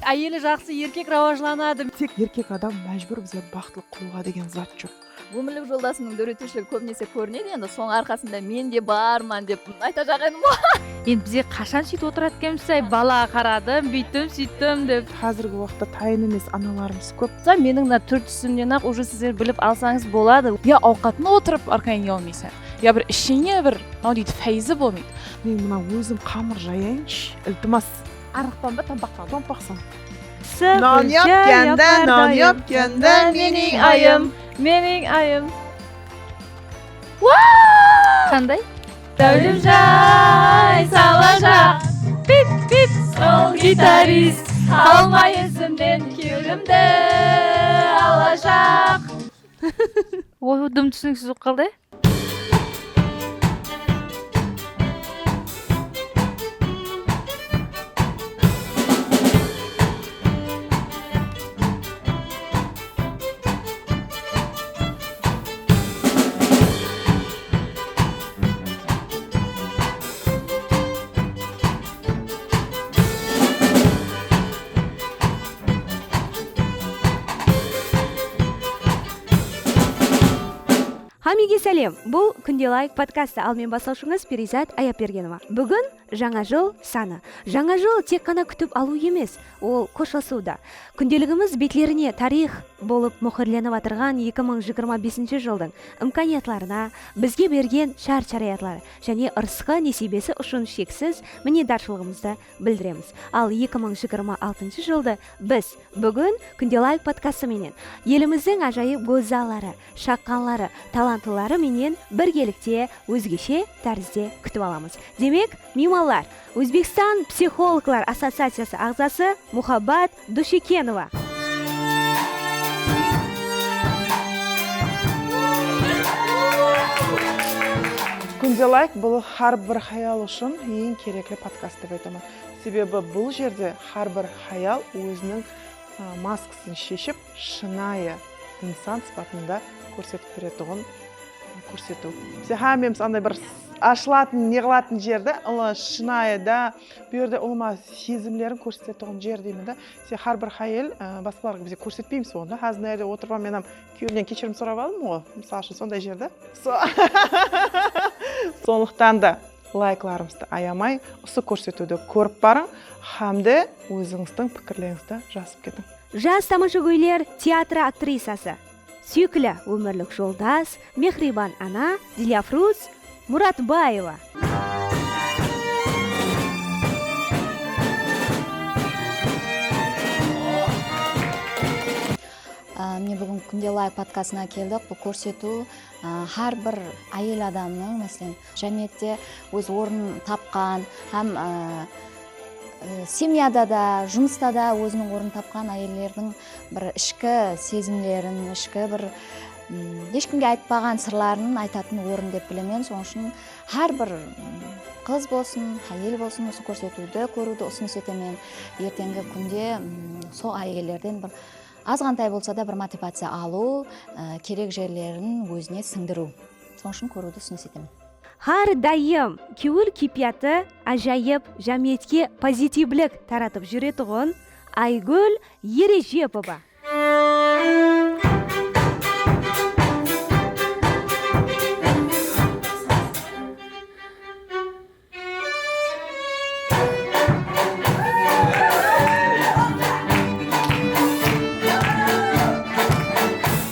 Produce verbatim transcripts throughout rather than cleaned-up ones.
Áyeli jaqsı erkek rawajlanadı. Tek erkek adam májbúr bizlerdi baxıtlı qılıwǵa degen zat joq. Ómirlik joldasımnıń dóretiwshiligi kóbinese kórinedi, endi sonıń arqasında men de barman dep aytajaq edim ǵoy. Endi bizge qashan súytip otıradı ekenbiz, ay, balaǵa qaradım, búyttim, súyttim dep. Házirgi waqıtta tayın emes analarımız kóp. Meniń mına túr-túsimnen-aq, uje sizler bilip alsańız boladı. Ya awqatına otırıp arqayın uyalmaysań, ya bir ishine bir, mınaw deydi, fáyizi bolmaydı. Men mına ózim qamır jayayınshı, iltimas. Arıqpan ba, tompaqpan? Tompaqsan. Sıpırca yapar dayım. Meniń ayım, meniń ayım. Qanday? Dáwlemjay salajaq, pip-pip, sol gitarist, qalmay izimnen kewlimdi alajaq. Oy, dım túsiniksiz bolıp qaldı. Hámmege sálem! Bul Kúnde Layk podkastı, al men baslawshıńız Periyzat Ayapbergenova. Búgin Jańa jıl sanı. Jańa jıl tek ǵana kútip alıw emes, ol xoslasıw da. Kúndeligimiz betlerine tariyx bolıp muhrlenip atırǵan eki mıń jigirma besinshi jıldıń imkaniyatlarına, bizge bergen shárt-sharayatları jáne ırısqı-nesiybesi ushın sheksiz minnetdarshılıǵımızdı bildiremiz. Al eki mıń jigirma altınshı jıldı biz búgin Kúnde Layk podkastı menen elimizdiń ájayıp gózzalları, shaqqanları, talantlıları menen birgelikte ózgeshe tárizde kútip alamız. Demek, miymanlar, Ózbekstan psixologlar associaciyası aǵzası Muhabbat Dushekenova. Kúnde Layk bul hár bir hayal ushın eń kerekli podkast dep aytaman. Sebebi bul jerde hár bir hayal óziniń, a, maskasın sheship, shınayı insan sıpatında kórsetip beretuǵın kórsetiw. Bize hámmemiz anday bir ashılatın, ne qılatın jerde, ılı shınayı da, bu jerde ulıwma sezimlerin kórsetetuǵın jer deymen da. Sen hár bir hayal, ı, basqalarǵa bize kórsetpeymiz onı da. Házir mına jerde otırıp, men hám kúyewimnen keshirim sorap aldım ǵoy, mısal ushın, sonday jerde. So-, sonlıqtan da layklarımızdı ayamay, usı kórsetiwdi kórip barıń hám de ózińizdiń pikirlerińizdi jazıp ketiń. Jas tamashagóyler teatrı aktrisası, súyikli ómirlik joldas, mehriyban ana Dilyafruz Muratbaeva. Á, mine, búgin Kúnde Layk podkastına keldik. Bul kórsetiw, á, hár bir áyel adamnıń, máselen, jámiyette óz ornın tapqan hám, á, e, semyada da, jumısta da óziniń ornın tapqan áyellerdiń bir ishki sezimlerin, ishki bir, mm, hesh kimge aytpaǵan sırların aytatın orın dep bilemen. Sonıń ushın hár bir, mm, qız bolsın, áyel bolsın, usı kórsetiwdi kóriwdi usınıs etemen. Erteńgi kúnde, mm, sol áyellerden bir azǵantay bolsa da bir motivaciya alıw, e, kerek jerlerin ózine sińdiriw. Sonıń ushın kóriwdi usınıs etemen. Hár dayım kewil keypiyatı ájayıp, jámiyetke pozitivlik taratıp júretuǵın Aygúl Erejepova.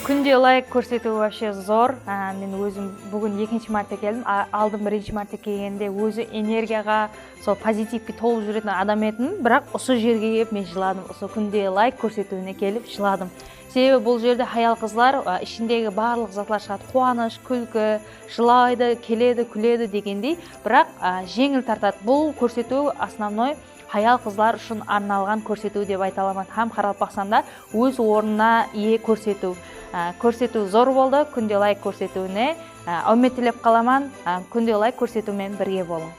Kúnde layk kórsetiw вообще zor. Á, men ózim búgin ekinshi márte keldim. A-, aldın birinshi márte kelgende ózi energiyaǵa, sol pozitivke tolı júretin adam edim. Biraq usı jerge kelip men jıladım. Usı kúnde layk kórsetiwine kelip jıladım. Sebebi bul jerde hayal-qızlar, a, ishindegi barlıq zatlar shıǵadı. Quwanısh, kúlki, jılaydı, keledi, kúledi degendey. Biraq, a, jeńil tartadı. Bul kórsetiw основной hayal-qızlar ushın arnalǵan kórsetiw dep ayta alaman. Hám Qaraqalpaqstanda óz ornına iye kórsetiw. A, kórsetiw zor boldı. Kúnde layk kórsetiwine, a, áwmet tilep qalaman. A, kúnde layk kórsetiw menen birge bolıń.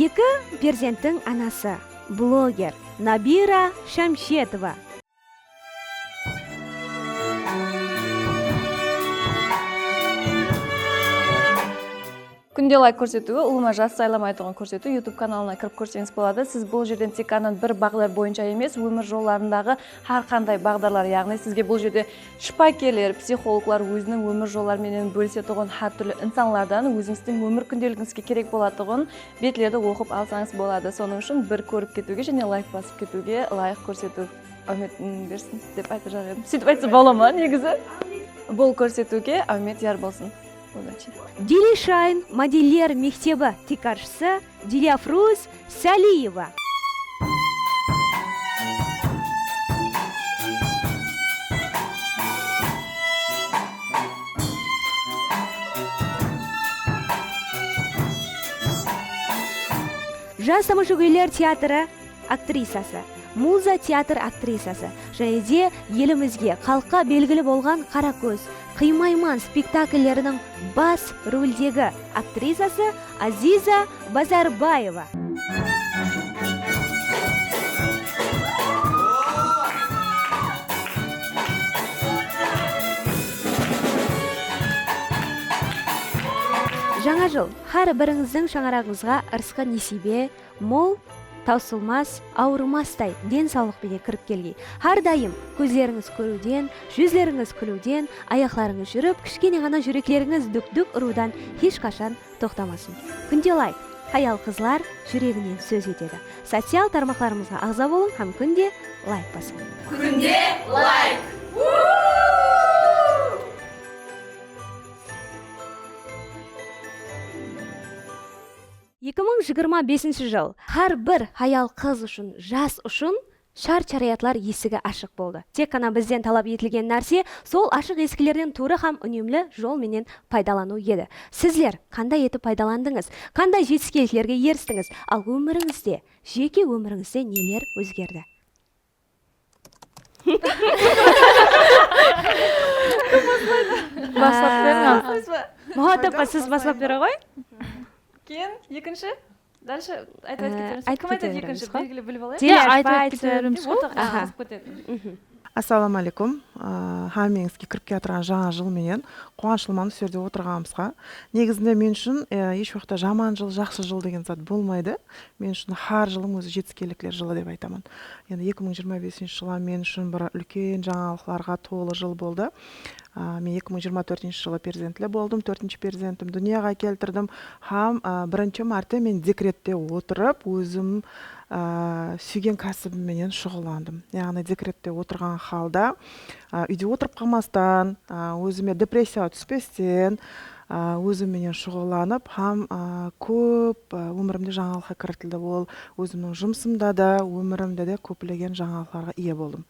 Eki perzenttiń anası, bloger Nabira Shamshetova. Kúnde Layk kórsetiwi ulıwma jas saylamaytuǵın kórsetiw. YouTube kanalına kirip kórseńiz boladı. Siz bul jerden tek ǵana bir baǵdar boyınsha emes, ómir jollarındaǵı hár qanday baǵdarlar, yaǵnıy sizge bul jerde shıpakerler, psixologlar óziniń ómir jolları menen bólisetuǵın hár túrli insanlardan ózińizdiń ómir kúndeligińizge kerek bolatuǵın betlerdi oqıp alsańız boladı. Sonıń ushın bir kórip ketiwge jáne layk basıp ketiwge ılayıq kórsetiw. Áwmet, mm, bersin dep aytajaq edim. Sóytip aytsa bola ma, negizi? Bul kórsetiwge áwmet yar bolsın. Udachi. Dilishine modeller mektebi tiykarshısı Dilyafruz Sáliyeva. Jas tamashagóyler teatrı aktrisası, Muza teatr aktrisası jáne de elimizge, xalıqqa belgili bolǵan Qarakóz, Qıymayman spektaklleriniń bas roldegi aktrisası Aziza Bazarbaeva. Jańa jıl hár birińizdiń shańaraǵıńızǵa ırısqı nesiybe, mol, tawsılmas, awırmastay densawlıq penen kirip kelgey. Hár dayım kózlerińiz kóriwden, júzlerińiz kúliwden, ayaqlarıńız júrip, kishkene ǵana júreklerińiz dúk-dúk urıwdan hesh qashan toqtamasın. Kúnde layk. Hayal-qızlar júreginen sóz etedi. Social tarmaqlarımızǵa aǵza bolıń hám kúnde layk basıń. Kúnde layk! Eki mıń jigirma besinshi jıl hár bir hayal-qız ushın, jas ushın shart-sharayatlar esigi ashıq boldı. Tek ǵana bizden talap etilgen nárse sol ashıq esiklerden tuwrı hám únemli jol menen paydalanıw edi. Sizler qanday etip paydalandıńız? Qanday jetiskenliklerge eristińiz? Al ómirińizde, jeke ómirińizde neler ózgerdi? Baslap beriń al. Muhatapqa siz baslap bere ǵoy. Keyin ekinshi. Dálshe aytıp, aytıp kete beremiz. Kim aytadı ekinshi? Belgili bilip alayıq. Aytıp kete beremiz. Ortaq qızıqıp ketedi. Assalawma áleykum. Á, hámmeńizge kirip kiyatırǵan jańa jıl menen quwanıshlıman usı jerde otırǵanımızǵa. Negizinde men ushın, e, hesh waqıtta jaman jıl, jaqsı jıl degen zat bolmaydı. Men ushın hár jılım ózi jetiskenlikler jılı dep aytaman. Endi eki mıń jigirma besinshi jıl hám men ushın bir úlken jańalıqlarǵa tolı jıl boldı. Á, men eki mıń jigirma tórtinshi jılı perzentli boldım, tórtinshi perzentimdi dúnyaǵa keltirdim hám, á, birinshi márte men dekrette otırıp, ózim, á, súygen kásibim menen shuǵıllandım. Yaǵnıy dekrette otırǵan halda, á, úyde otırıp qalmastan, á, ózime depressiyaǵa túspesten, á, ózim menen shuǵıllanıp hám, á, kóp, á, ómirimde jańalıqqa kiritildi. Ol ózimniń jumısımda da, ómirimde de kóplegen jańalıqlarǵa iye boldım.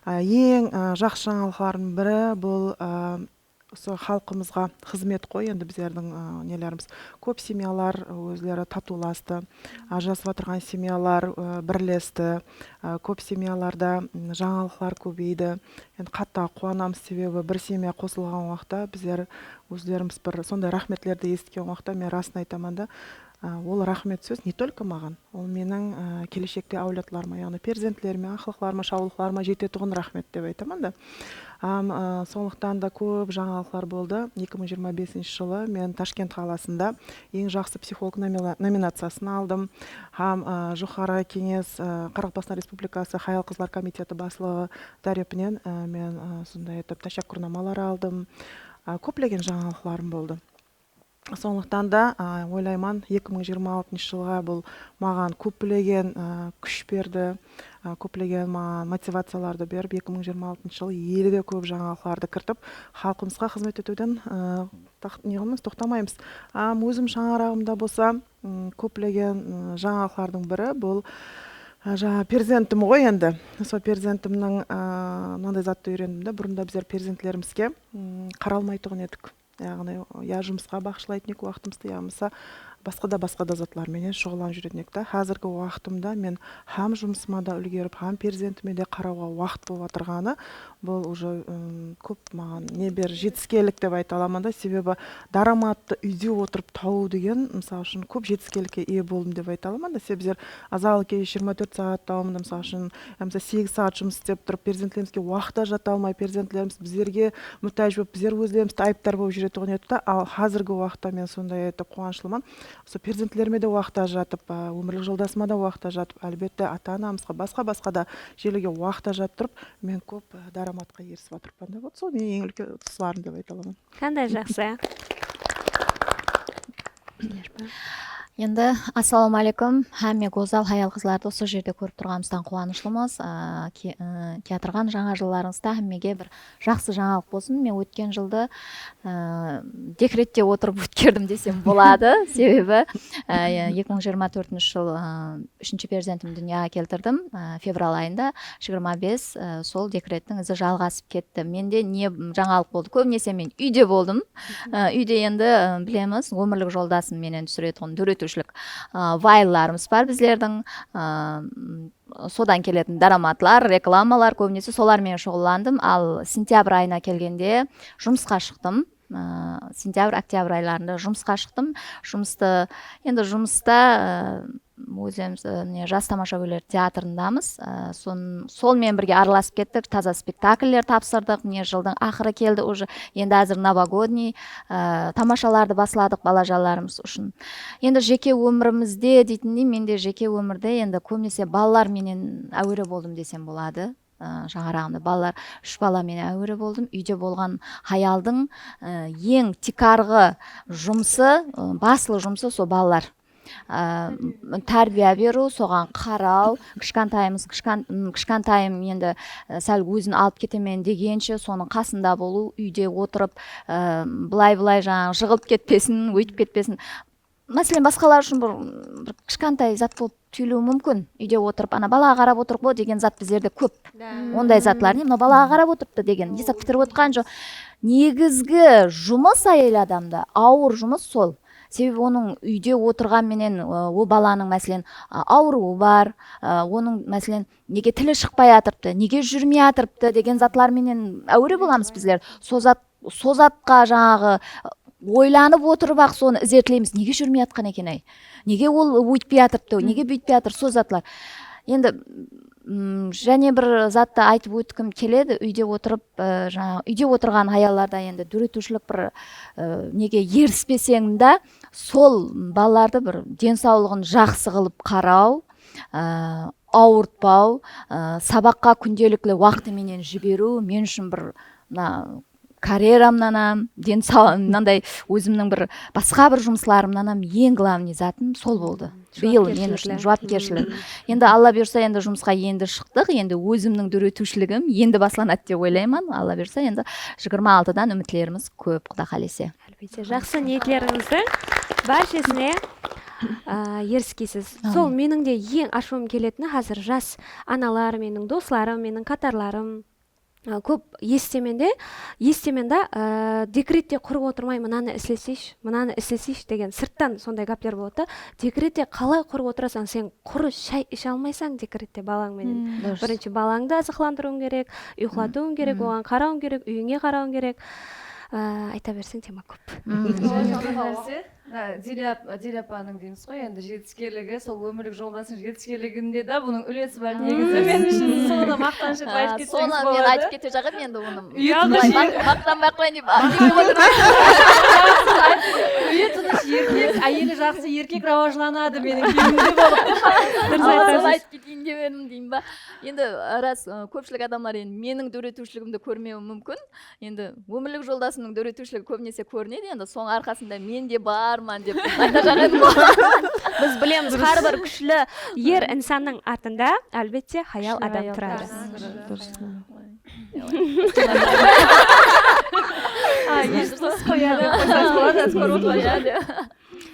Á, eń, á, jaqsı jańalıqlardıń biri bul, á, usı xalqımızǵa xızmet ǵoy, endi bizlerdiń, á, nelerimiz. Kóp semyalar ózleri tatıwlastı, ajırasıp atırǵan semyalar, á, birlesti. Á, kóp semyalarda, m, jańalıqlar kóbeydi. Endi qattı quwanamız, sebebi bir semya qosılǵan waqıtta bizler ózlerimiz bir sonday raxmetlerdi esitken waqıtta men rasın aytaman da, á, ol raxmet sóz не только maǵan, ol meniń, á, keleshekte áwladlarıma, yaǵnıy perzentlerime, aqlıqlarıma, shawlıqlarıma jetetuǵın raxmet dep aytaman da. Hám, á, sonlıqtan da kóp jańalıqlar boldı. Eki mıń jigirma besinshi jılı men Tashkent qalasında eń jaqsı psixolog nomina-, nominaciyasın aldım. Hám, á, Joqarı Keńes, á, Qaraqalpaqstan Respublikası Hayal-qızlar komiteti baslıǵı tárepinen, á, men, á, sonday etip tashakurnamalar aldım. Á, kóplegen jańalıqlarım boldı. Sonlıqtan da, a, oylayman, eki mıń jigirma altınshı jılǵa bul maǵan kóplegen, a, kúsh berdi, a, kóplegen maǵan motivaciyalardı berip, eki mıń jigirma altınshı jıl ele de kóp jańalıqlardı kiritip, xalqımızǵa xızmet etiwden, a, taq-, ne qılamız, toqtamaymız. Am, ózim shańaraǵımda bolsa, m, kóplegen, m, jańalıqlardıń biri bul, a, jańa perzentim ǵoy endi. Sol perzentimniń, a, mınanday zattı úyrendim de, burında bizler perzentlerimizge, m, qara almaytuǵın edik. Yaǵnıy, ya jumısqa baǵıshlaytın edik waqtımızdı, yamasa, Basqa da, basqa da zatlar menen shuǵıllanıp júretin edik ta. Házirgi waqtımda men hám jumısıma da úlgerip, hám perzentime de qarawǵa waqıt bolıp atırǵanı, bul uje, ım, kóp maǵan ne ber jetiskenlik dep ayta alaman da. Sebebi dáramattı úyde otırıp tabıw degen, mısal ushın, kóp jetiskenlikke iye boldım dep ayta alaman da. Sebebi bizler azal keye jigirma tórt saat dawamında, mısal ushın, yamasa segiz saat jumıs islep turıp, perzentlerimizge waqıtta jata almay, perzentlerimiz bizlerge mútáj bolıp, bizler ózlerimizdi ayıptar bolıp júretuǵın edik ta. Al, házirgi waqıtta men sonday etip quwanıshlıman. Usı perzentlerime de waqıt ajıratıp, á, ómirlik joldasıma da waqıt ajıratıp, álbette, ata-anamızǵa, basqa-basqa da jerlerge waqıt ajıratıp turıp, men kóp, á, dáramatqa erisip atırıppan da. Вот, sol meniń eń úlken utqıslarım dep ayta alaman. Qanday jaqsı. Endi, assalawma aleykum. Hámme gózzal hayal-qızlardı usı jerde kórip turǵanımızdan quwanıshlımız. Á, ke-, á, kiyatırǵan jańa jıllarıńızda hámmege bir jaqsı jańalıq bolsın. Men ótken jıldı, á, dekrette otırıp ótkerdim desem boladı. Sebebi, á, eki mıń jigirma tórtinshi jıl, á, úshinshi perzentimdi dúnyaǵa keltirdim. Á, fevral ayında jigirma bes, á, sol dekrettiń izi jalǵasıp ketti. Mende ne jańalıq boldı? Kóbinese men úyde boldım. Á, úyde endi, á, bilemiz, ómirlik joldasım menen túsiretuǵın dóretiwshilik, á, vayllarımız bar bizlerdiń. Á, m, sodan keletin dáramatlar, reklamalar, kóbinese solar menen shuǵıllandım. Al, sentyabr ayına kelgende jumısqa shıqtım. Á, sentyabr, oktyabr aylarında jumısqa shıqtım. Jumıstı, endi jumısta, á, ózimiz, á, mine, Jas tamashagóyler teatrındamız. Á, son-, sol menen birge aralasıp kettik, taza spektakller tapsırdıq. Mine, jıldıń aqırı keldi, uje endi házir novogodniy, á, tamashalardı basladıq balajanlarımız ushın. Endi jeke ómirimizde deytindey, mende jeke ómirde endi kóbinese balalar menen áwere boldım desem boladı. Á, shańaraǵımda balalar, úsh bala menen áwere boldım. Úyde bolǵan hayaldıń, á, eń tiykarǵı jumısı, ı, baslı jumısı sol balalar. Á, m, tárbiya beriw, soǵan qaraw, kishkantayımız, kishkan-, m, kishkantayım endi, á, sál ózin alıp ketemen degenshe, sonıń qasında bolıw, úyde otırıp, á, bılay-bılay jańaǵı jıǵılıp ketpesin, óytip ketpesin. Máselen, basqalar ushın bir, bir kishkantay zat bolıp túyiliwi múmkin. Úyde otırıp, ana, balaǵa qarap otırıq ǵo degen zat bizlerde kóp. Onday zatlar, ne, mına balaǵa qarap otırıptı degen, esap pitirip otqan joq. Negizgi jumıs áyel adamda, awır jumıs sol. Sebebi onıń úyde otırǵan menen, ı, o balanıń, máselen, a, awırıwı bar, ı, onıń, máselen, nege tili shıqpay atırıptı, nege júrmey atırıptı degen zatlar menen áwere bolamız bizler. Sol zat Sol zatqa jańaǵı oylanıp otırıp-aq sonı izertleymiz. Nege júrmey atqan eken-ay? Nege ol óytpey atırıptı? Nege búytpey atır? Sol zatlar. Endi, mm, jáne bir zattı aytıp ótkim keledi. Úyde otırıp, e, jańaǵı, úyde otırǵan hayallarda endi dóretiwshilik bir, e, nege erispeseń da, sol balalardı bir densawlıǵın jaqsı qılıp qaraw, e, awırtpaw, e, sabaqqa kúndelikli waqtı menen jiberiw men ushın bir, mına, karyeramnan hám, densaw-, mınanday ózimniń bir basqa bir jumıslarımnan hám eń glavnıy zatım sol boldı. Bıyıl men ushın juwapkershilik. Endi Alla buyırsa, endi jumısqa endi shıqtıq, endi ózimniń dóretiwshiligim endi baslanadı dep oylayman. Alla buyırsa, endi jigirma altıdan úmitlerimiz kóp, Quda qálese. Álbette, jaqsı niyetlerińizdiń bárshesine, a, eriskeysiz. Sol meniń de eń ashıwım keletini, házir jas analar, meniń doslarım, meniń qatarlarım, a, kóp esitemen de, esitemen da, a, dekrette qurı otırmay mınanı isleseyshi, mınanı isleseyshi degen sırttan sonday gápler boladı da. Dekrette qalay qurı otırasań, sen qurı shay ishe almaysań dekrette balań menen. Durıs. Birinshi balańdı azıqlandırıwıń kerek, uyıqlatıwıń kerek, oǵan qarawıń kerek, úyińe qarawıń kerek. A, ayta berseń, tema kóp. Dilya ap-, Dilya apanıń deymiz ǵoy, endi jetiskenligi, sol ómirlik joldasınıń jetiskenliginde de bunıń úlesi bar negizi. Men ushın sonı maqtanısh etip aytıp ketseńiz boladı. Sonı men aytıp ketejaq edim endi onı. Uyaldı. Maq-, maqtanbay-aq qoyayın dep. Úyi tınısh erkek, áyeli jaqsı erkek rawajlanadı, meniń kewlimde bolıp. Durıs aytasız. Sonı aytıp keteyin dep edim deyin ba. Endi, ras, ı, kópshilik adamlar endi meniń dóretiwshiligimdi kórmewi múmkin. Endi ómirlik joldasımnıń dóretiwshiligi kóbinese kórinedi, endi soń arqasında men de barman dep aytajaq edim. Biz bilemiz, hár bir kúshli er insannıń artında, álbette, hayal adam turadı. Durıs. Ay, durıs qoyadı.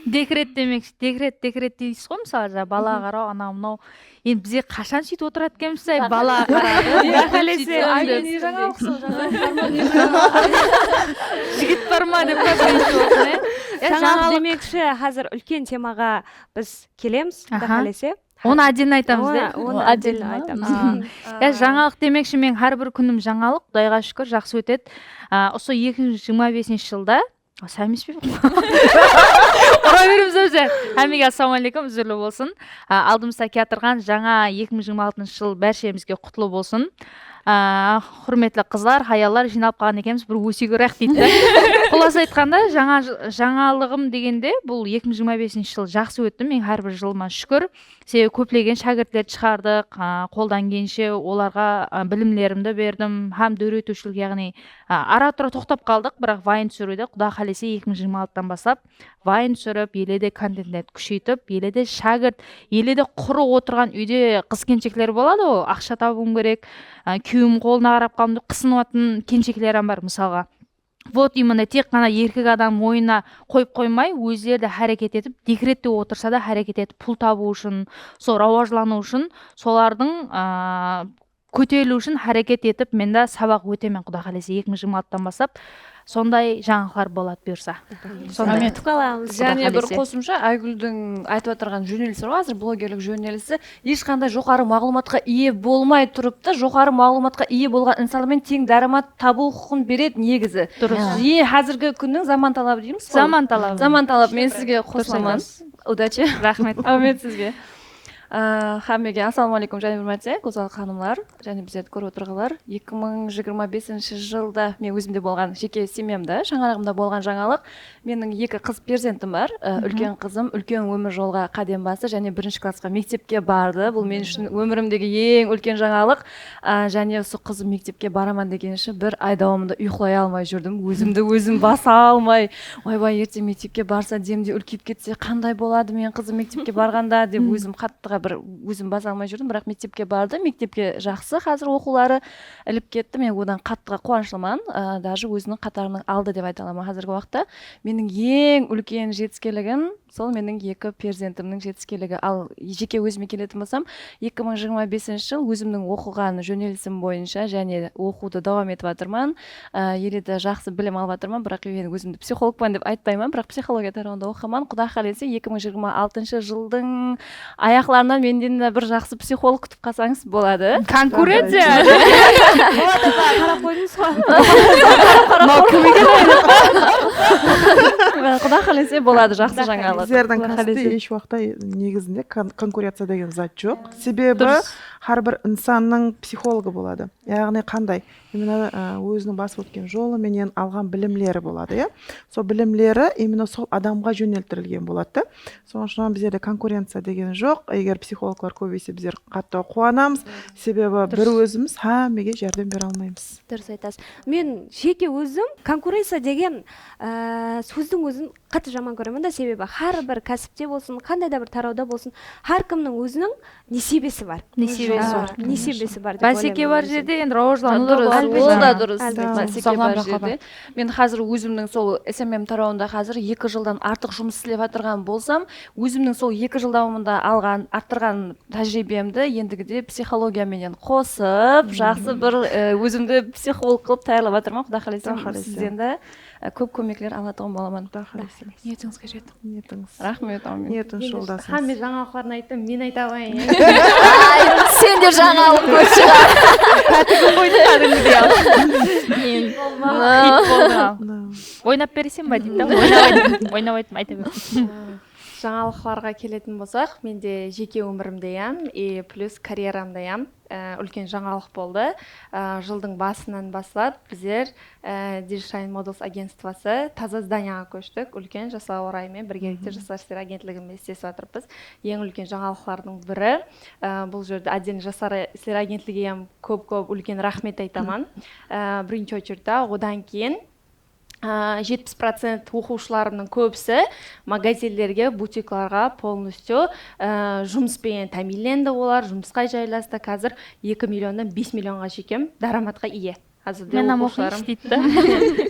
Dekret demekshi, dekret, dekret deysiz ǵoy, mısalı, jańa balaǵa qaraw, anaw mınaw. Endi bizge qashan sóytip otıradı ekenbiz, ay, balaǵa qaradı, dekret sóytip otıradı. Ay, ne jańalıq sol, jańalıq. Jigit bar ma dep pa, birinshi bolsın, e? Jańalıq demekshi, házir úlken temaǵa biz kelemiz, Quda qálese. Onı отдельно aytamız, de. Onı отдельно aytamız. Ya, jańalıq demekshi, men hár bir kúnim jańalıq, Qudayǵa shúkir, jaqsı ótedi. A, usı eki mıń jigirma besinshi jılda Sán emes pe? Ura beremiz, ózi. Hámmege assalamu aleykum, úzirli bolsın. A, aldımızda kiyatırǵan jańa eki mıń jigirma altınshı jıl bárshemizge qutlı bolsın. A, húrmetli qızlar, hayallar, jıynalıp qalǵan ekenbiz, bir ósiyge urayıq deydi da. Qullası aytqanda, jańa, jańalıǵım degende, bul eki mıń jigirma besinshi jıl jaqsı ótti, men hár bir jılıma shúkir. Sebebi kóplegen shákirtlerdi shıǵardıq, a, qoldan kelgenshe olarǵa, a, bilimlerimdi berdim hám dóretiwshilik, yaǵnıy, a, ara-tura toqtap qaldıq, biraq vayn túsiriwde, Quda qálese, eki mıń jigirma altıdan baslap vayn túsirip, ele de kontentlerdi kúsheytip, ele de shákirt, ele de qurı otırǵan úyde qız-kelinshekler boladı ǵo, aqsha tabıwım kerek, a, kúyewim qolına qarap qaldım dep qısınıp atırǵan kelinshekler hám bar, mısalǵa. Вот, именно tek ǵana erkek adam moynına qoyıp qoymay, ózleri de háreket etip, dekrette otırsa da háreket etip, pul tabıw ushın, sol rawajlanıw ushın, solardıń, a, kóteriliwi ushın háreket etip, men de sabaq ótemen, Quda qálese, eki mıń jigirma altıdan baslap sonday jańalıqlar boladı buyırsa. Sonday. Ámen. Kútip qalamız. Jáne bir qosımsha, Aygúldiń aytıp atırǵan jónelisi bar ǵo, házir blogerlik jónelisi. Hesh qanday joqarı maǵlıwmatqa iye bolmay turıp ta, joqarı maǵlıwmatqa iye bolǵan insanlar menen teń dáramat tabıw huqıqın beredi negizi. Durıs. Endi házirgi kúnniń zaman talabı deymiz ǵo. Zaman talabı. Zaman talabı. Men sizge qosılaman. Durıs aytasız. Udachi. Raxmet. Áwmet sizge. Á, hámmege assalamu aleykum jáne bir márte, gózzal xanımlar, jáne bizlerdi kórip otırǵanlar. Eki mıń jigirma besinshi jılda men ózimde bolǵan jeke semyamda, shańaraǵımda bolǵan jańalıq. Meniń eki qız perzentim bar. Á, úlken qızım úlken ómir jolǵa qádem bastı, jáne birinshi klassqa mektepke bardı. Bul men ushın ómirimdegi eń úlken jańalıq. Á, jáne usı qızım mektepke baraman degenshe bir ay dawamında uyqılay almay júrdim. Ózimdi ózim basa almay, oybay, erteń mektepke barsa, demde úlkeyip ketse, qanday boladı meniń qızım mektepke barǵanda, dep ózim qattıǵa bir ózim basa almay júrdim. Biraq mektepke bardı, mektepke jaqsı házir oqıwları. Ilip ketti, men odan qattıǵa quwanıshlıman. Á, даже óziniń qatarınıń aldı dep ayta alaman házirgi waqıtta. Meniń eń úlken jetiskenligim, sol meniń eki perzentimniń jetiskenligi. Al, jeke ózime keletin bolsam, eki mıń jigirma besinshi jıl ózimniń oqıǵan jónelisim boyınsha jáne oqıwdı dawam etip atırman. Á, ele de jaqsı bilim alıp atırman, biraq men ózimdi psixologpan dep aytpayman, biraq psixologiya tarawında oqıǵanman. Quda qálese, eki mıń jigirma altınshı jıldıń ayaqlarınan menden de bir jaqsı psixolog kútip qalsańız boladı. Konkurenciya! Boladı, qarap qoydıńız ǵo. Mınaw kim eken? Quda qálese, boladı, jaqsı jańalıq. Bizlerdiń kásipte hesh waqıtta negizinde kon-, konkurenciya degen zat joq. Sebebi hár bir insannıń psixologı boladı. Yaǵnıy qanday? Именно, á, óziniń basıp ótken jolı menen alǵan bilimleri boladı, ya. Sol bilimleri именно sol adamǵa jóneltirilgen boladı da. Sonıń ushın bizlerde konkurenciya degen joq. Eger psixologlar kóbeyse, bizler qattı quwanamız. Sebebi bir ózimiz hámmege járdem bere almaymız. Durıs aytasız. Men jeke ózim konkurenciya degen, á, sózdiń ózin qattı jaman kóremen da, sebebi hár bir kásipte bolsın, qanday da bir tarawda bolsın, hár kimniń óziniń nesibesi bar. Nesibesi bar. Nesibesi bar dep oylayman. Báseke bar jerde endi rawajlanıw da bar. Durıs, ol da durıs. Báseke bar jerde. Men házir ózimniń sol S M M tarawında házir eki jıldan artıq jumıs islep atırǵan bolsam, ózimniń sol eki jıl dawamında alǵan, arttırǵan tájiriybemdi endigide psixologiya menen qosıp, jaqsı bir, e, ózimdi psixolog qılıp tayarlap atırman. Quda qálese, sizden de Á, kóp kómekler alatuǵın bolaman. Quda qálese. Niyetińizge jetiń. Niyetińiz. Raxmet, áwmin. Niyetińiz joldasıńız. Hámme jańalıqların ayttı, men ayta qoyayın. Ay, sen de jańalıq kóp shıǵar. Pátigi qoydı kádimgidey. Hit boldı. Oynap bereseń ba deydi da, oynap ayt-, oynap aytayın, ayta ber. Jańalıqlarǵa keletin bolsaq, mende jeke ómirimde hám, e, plyus karyeramda hám, e, úlken jańalıq boldı. E, jıldıń basınan baslap bizler, e, Dilshine Models agentstvosı taza zdaniyaǵa kóshtik. Úlken Jaslar orayı menen birgelikte Jaslar isleri agentligi menen islesip atırıppız. Eń úlken jańalıqlardıń biri, e, bul jerde отдельно Jaslar isleri agentligi hám kóp-kóp úlken raxmet aytaman. E, birinshi ocheredte, odan keyin A, jetpis procent oqıwshılarımnıń kóbisi magazinlerge, butiklarǵa полностью, a, jumıs penen támiyinlendi olar, jumısqa jaylastı. Házir eki millionnan bes millionǵa shekem dáramatqa iye. Házirde oqıwshılarım. Men ham oqıyınshı deydi da.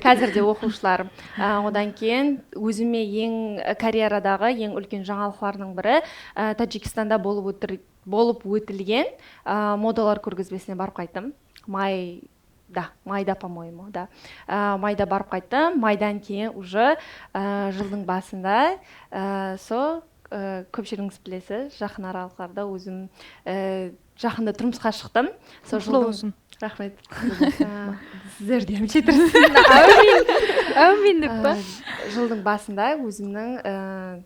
Házirde oqıwshılarım. Á, odan keyin ózime eń, karyeradaǵı eń úlken jańalıqlardıń biri, á, Tajikstanda bolıp ótir-, bolıp ótilgen, á, modalar kórgizbesine barıp qayttım. Mayda, mayda, по-моему, da. Á, mayda barıp qayttım. Maydan keyin уже, á, jıldıń basında, á, so, á, kópshiligińiz bilesiz, jaqın aralıqlarda ózim, á, jaqında turmısqa shıqtım. Sol jıldıń bolsın. Raxmet. Á, sizler de hám jetirsiz. Áwmin. Áwmin dep pa? Á, jıldıń basında ózimniń, á,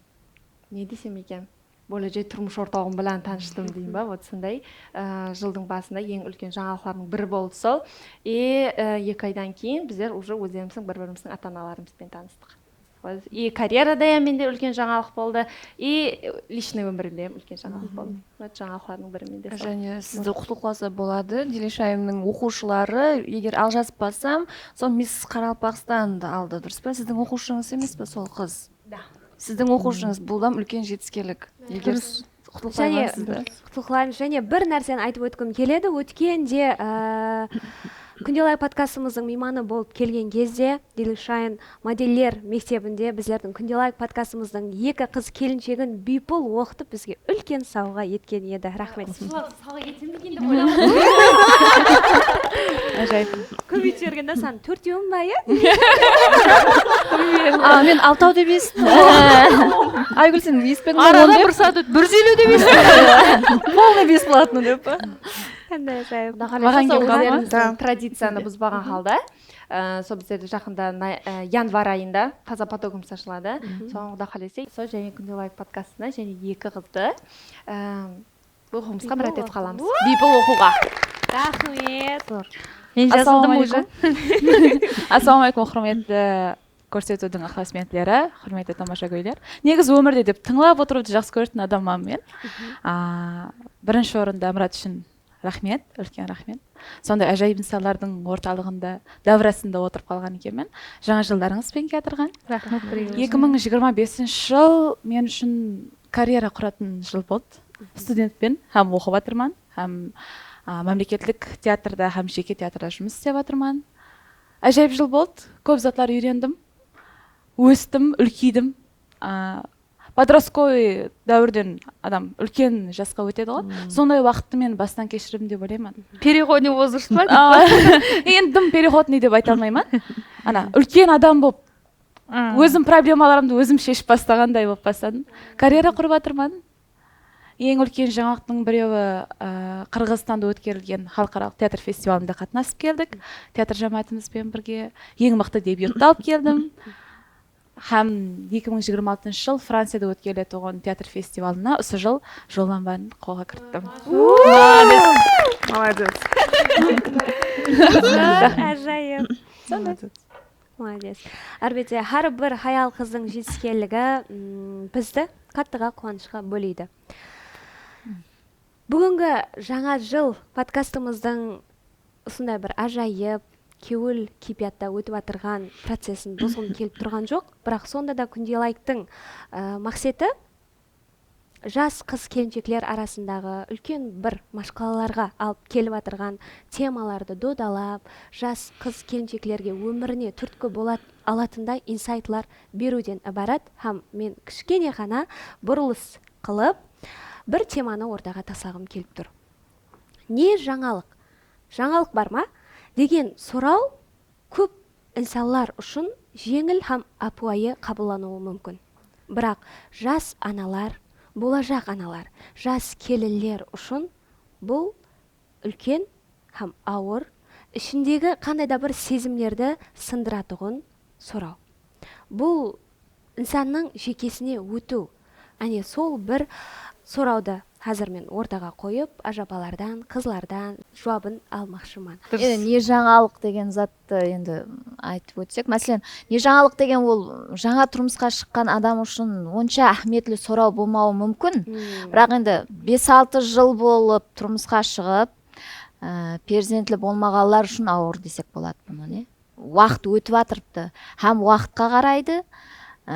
ne desem eken? Bolajak turmıs ortaǵım bilan tanıshtım deyin ba, вот sonday, á, jıldıń basında eń úlken jańalıqlardıń biri boldı sol. E, á, eki aydan keyin bizler уже ózlerimizdiń bir-birimizdiń ata-analarımız benen tanıstıq. Вот, и karyerada hám mende úlken jańalıq boldı, и личный ómirimde hám úlken jańalıq boldı. Вот, jańalıqlardıń biri mende sol. Jáne sizdi qutlıqlasa boladı, Dilishayımnıń oqıwshıları, eger aljasıppasam, sol Miss Qaraqalpaqstandı aldı, durıs pa? Sizdiń oqıwshıńız emes pa sol qız? Da. Sizdiń oqıwshıńız, bul da úlken jetiskenlik. Eger durıs. Jáne qutlıqlayman. Jáne bir nárseni aytıp ótkim keledi. Ótkende, á, Kúnde Layk podkastımızdıń miymanı bolıp kelgen gezde Dilishayın modeller mektebinde bizlerdiń Kúnde Layk podkastımızdıń eki qız kelinshegin biypul oqıtıp bizge úlken sawǵa etken edi. Raxmet. Sawǵa etemiz eken dep oyladım. Ájayıp. Kóbeytip jibergen da san, tórtewin ba, ya? A, men altaw dep esittim. Aygúl, sen esitpediń be? Arada bir saat ótip, bir júz eliw dep esittim. Полный бесплатно dep pa? Qanday ájayıp. Maǵan kelip qaldı ma? Ózlerimizdiń tradiciyanı buzbaǵan halda. Á, sol bizlerde jaqında na-, á, yanvar ayında taza podogımız ashıladı. Soǵan Quda qálese, sol jáne Kúnde Layk podkastına jáne eki qızdı, á, oqıwımızǵa mirát etip qalamız. Biypul oqıwǵa. Raxmet. Men jazıldım ózi. Assalawma áleykum, húrmetli kórsetiwdiń ıqlasbentleri, húrmetli tamashagóyler. Negizi ómirde dep tıńlap otırıwdı jaqsı kóretuǵın adamman men. A, birinshi orında Murat ushın raxmet, úlken raxmet. Sonday ájayıp insanlardıń ortalıǵında, dáwirasında otırıp qalǵan ekenmen. Jańa jıllarıńız benen kiyatırǵan. Raxmet, birge. Eki mıń jigirma besinshi jıl men ushın karyera quratın jıl boldı. Studentpen hám oqıp atırman, hám, a, mámleketlik teatrda, hám jeke teatrda jumıs islep atırman. Ájayıp jıl boldı. Kóp zatlar úyrendim. Óstim, úlkeydim. A, подростковый dáwirden adam úlken jasqa ótedi ǵoy. Sonday waqıttı men bastan keshirdim dep oylayman. Переходный возраст pa? A, endi dım переходный dep ayta almayman. Ana, úlken adam bolıp, ózim problemalarımdı ózim sheship bastaǵanday bolıp basladım. Karyera qurıp atırman. Eń úlken jańalıqtıń birewi, a, Qırǵızstanda ótkerilgen xalıqaralıq teatr festivalında qatnasıp keldik. Teatr jámáátimiz benen birge eń mıqtı debyuttı alıp keldim. Hám eki mıń jigirma altınshı jıl Franciyada ótkeriletuǵın teatr festivalına usı jıl jollanbanı qolǵa kirittim. Молодец. Молодец. Ájayıp. Молодец. Molodec. Álbette, hár bir hayal qızdıń jetiskenligi, mm, bizdi qattıǵa quwanıshqa bóleydi. Búgingi Jańa jıl podkastımızdıń usınday bir ájayıp, kewil keypiyatta ótip atırǵan procesin buzǵım kelip turǵan joq. Biraq sonda da Kúnde Layktıń, ı, maqseti jas qız-kelinshekler arasındaǵı úlken bir mashqalalarǵa alıp kelip atırǵan temalardı dodalap, jas qız-kelinsheklerge ómirine túrtki bola alatınday insaytlar beriwden ibarat hám men kishkene ǵana burılıs qılıp, bir temanı ortaǵa taslaǵım kelip tur. Ne jańalıq? Jańalıq bar ma? Degen soraw kóp insanlar ushın jeńil hám ápiwayı qabıllanıwı múmkin. Biraq jas analar, bolajaq analar, jas kelinler ushın bul úlken hám awır, ishindegi qanday da bir sezimlerdi sındıratuǵın soraw. Bul insannıń jekesine ótiw. Áne, sol bir sorawdı házir men ortaǵa qoyıp, ájapalardan, qızlardan juwabın almaqshıman. Durıs. Endi ne jańalıq degen zattı endi aytıp ótsek, máselen, ne jańalıq degen ol jańa turmısqa shıqqan adam ushın onsha áhmiyetli soraw bolmawı múmkin. Biraq endi bes-altı jıl bolıp turmısqa shıǵıp, á, perzentli bolmaǵanlar ushın awır desek boladı bunı, ne? Waqıt ótip atırıptı hám waqıtqa qaraydı, Á,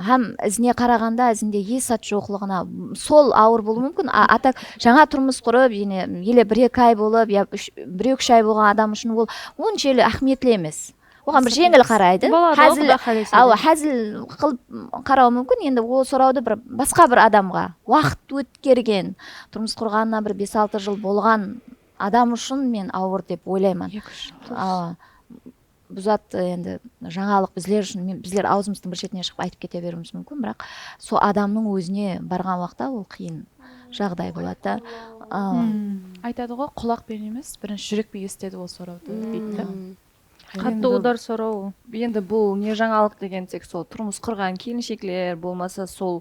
hám izine qaraǵanda izinde hesh zat joqlıǵına, sol awır bolıwı múmkin. A, a tak, jańa turmıs qurıp, ele bir-eki ay bolıp, ya úsh, bir-eki ay bolǵan adam ushın ol onshelli áhmiyetli emes. Oǵan bir jeńil qaraydı. Boladı, házil, Quday qálese. Awa, házil qılıp qarawı múmkin. Endi ol sorawdı bir basqa bir adamǵa, waqıt ótkergen, turmıs qurǵanına bir bes-altı jıl bolǵan adam ushın men awır dep oylayman. Eki-úsh jıl. Awa. Bul zat, e, endi jańalıq bizler ushın, men, bizler awzımızdıń bir shetine shıǵıp aytıp kete beriwimiz múmkin, biraq sol adamnıń ózine barǵan waqıtta ol qıyın jaǵday boladı da. Awa. Aytadı ǵoy, qulaq penen emes, birinshi júrek penen esitedi ol sorawdı, deydi da. Qattı udar soraw. Endi bul ne jańalıq degen tek sol turmıs qurǵan kelinshekler, bolmasa sol,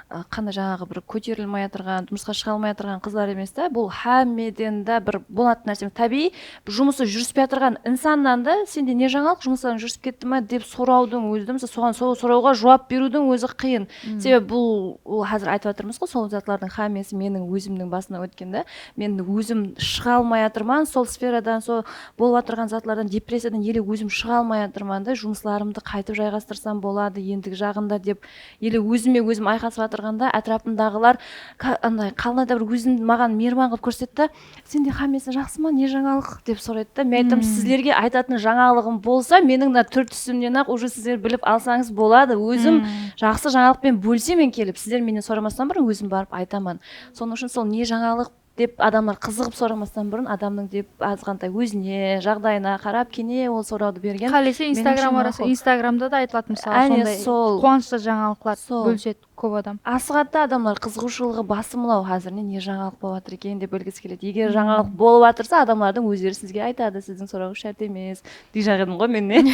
a, qanday jańaǵı bir kóterilmey atırǵan, turmısqa shıǵa almay atırǵan qızlar emes ta. Bul hámmeden de bir bolatuǵın nárse. Tábiyiy, jumısı júrispey atırǵan insannan da, "Sende ne jańalıq, jumıslarıń júrisip ketti ma?" dep sorawdıń ózi de, mısal, soǵan sol sorawǵa juwap beriwdiń ózi qıyın. Sebebi bul, ol házir aytıp atırmız ǵoy, sol zatlardıń hámmesi meniń ózimniń basımnan ótken da. Men ózim shıǵa almay atırman sol sferadan, sol bolıp atırǵan zatlardan, depressiyadan ele ózim shıǵa almay atırman da, jumıslarımdı qaytıp jayǵastırsam boladı endigi jaǵında dep, ele ózime ózim ayqasıp atırǵanda, átirapımdaǵılar ka-, anday qalay da bir ózin maǵan miyirban qılıp kórsedi da, "Sende hámmesi jaqsı ma, ne jańalıq?" dep soraydı da. Men ayttım, "Sizlerge aytatın jańalıǵım bolsa, meniń mına túr-túsimnen-aq уже sizler bilip alsańız boladı. Ózim jaqsı jańalıq penen bólisemen kelip, sizler mennen soramastan burın ózim barıp aytaman." Sonıń ushın sol ne jańalıq dep adamlar qızıǵıp soramastan burın adamnıń dep azǵantay ózine, jaǵdayına qarap, kene ol sorawdı bergen. Qálese Instagram arası, Instagramda da aytıladı, mısalı, sonday quwanıshlı jańalıqlar bólisedi kóp adam. Asıǵadı da adamlar qızıǵıwshılıǵı basımlaw házir ne, ne jańalıq bolıp atır eken dep bilgisi keledi. Eger jańalıq bolıp atırsa, adamlardıń ózleri sizge aytadı, sizdiń sorawıńız shárt emes. Deyjaq edim ǵoy men, ne?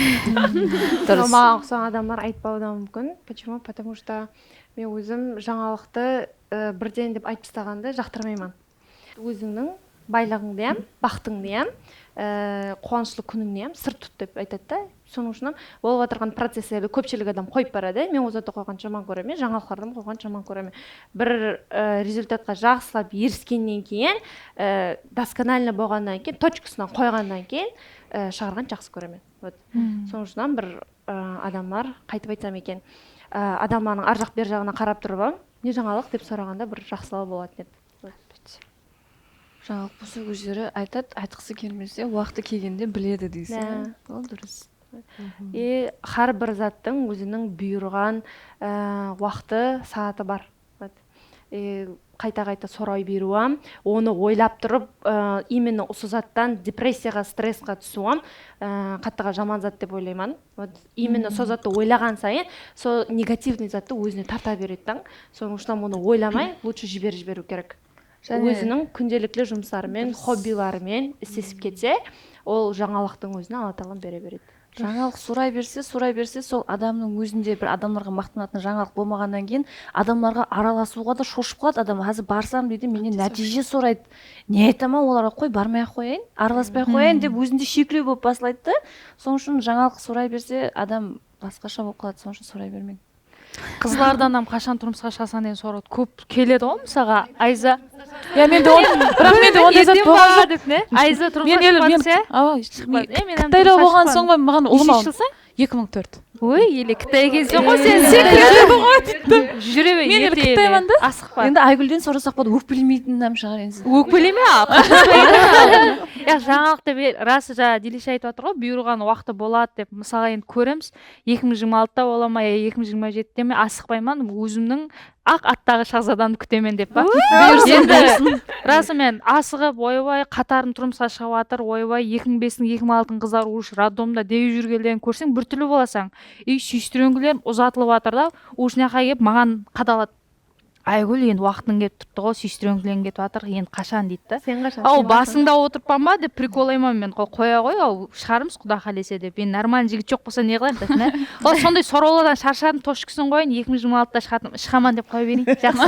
Durıs. Maǵan uqsaǵan adamlar aytpawı da múmkin. Почему? Потому что men ózim jańalıqtı, e, birden dep aytıp taslaǵandı jaqtırmayman. Ózińniń baylıǵıńdı hám, baxtıńdı hám, e, quwanıshlı kúnińdi hám sır tut dep aytadı da. Sonıń ushın hám bolıp atırǵan processlerdi kópshilik adam qoyıp baradı. Men ol zattı qoyǵandı jaman kóremen, jańalıqlardı qoyǵandı jaman kóremen. Bir, e, rezultatqa jaqsılap eriskennen keyin, e, досконально bolǵannan keyin, tochkasınan qoyǵannan keyin, e, shıǵarǵandı jaqsı kóremen. Вот. Sonıń ushın hám bir, e, adamlar, qaytıp aytsam eken, e, adamlardıń arjaq berjaǵına qarap turıp hám, ne jańalıq dep soraǵanda bir jaqsılaw bolatın edi. Jańalıq bolsa ózleri aytadı, aytqısı kelmese, waqtı kelgende biledi deyseń. Ol durıs. E, hár bir zattıń óziniń buyırǵan, e, waqtı, saatı bar. E, qayta-qayta soray beriw hám, onı oylap turıp, e, именно usı zattan depressiyaǵa, stressqa túsiw hám, e, qattıǵa jaman zat dep oylayman. Вот, именно sol zattı oylaǵan sayın, sol negativnıy zattı ózine tarta beredi da. Sonıń ushın hám onı oylamay, лучше jiberip jiberiw kerek. Jáne óziniń kúndelikli jumısları menen, hobbileri menen islesip ketse, ol jańalıqtıń ózine Alla taalam bere beredi. Jańalıq soray berse, soray berse, sol adamnıń ózinde bir adamlarǵa maqtanatın jańalıq bolmaǵannan keyin adamlarǵa aralasıwǵa da shoshıp qaladı adam. Házir barsam deydi, mennen nátiyje soraydı. Ne aytaman olarǵa, qoy, barmay-aq qoyayın, aralaspay-aq qoyayın dep ózinde sheklew bolıp baslaydı da. Sonıń ushın jańalıq soray berse, adam basqasha bolıp qaladı, sonıń ushın soray bermeń. Qızlardan hám qashan turmısqa shıǵasań degen soraw kóp keledi ǵoy, mısalı, Ayza. Ya, mende on-, biraq mende onday zat bolǵan joq dep, ne? Ayza turmısqa shıqpadı, awa, shıqpadı. Qıtaylaw bolǵan soń ǵoy, maǵan ulıwma. Neshinshi jılsań? Eki mıń tórt. Oy, ele Qıtay ekensiń ǵoy sen. Sekretler bolǵan deydi. Júre ber, men ele Qıtayman da. Asıqpa. Endi Aygúlden sorasaq boladı, ókpelemeytin adam shıǵar endi. Ókpeleme, al. Ya, jańalıq dep, rası, jańa Dilisha aytıp atır ǵoy, buyırǵan waqtı boladı dep, mısalı, endi kóremiz. Eki mıń jigirma altıda bola ma, ya eki mıń jigirma jetide me, asıqpayman, ózimniń aq attaǵı shahzadamdı kútemen dep pa? Buyırsın, buyırsın. Endi rasımen asıǵıp, oybay, qatarın turmısqa shıǵıp atır, oybay, eki mıń bestiń, eki mıń altınıń qızları ush roddomda dewip júrgenlerin kórseń, bir túrli bolasań. I súyistiriwgeler uzatılıp atır da, ush mınaqqa kelip maǵan qadaladı. Aygúl, endi waqtıń kelip turıptı ǵoy, súyistiriwgeler ketip atır, endi qashan deydi da. Sen qashan? Aw, basıńda otırıppan ba dep prikolayman men, qoy, qoya ǵoy, aw, shıǵarmız Quda qálese dep. Endi normalnıy jigit joq bolsa ne qılayıq dep, ne? Ol sonday sorawlardan sharshadım, tochkasın qoyayın, eki mıń jigirma altıda shıǵatın, shıǵaman dep qoya bereyik. Jaqsı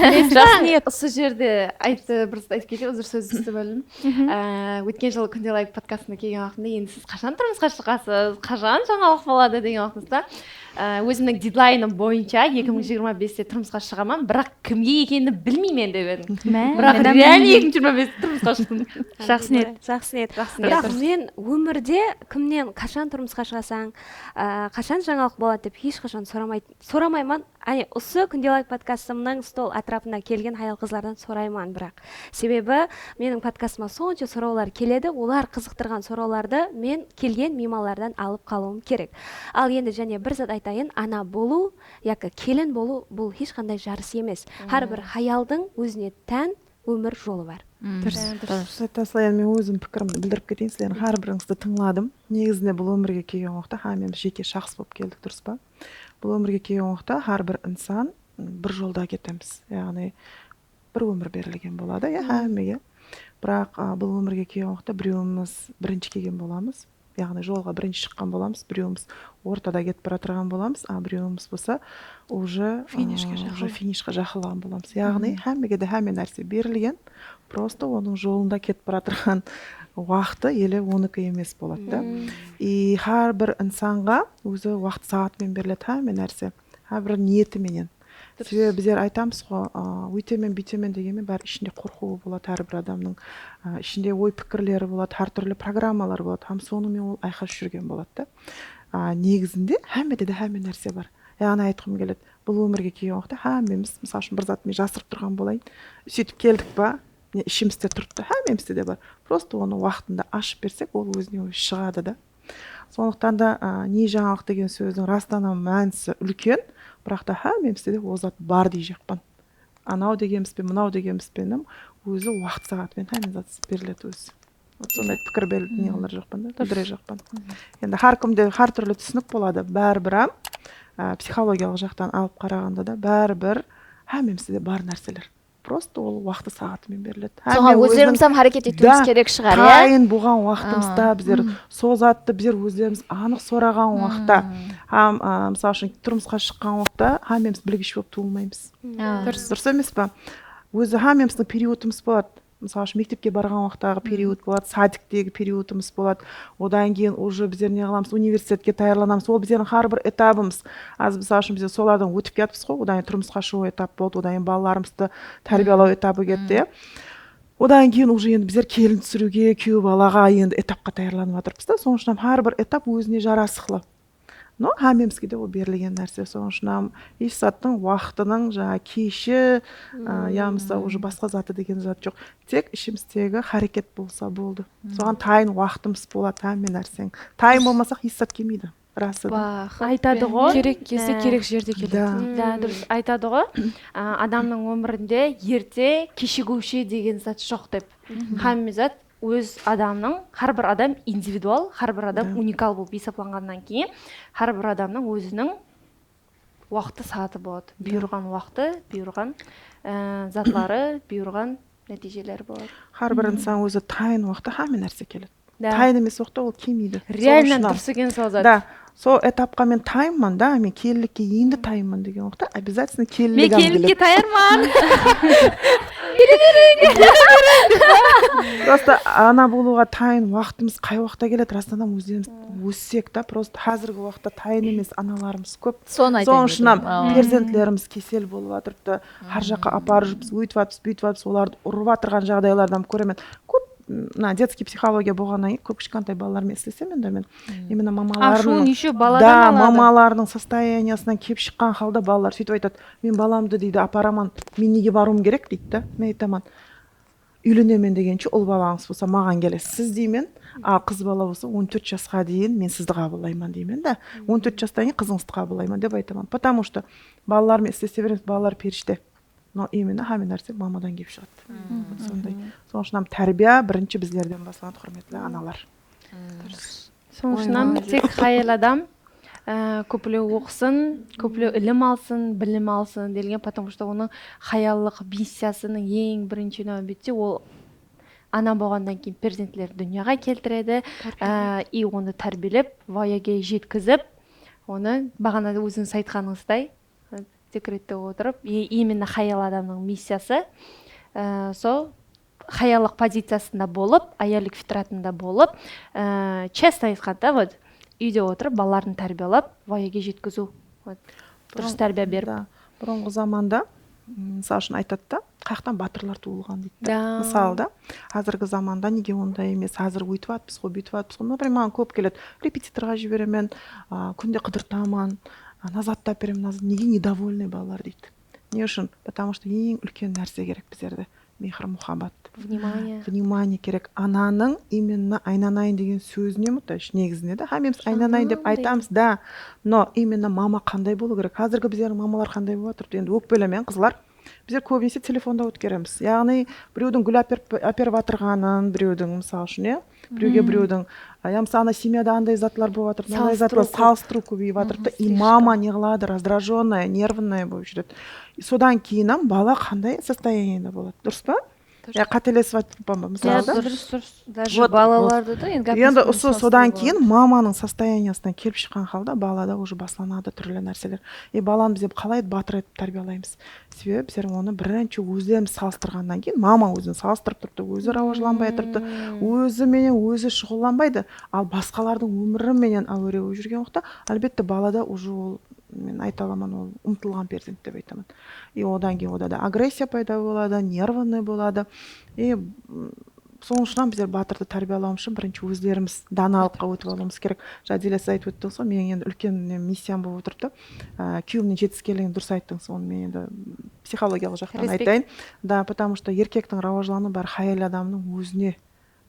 niyet. Jaqsı niyet. Usı jerde ayttı, bir zat aytıp keteyik, uzır sóz ústine bóldim. Á, ótken jılı Kúnde Live podkastına kelgen waqtımda, endi siz qashan turmısqa shıǵasız, qashan jańalıq boladı degen waqtımızda, Á, ózimniń dedlaynım boyınsha eki mıń jigirma beste turmısqa shıǵaman, biraq kimge ekenin bilmeymen dep edim. Biraq realno eki mıń jigirma beste turmısqa shıqtım. Jaqsı niyet. Jaqsı niyet. Jaqsı niyet. Biraq men ómirde kimnen qashan turmısqa shıǵasań, á, qashan jańalıq boladı dep hesh qashan soramay-, soramayman. Áne, usı Kúnde Live podkastımnıń stol átirapına kelgen hayal-qızlardan sorayman, biraq. Sebebi meniń podkastıma sonsha sorawlar keledi, olar qızıqtırǵan sorawlardı men kelgen miymanlardan alıp qalıwım kerek. Al, endi jáne bir zat aytayın, ana bolıw yaki kelin bolıw, bul hesh qanday jarıs emes. Hár bir hayaldıń ózine tán ómir jolı bar. Durıs. Durıs. Tasla, endi men ózim pikirimdi bildirip keteyin, sizlerdiń hár birińizdi tıńladım. Negizinde bul ómirge kelgen waqıtta hámmemiz jeke shaxs bolıp keldik, durıs pa? Bul ómirge kelgen waqıtta hár bir insan, m, bir jolda ketemiz. Yaǵnıy, bir ómir berilgen boladı, ya, hámmege. Biraq, a, bul ómirge kelgen waqıtta birewimiz birinshi kelgen bolamız. Yaǵnıy, jolǵa birinshi shıqqan bolamız, birewimiz ortada ketip baratırǵan bolamız, a birewimiz bolsa уже, a, уже finishqa jaqınlaǵan bolamız. Yaǵnıy, hámmege de hámme nárse berilgen, prosto onıń jolında ketip baratırǵan waqtı ele onıki emes boladı da. И hár bir insanǵa ózi waqtı saatı menen beriledi, hámme nárse. Hár bir niyeti menen. Sebebi bizler aytamız ǵo, a, óytemen, búytemen degenmen, bári ishinde qorqıwı boladı hár bir adamnıń. A, ishinde oy-pikirleri boladı, hár túrli programmalar boladı. Hám sonıń menen ol ayqasıp júrgen boladı da. A, negizinde hámmede de hámme nárse bar. Yaǵnıy aytqım keledi, bul ómirge kelgen waqıtta hámmemiz, mısal ushın, bir zat men jasırıp turǵan bolayın, sóytip keldik pa, mine, ishimizde turıptı, hámmemizde de bar. Prosto onı waqtında ashıp bersek, ol ózine-ózi shıǵadı da. Sonlıqtan da, a, ne jańalıq degen sózdiń rastan hám mánisi úlken, biraq ta hámmemizde de ol zat bar deyjaqpan. Anaw degenbiz be, mınaw degenbiz be, ózi waqıt saatı menen hámme zat beriledi ózi. Вот sonday pikir bel-, ne qılar jaqpan da, bildirejaqpan. Endi hár kimde hár túrli túsinik boladı. Báribir hám, a, psixologiyalıq jaqtan alıp qaraǵanda da báribir hámmemizde de bar nárseler. Prosto ol waqtı saatı menen beriledi. Soǵan ózlerimiz hám háreket etiwimiz kerek shıǵar, ya? Tayın bolǵan waqtımızda bizler sol zattı bizler ózlerimiz anıq soraǵan waqıtta hám, a, mısal ushın, turmısqa shıqqan waqıtta hámmemiz bilgish bolıp tuwılmaymız. Durıs. Durıs emes pa? Ózi hámmemizdiń periodımız boladı. Mısal ushın, mektepke barǵan waqıttaǵı period boladı, sadiktegi periodımız boladı. Odan keyin уже bizler ne qılamız, universitetke tayarlanamız. Ol bizlerdiń hár bir etapımız. Házir, mısal ushın, bizler solardan ótip kiyatırmız ǵoy, odan keyin turmısqa shıǵıw etap boldı, odan keyin balalarımızdı tárbiyalaw etapı ketti, ya. Odan keyin уже endi bizler kelin túsiriwge, kúyew balaǵa endi etapqa tayarlanıp atırmız da. Sonıń ushın hám hár bir etap ózine jarasıqlı. No, hámmemizge de ol berilgen nárse. Sonıń ushın hám hesh zattıń waqtınıń, jańa, keshi, a, yamasa уже basqa zatı degen zat joq. Tek ishimizdegi háreket bolsa boldı. Soǵan tayın waqtımız boladı, hámme nárseniń. Tayın bolmasaq, hesh zat kelmeydi. Rası da. Aytadı ǵo. Kerek kezde, kerek jerde keledi. Da, durıs. Aytadı ǵo, a, adamnıń ómirinde erte, keshigiwshi degen zat joq dep. Hámme zat óz adamnıń, hár bir adam individual, hár bir adam unikal bolıp esaplanǵannan keyin, hár bir adamnıń óziniń waqtı saatı boladı. Buyırǵan waqtı, buyırǵan, e, zatları, buyırǵan nátiyjeleri boladı. Hár bir insan ózi tayın waqıtta hámme nárse keledi. Tayın emes waqıtta ol kelmeydi. Реально durıs eken sol zat. Da, sol etapqa men tayınman da, men kelinlikke endi tayınman degen waqıtta обязательно kelinlik alıp keledi. Men kelinlikke tayarman. Prosto ana bolıwǵa tayın waqtımız qay waqıtta keledi? Rastan hám ózlerimiz óssek ta, prosto házirgi waqıtta tayın emes analarımız kóp. Sonıń ushın hám perzentlerimiz kesel bolıp atırıptı. Hár jaqqa aparıp júrippiz, óytip atırmız, búytip atırmız, olardı urıp atırǵan jaǵdaylardı hám kóremen. Kóp, mına, детский psixologiya bolǵannan keyin kóp kishkantay balalar menen islesem endi men. Именно mamalardıń, ashıwın eshe baladan aladı. Mamalardıń состояниесынан kelip shıqqan halda balalar sóytip aytadı, men balamdı, deydi, aparaman, men nege barıwım kerek, deydi da. Men aytaman, úylenemen degenshe ul balańız bolsa maǵan kelesiz, deymen. Al qız bala bolsa on tórt jasqa deyin men sizdi qabıllayman, deymen da. On tórt jastan keyin qızıńızdı qabıllayman dep aytaman. Потому что balalar menen islese beremiz, balalar perishte. No, именно hámme nárse mamadan kelip shıǵadı. Sonday. Sonıń ushın hám tárbiya birinshi bizlerden baslanıdı, húrmetli analar. Durıs. Sonıń ushın hám tek hayal adam, e, kóplew oqısın, kóplew ilim alsın, bilim alsın delgen, потому что onıń hayallıq missiyasınıń eń birinshi náwbette ol ana bolǵannan keyin perzentlerdi dúnyaǵa keltiredi, e, и onı tárbiyelep, voyaga jetkizip, onı baǵanada ózińiz aytqanıńızday, dekrette otırıp, и именно hayal adamnıń missiyası, e, sol hayallıq poziciyasında bolıp, ayallik fitratında bolıp, e, честно aytqanda, вот, úyde otırıp, balalardı tárbiyalap, voyaga jetkiziw. Вот. Durıs tárbiya berip. Da, burınǵı zamanda, m, mısal ushın aytadı da, qayaqtan batırlar tuwılǵan deydi da. Da. Mısalı da, házirgi zamanda nege onday emes, házir óytip atırmız ǵoy, búytip atırmız ǵoy. Например, maǵan kóp keledi. Repetitorǵa jiberemen, a, kúnde qıdırtaman, a, nazattı áperemen, nazat. Nege nedovolnıy balalar deydi. Ne ushın? Потому что eń úlken nárse kerek bizlerde. Mehir, muhabbat. Внимание. Внимание kerek. Ananıń именно aynanayın degen sózine muhtayj negizinde de. Hámmemiz aynanayın dep aytamız da. No именно mama qanday bolıw kerek? Házirgi bizlerdiń mamalar qanday bolıp atırıptı? Endi ókpelemeń, qızlar. Bizler kóbinese telefonda ótkeremiz. Yaǵnıy birewdiń gúl áperip, áperip atırǵanın, birewdiń, mısal ushın, ya, birewge birewdiń, a, ya bolmasa ana semyada anday zatlar bolıp atırıptı, mınanday zatlar, salıstırıw kóbeyip atırıptı. И mama ne qıladı, раздражённая, нервная bolıp júredi. Sodan keyin hám bala qanday состояниеda boladı, durıs pa? Ya qátelesip aytıp atırman ba, mısalı da? Durıs, durıs. Даже balalarda da endi usı sodan keyin mamanıń состояниесinden kelip shıqqan halda balada уже baslanadı túrli nárseler. E, balanı biz qalay batır etip tárbiyalaymız? Sebebi bizler onı birinshi ózlerimiz salıstırǵannan keyin, mama ózin salıstırıp turıptı, ózi rawajlanbay turıptı, ózi menen ózi shuǵıllanbaydı. Al basqalardıń ómiri menen áwere bolıp júrgen waqıtta, álbette, balada уже ol, men ayta alaman, ol umtılǵan perzent dep aytaman. E, odan keyin oda da agressiya payda boladı, нервный boladı. E, m, Sonıń ushın hám bizler batırdı tárbiyalawımız ushın birinshi ózlerimiz danalıqqa ótip alıwımız kerek. Jadila, siz aytıp óttińiz ǵoy, meniń endi úlken nem, missiyam bolıp otırıptı. Á, kúyewimniń jetiskenligin durıs ayttıńız, onı men endi psixologiyalıq jaqtan aytayın. Da, потому что erkektiń rawajlanıwı bári háyel adamnıń ózine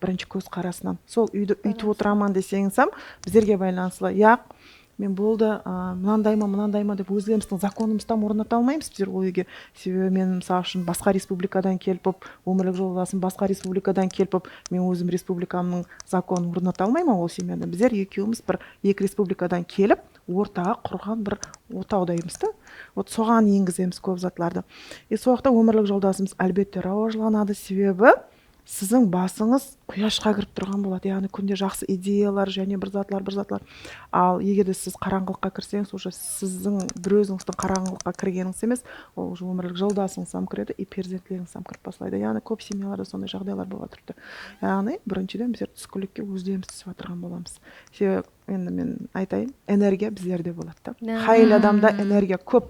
birinshi kóz qarasınan. Sol úydi úytip otıraman deseńiz hám bizlerge baylanıslı. Yaq, men boldı, a, mınandayma, mınandayma dep ózlerimizdiń zakonımızdı hám ornata almaymız bizler ol úyge. Sebebi men, mısal ushın, basqa respublikadan kelip, ómirlik joldasım basqa respublikadan kelip, men ózim respublikamnıń zakonın ornata almayman ol semyada. Bizler ekewimiz bir eki respublikadan kelip, ortaǵa qurǵan bir otawdaymız da. Вот soǵan engizemiz kóp zatlardı. E, sol waqıtta ómirlik joldasımız, álbette, rawajlanadı, sebebi siziń basıńız quyashqa kirip turǵan boladı. Yaǵnıy kúnde jaqsı ideyalar, jáne bir zatlar, bir zatlar. Al, eger de siz qarańǵılıqqa kirseńiz, уже siziń bir ózińizdiń qarańǵılıqqa kirgenińiz emes, ol уже ómirlik joldasıńız hám kiredi, и perzentlerińiz hám kirip baslaydı. Yaǵnıy kóp semyalarda sonday jaǵdaylar bolıp atırıptı. Yaǵnıy birinshiden bizler túskinlikke ózlerimiz túsip atırǵan bolamız. Sebebi endi men aytayın, energiya bizlerde boladı da. Háyel adamda energiya kóp.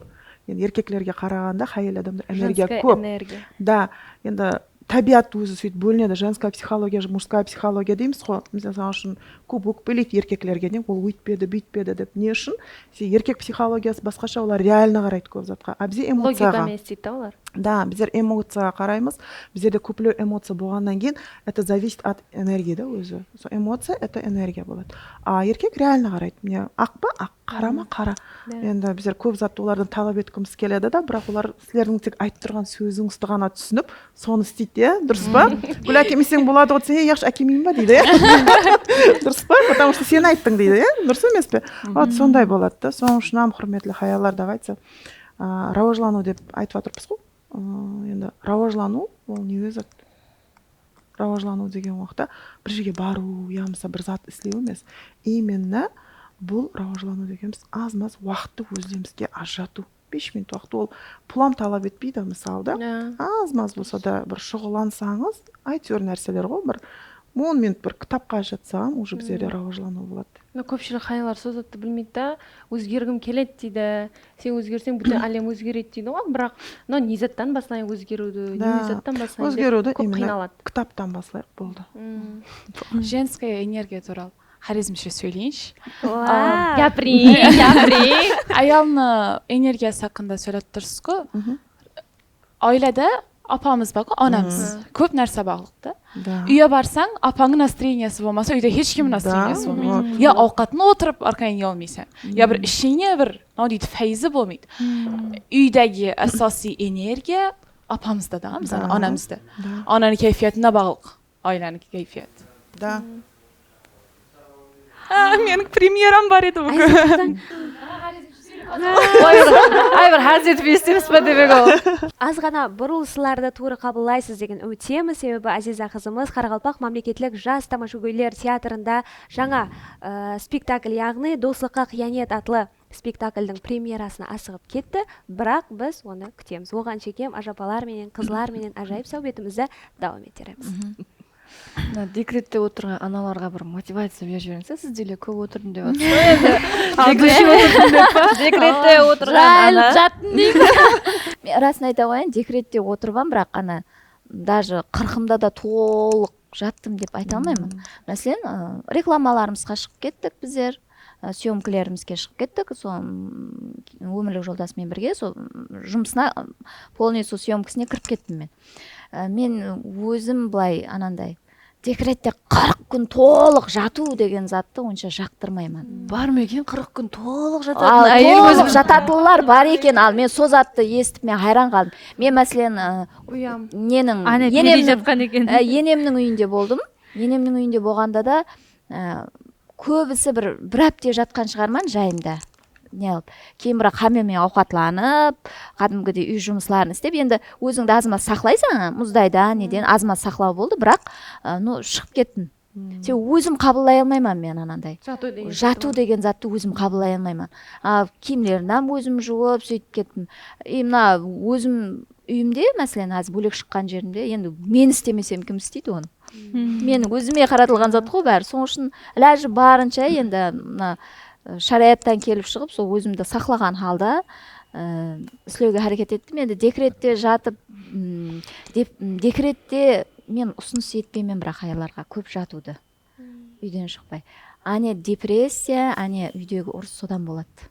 Endi erkeklerge qaraǵanda háyel adamda energiya kóp. Женская энергия. Da, endi tábiyat ózi sóytip bólinedi. Женская психология, мужская психология deymiz ǵo. Mısal ushın, kóp ókpeleydi erkeklerge, ne, ol óytpedi, búytpedi dep. Ne ushın? Erkek psixologiyası basqasha, olar реально qaraydı kóp zatqa. A bizde эмоцияǵa. Logika menen isleydi da olar. Da, bizler эмоцияǵa qaraymız. Bizlerde kóplew эмоция bolǵannan keyin, это зависит от энергии da ózi. Sol эмоция, это энергия boladı. A erkek реально qaraydı. Mine, aq pa? Aq. Qara ma? Qara. Endi bizler kóp zattı olardan talap etkimiz keledi da, biraq olar sizlerdiń tek aytıp turǵan sózińizdi ǵana túsinip, sonı isleydi, ya, durıs pa? Gúl ákemeseń boladı ǵo deseń, e, yaqshı ákemeymen ba deydi, ya. Durıs pa? Потому что sen ayttıń deydi, ya. Durıs emes pe? Вот sonday boladı da. Sonıń ushın hám, húrmetli hayallar, давайте, a, rawajlanıw dep aytıp atırmız ǵo. A, endi rawajlanıw ol ne zat? Rawajlanıw degen waqıtta bir jerge barıw yamasa bir zat islew emes. Именно bul rawajlanıw degenimiz az-maz waqıttı ózlerimizge ajıratıw. Bes minut waqıt, ol pul hám talap etpeydi, mısalı da. Az-maz bolsa da bir shuǵıllansańız, áytewir nárseler ǵo, bir on minut bir kitapqa ajıratsam, уже bizlerde rawajlanıw boladı. Mına kópshilik hayallar sol zattı bilmeydi da, ózgergim keledi deydi. Sen ózgerseń, bútin álem ózgeredi deydi ǵo, biraq mına ne zattan baslayın ózgeriwdi, ne zattan baslayın dep kóp qıynaladı. Kitaptan baslayıq, boldı. Женская энергия tuwralı hárezmshe sóyleyinshi. Gapiriń, gapiriń. Ayalnıń energiyası haqqında sóylep tursız ǵo. Oilada apamız bar-ǵo, anamız. Kóp nárse baǵlıq ta. Úyge barsań, apańnıń nastroeniyası bolmasa, úyde hesh kimniń nastroeniyası bolmaydı. Ya awqatın otırıp arqayın iye almaysań, ya bir ishińe bir, mınaw deydi, fáyizi bolmaydı. Úydegi asosiy energiya apamızda da, mısalı, anamızda. Ananıń kayfiyatına baǵlıq. Oilanıń kayfiyatı. Da. A, meniń premyeram bar edi búgin. Ay, bir, ay, bir házil etip esitemiz ba dep edi ol. Az ǵana burılıslardı tuwrı qabıllaysız degen úmittemiz, sebebi Aziza qızımız Qaraqalpaq mámleketlik jas tamashagóyler teatrında jańa, ı, spektakl, yaǵnıy Doslıqqa qıyanet atlı spektakldiń premyerasına asıǵıp ketti, biraq biz onı kútemiz. Oǵan shekem ajapalar menen, qızlar menen ájayıp sáwbetimizdi dawam ettiremiz. Mına dekrette otırǵan analarǵa bir motivaciya berip jiberińizler, sizdeler kóp otırdım dep atırsız ǵoy endi. Dekrette otırdım dep pa? Dekrette otırǵan ana. Jattım deydi. Men rasın ayta qoyayın, dekrette otırıp am, biraq ana, даже qırqımda da tolıq jattım dep ayta almayman. Máselen, ı, reklamalarımızǵa shıǵıp kettik bizler, ı, syomkalerimizge shıǵıp kettik. Sol, ım, ómirlik joldasım menen birge sol, ım, jumısına, ım, полностью syomkasına kirip kettim men. I, men ózim bılay ananday dekrette qırq kún tolıq jatıw degen zattı onsha jaqtırmayman. Bar ma eken qırq kún tolıq jatatuǵın áyel? Tolıq jatatınlar bar eken, al men sol zattı esitip men hayran qaldım. Men, máselen, ı, Uyam. Neniń, áne, enemniń, jatqan eken. I, enemniń úyinde boldım. Enemniń úyinde bolǵanda da, ı, kóbisi bir, bir hápte jatqan shıǵarman jayımda. Ne qılıp? Keyin biraq hámme menen awqatlanıp, qádimgidey úy jumısların islep, endi ózińdi azmaz saqlaysań, muzdaydan, neden azmaz saqlaw boldı, biraq, ı, nu, shıǵıp kettim. Sen ózim qabıllay almayman men ananday. Jatıw degen zattı ózim qabıllay almayman. A, kiyimlerin hám ózim juwıp, sóytip kettim. I, mına ózim úyimde, máselen, házir bólek shıqqan jerimde, endi men istemesem, kim isteydi onı? Meniń ózime qaratılǵan zat ǵoy bári. Sonıń ushın ilajı barınsha endi mına, ı, sharayattan kelip shıǵıp, sol ózimdi saqlaǵan halda, ı, islewge háreket ettim. Endi dekrette jatıp, ım, dep-, ım, dekrette men usınıs etpeymen, biraq ayallarǵa kóp jatıwdı. Úyden shıqpay. Áne depressiya, áne úydegi urıs sodan boladı.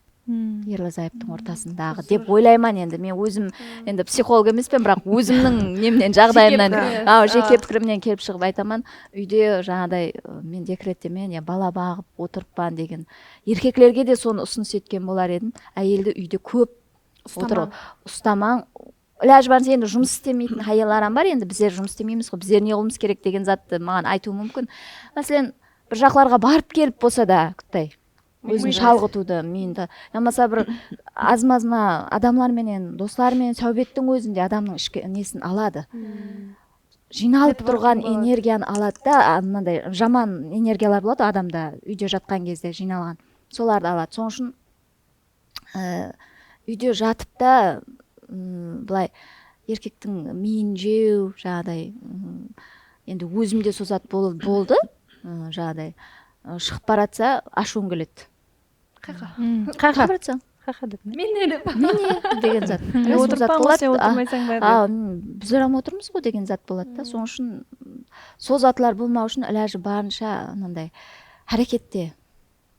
Erli-zayıptıń ortasındaǵı dep oylayman endi. Men ózim endi psixolog emespen, biraq ózimniń nemnen, jaǵdayımnan, aw, jeke pikirimnen kelip shıǵıp aytaman. Úyde jańaday, ı, men dekrettemen, ya bala baǵıp otırıppan degen. Erkeklerge de sonı usınıs etken bolar edim. Áyeldi úyde kóp otırıp, ustamań. Ilajı barınca endi jumıs istemeytin hayallar hám bar, endi bizler jumıs istemeymiz ǵoy, bizler ne qılıwımız kerek degen zattı maǵan aytıwı múmkin. Máselen, bir jaqlarǵa barıp kelip bolsa da, kútpey. Ózin shalǵıtıwdı, miyindi. Yamasa bir azmaz mına adamlar menen, doslar menen sáwbettiń ózinde adamnıń ishki nesin aladı. Jıynalıp turǵan energiyanı aladı da, a, mınaday jaman energiyalar boladı adamda, úyde jatqan gezde jıynalǵan. Solardı aladı. Sonıń ushın, e, úyde jatıp ta, ım, bılay erkektiń miyin jew, jaǵday, ım, endi ózimde sol zat bol-, boldı, ı, jaǵday, ı, shıǵıp baratsa ashıwıń keledi. Qayqa. Qayqa baratsań? Qayqa dep. Men ne dep? Men ne degen zat. Otırıp atırıp, otırmaysań ba? A, ım, bizler hám otırmız ǵoy degen zat boladı da. Sonıń ushın sol zatlar bolmaw ushın ilajı barınsha ananday hárekette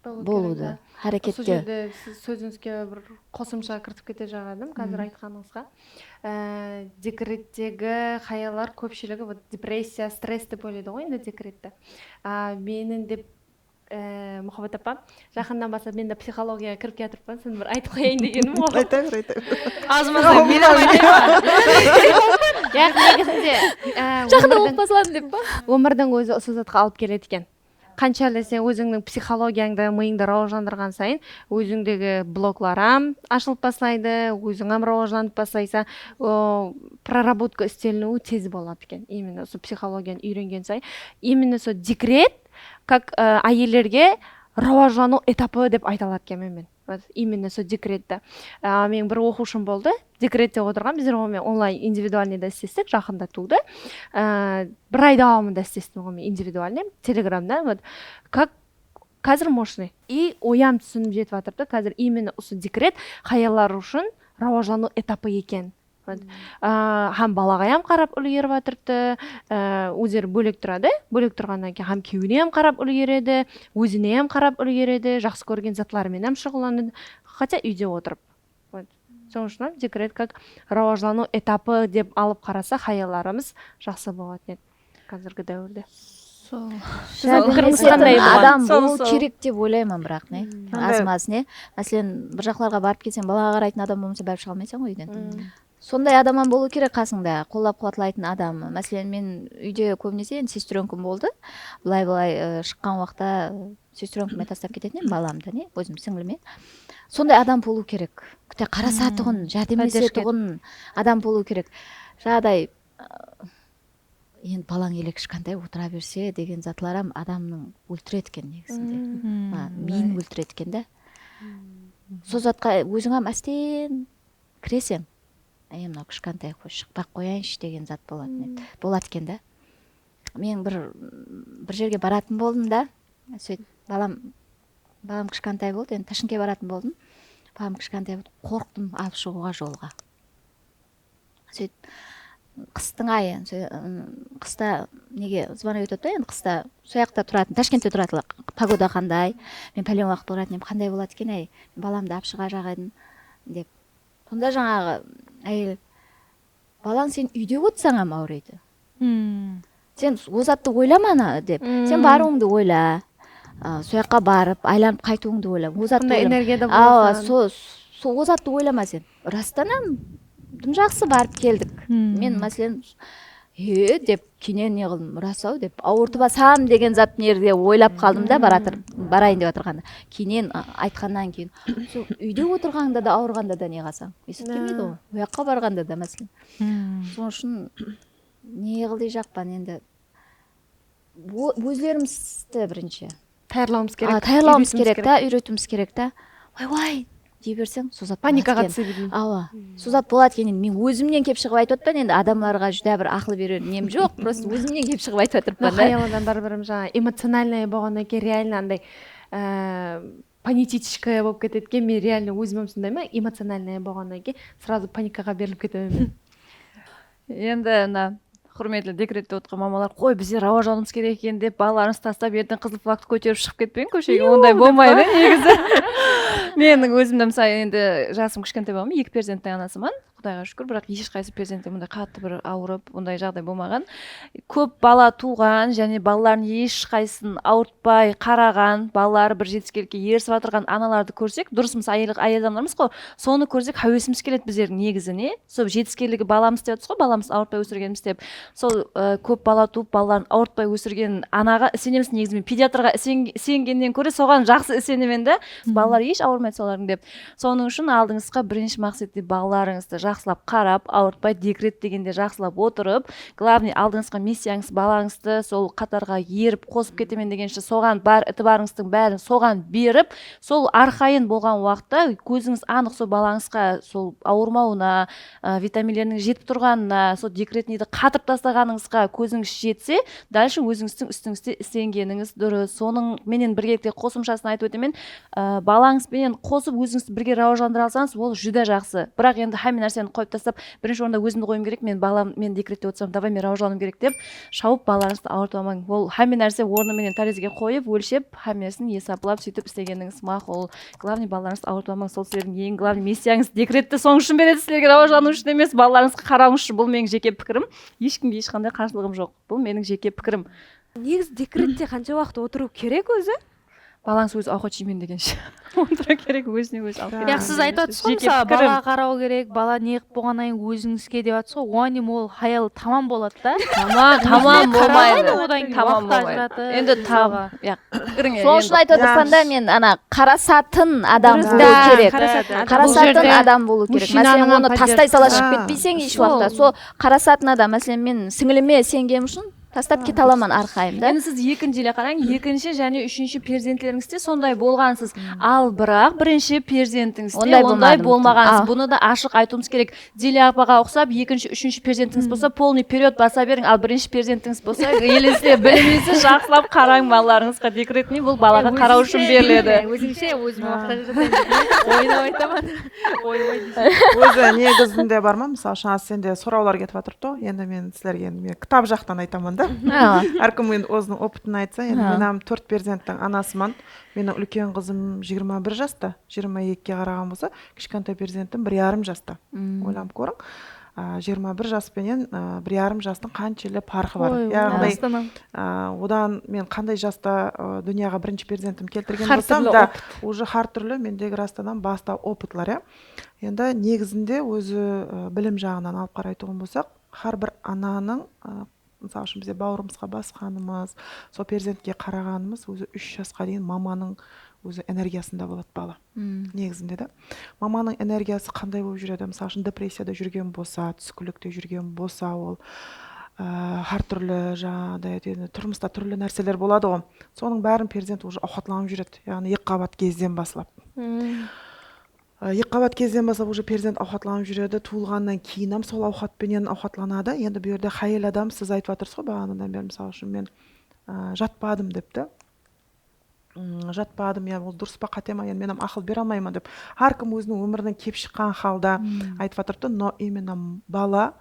bolıwdı, hárekette. Usı jerde siz sózińizge bir qosımsha kiritip kete jaradım, házir aytqanıńızǵa. Á, dekrettegi hayallar kópshiligi вот depressiya, stress dep oylaydı ǵoy endi dekretti. Á, meniń dep, á, Muhabbat apa, jaqınnan baslap men de psixologiyaǵa kirip kiyatırıppan, sen bir aytıp qoyayın degenim ǵoy. Ayta ber, ayta ber. Azmazdan men hám aytayın ba? Yaq, negizinde, á, jaqında ómirdiń, oqıp basladım dep pa? Ómirdiń ózi usı zatqa alıp keledi eken. Qanshalay sen ózińniń psixologiyańdı, mıyıńdı rawajlandırǵan sayın, ózińdegi bloklar hám ashılıp baslaydı, óziń hám rawajlanıp baslaysań, o, проработка isteliniwi tez boladı eken. Именно usı psixologiyanı úyrengen sayın, именно sol dekret, как, ı, áyellerge rawajlanıw etapı dep ayta aladı ekenmen men. Вот, именно sol dekretti. Á, meniń bir oqıwshım boldı. Dekrette otırǵan, bizler onıń menen onlayn individualnıyda islestik, jaqında tuwdı. Á, bir ay dawamında islestim onıń menen individualnıy, telegramda, вот. Как, házir мощный. И oyam túsinip jetip atırıptı. Házir именно usı dekret hayallar ushın rawajlanıw etapı eken. Вот. Á, hám balaǵa hám qarap úlgerip atırıptı, á, ózleri bólek turadı, bólek turǵannan keyin hám kúyewine hám qarap úlgeredi, ózine hám qarap úlgeredi, jaqsı kórgen zatları menen hám shuǵıllanadı, хотя úyde otırıp. Вот. Sonıń ushın hám dekret как rawajlanıw etapı dep alıp qarasa, hayallarımız jaqsı boladı edi házirgi dáwirde. Sol. Siziń pikirińiz qanday? Adam bolıw kerek dep oylayman, biraq ne? Azmaz ne? Máselen, bir jaqlarǵa barıp kelseń, balaǵa qaraytın adam bolmasa, báribir shıǵa almaysań ǵoy úyden. Sonday adam hám bolıw kerek qasıńda, qollap-quwatlaytın adam. Máselen, men úyde kóbinese, endi sestrёnkam boldı. Bılay-bılay, ı, shıqqan waqıtta, ı, sestrёnkame taslap ketetin edim balamdı, ne, ózim sińlime. Sonday adam bolıw kerek. Kúte qarasatuǵın, járdemlesetuǵın adam bolıw kerek. Jaǵday, ı, endi balań ele kishkantay otıra berse degen zatlar hám adamnıń óltiredi eken negizinde. Miyin óltiredi eken da. Sol zatqa óziń hám ásten kireseń. Áy, mınaw kishkantay qoy, shıqpay-aq qoyayınshı degen zat bolatın edi. Boladı eken da. Men bir bir jerge baratın boldım da, sóyt balam balam kishkantay boldı, endi Tashkentke baratın boldım. Balam kishkantay boldı, qorqtım alıp shıǵıwǵa jolǵa. Sóyt qıstıń ayı, só- ım, qısta nege zvonok etedi da, endi qısta soyaqta turatın, Tashkentte turatınlar, pogoda qanday, men pálen waqıt baratın edim, qanday boladı eken, áy, men balamdı alıp shıǵaraq edim, dep. Sonda jańaǵı áyel, balań sen úyde otsań hám awırıydı. Sen o zattı oylama, ana, dep. Sen barıwıńdı oyla. A, soyaqqa barıp, aylanıp qaytıwıńdı oyla. O zattı oylama. Awa, so, so, o zattı oylama sen. Rastan hám dım jaqsı barıp keldik. Men, máselen, he, dep, keyin ne qıldım, ras-aw, dep, awırtıp alsam degen zat nerge oylap qaldım da, baratır, barayın dep atırǵanda. Keyin, a, aytqannan keyin, sol úyde otırǵanda da, awırǵanda da ne qılsań? Esitpemeydi ǵoy. O jaqqa barǵanda da, máselen. Sonıń ushın ne qıl deyjaqpan endi. Ó- ózlerimizdi birinshi tayarlawımız kerek, tayarlawımız kerek ta, úyretiwimiz kerek ta. Way-way dey berseń, sozat panikaǵa túse bermey. Awa, sozat boladı eken. Endi men ózimnen kelip shıǵıp aytıp atırman, endi adamlarǵa júdá bir aqıl berer nem joq, prosta ózimnen kelip shıǵıp aytıp atırman da. Hayal adam bir-birim jańa emocionalnaya bolǵannan keyin, realno anday, e, panetichkaya bolıp ketedi eken. Men realno ózim hám sındayman, emocionalnaya bolǵannan keyin srazu panikaǵa berilip ketemen men. Endi mına húrmetli dekrette otırǵan mamalar, qoy, bizler rawajlanıwımız kerek eken dep, balalarıńızdı tastap, erteń qızıl flagtı kóterip shıǵıp ketpeń kóshege, onday bolmaydı negizi. Meniń ózimdi, mısalı, endi jasım kishkentay bolǵanman, eki perzenttiń anasıman, Qudayǵa shúkir, biraq hesh qaysı perzentler bunday qattı bir awırıp, bunday jaǵday bolmaǵan. Kóp bala tuwǵan, jáne balaların hesh qaysısın awırtpay qaraǵan, balaları bir jetiskenlikke erisip atırǵan analardı kórsek, durıs, mısalı, áyel, áyel adamlarmız ǵo, sonı kórsek, háwesimiz keledi bizlerdiń negizi, ne? Sol jetiskenligi balamız dep atırmız ǵo, balamızdı awırtpay ósirgenimiz dep. Sol, ı, kóp bala tuwıp, balaların awırtpay ósirgen anaǵa isenemiz negizi. Men pediatrǵa isen-, isengennen kóre soǵan jaqsı isenemen da. Balalar hesh awırmaydı solardıń dep. Sonıń ushın aldıńızǵa birinshi maqsette balalarıńızdı jaqsılap qarap, awırtpay dekret degende jaqsılap otırıp, glavnıy aldıńızǵa missiyańız balańızdı sol qatarǵa erip, qosıp ketemen degenshe soǵan bar itibarıńızdıń bárin soǵan berip, sol arqayın bolǵan waqıtta kózińiz anıq sol balańızǵa sol awırmawına, ı, vitaminleriniń jetip turǵanına, sol dekretniydi qatırıp taslaǵanıńızǵa kózińiz jetse, dálshe ózińizdiń ústińizde isengenińiz durıs. Sonıń menen birgelikte qosımshasın aytıp ótemen, ı, balańız benen qosıp ózińizdi birge rawajlandıra alsańız, ol júdá jaqsı. Biraq endi hámme nárseni qoyıp taslap, birinshi orında ózimdi qoyıwım kerek, men balam, men dekrette otırsam, davay, men rawajlanıwım kerek dep, shawıp balalarıńızdı awırtıp almań. Ol hámme nárse ornı menen tárezige qoyıp, ólshep, hámmesin esaplap, sóytip islegenińiz maqul. Glavnıy, balalarıńızdı awırtıp almań, sol sizlerdiń eń glavnıy missiyańız. Dekretti sonıń ushın beredi, sizlerge rawajlanıw ushın emes, balalarıńızǵa qarawıńız ushın. Bul meniń jeke pikirim. Hesh kimge hesh qanday qarsılıǵım joq. Bul meniń jeke pikirim. Negizi dekrette qansha waqıt otırıw kerek ózi? Balańız ózi awqat jeymen degenshe. Otırıw kerek, ózine ózi alıp ketiw. Yaq, siz aytıp atırsańız ǵo, mısalı, balaǵa qaraw kerek, bala ne qılıp bolǵannan keyin ózińizge dep atırsańız ǵo, oǵan deyin ol hayal tamam boladı da. Tamam, tamam bolmaydı. Odan keyin tamam waqıt bolmaydı. Ajıratıp, endi tam, yaq, pikirińe. Sonıń ushın aytıp atırman da men, ana, qarasatın adam bolıw kerek. Qarasatın adam bolıw kerek. Máselen, onı tastay sala shıǵıp ketpeyseń hesh waqıtta. Sol qarasatın adam, máselen, men sińlime isengenim ushın tastap kete alaman arqayın da. Endi siz ekinshi ele qarań, ekinshi jáne úshinshi perzentlerińizde sonday bolǵansız. Al, biraq birinshi perzentińizde onday bolmaǵansız. Bunı da ashıq aytıwımız kerek. Dilya apaǵa uqsap, ekinshi, úshinshi perzentińiz bolsa, polnıy period basa beriń, al birinshi perzentińiz bolsa, ele sizler bilmeysiz, jaqsılap qarań balalarıńızǵa, dekretnıy bul balaǵa qaraw ushın beriledi. Ózińshe, ózime waqıt ajırataman, oynap aytaman. Oybay deysiz. Ózi negizinde bar ma, mısal ushın, sende sorawlar ketip atırıptı ǵoy, endi men sizlerge, endi men kitap jaqtan aytaman da. Hár kim endi óziniń opıtın aytsa, endi men hám tórt perzenttiń anasıman. Meniń úlken qızım jigirma bir jasta, jigirma ekige qaraǵan bolsa, kishkentay perzentim bir yarım jasta. Oylanıp kóriń. A, jigirma bir jas penen, a, bir yarım jastıń qanshelli parqı bar. Yaǵnıy, a, odan men qanday jasta, a, dúnyaǵa birinshi perzentimdi keltirgen bolsam da, уже hár túrli mendegi rastan hám basta opıtlar, ya. Endi negizinde ózi, a, bilim jaǵınan alıp qaraytuǵın bolsaq, hár bir ananıń, a, mısal ushın, bizde bawırımızǵa basqanımız, sol perzentke qaraǵanımız ózi úsh jasqa deyin mamanıń ózi energiyasında boladı bala. Negizinde de. Mamanıń energiyası qanday bolıp júredi? Mısal ushın, depressiyada júrgen bolsa, túsikilikte júrgen bolsa ol, ı, hár túrli, jańaǵıday, turmısta túrli nárseler boladı ǵoy. Sonıń bárin perzent уже awqatlanıp júredi. Yaǵnıy, eki qabat gezden baslap. Eki qabat gezden baslap уже perzent awqatlanıp júredi. Tuwılǵannan keyin hám sol awqat penen awqatlanadı. Endi bul jerde háyel adam, siz aytıp atırsız ǵoy baǵanadan beri, mısal ushın, men, ı, jatpadım depti. Im, jatpadım, ya ol durıs pa, qáte ma, endi men hám aqıl bere almayman dep. Hár kim óziniń ómirinen kelip shıqqan halda aytıp atırıptı, но именно bala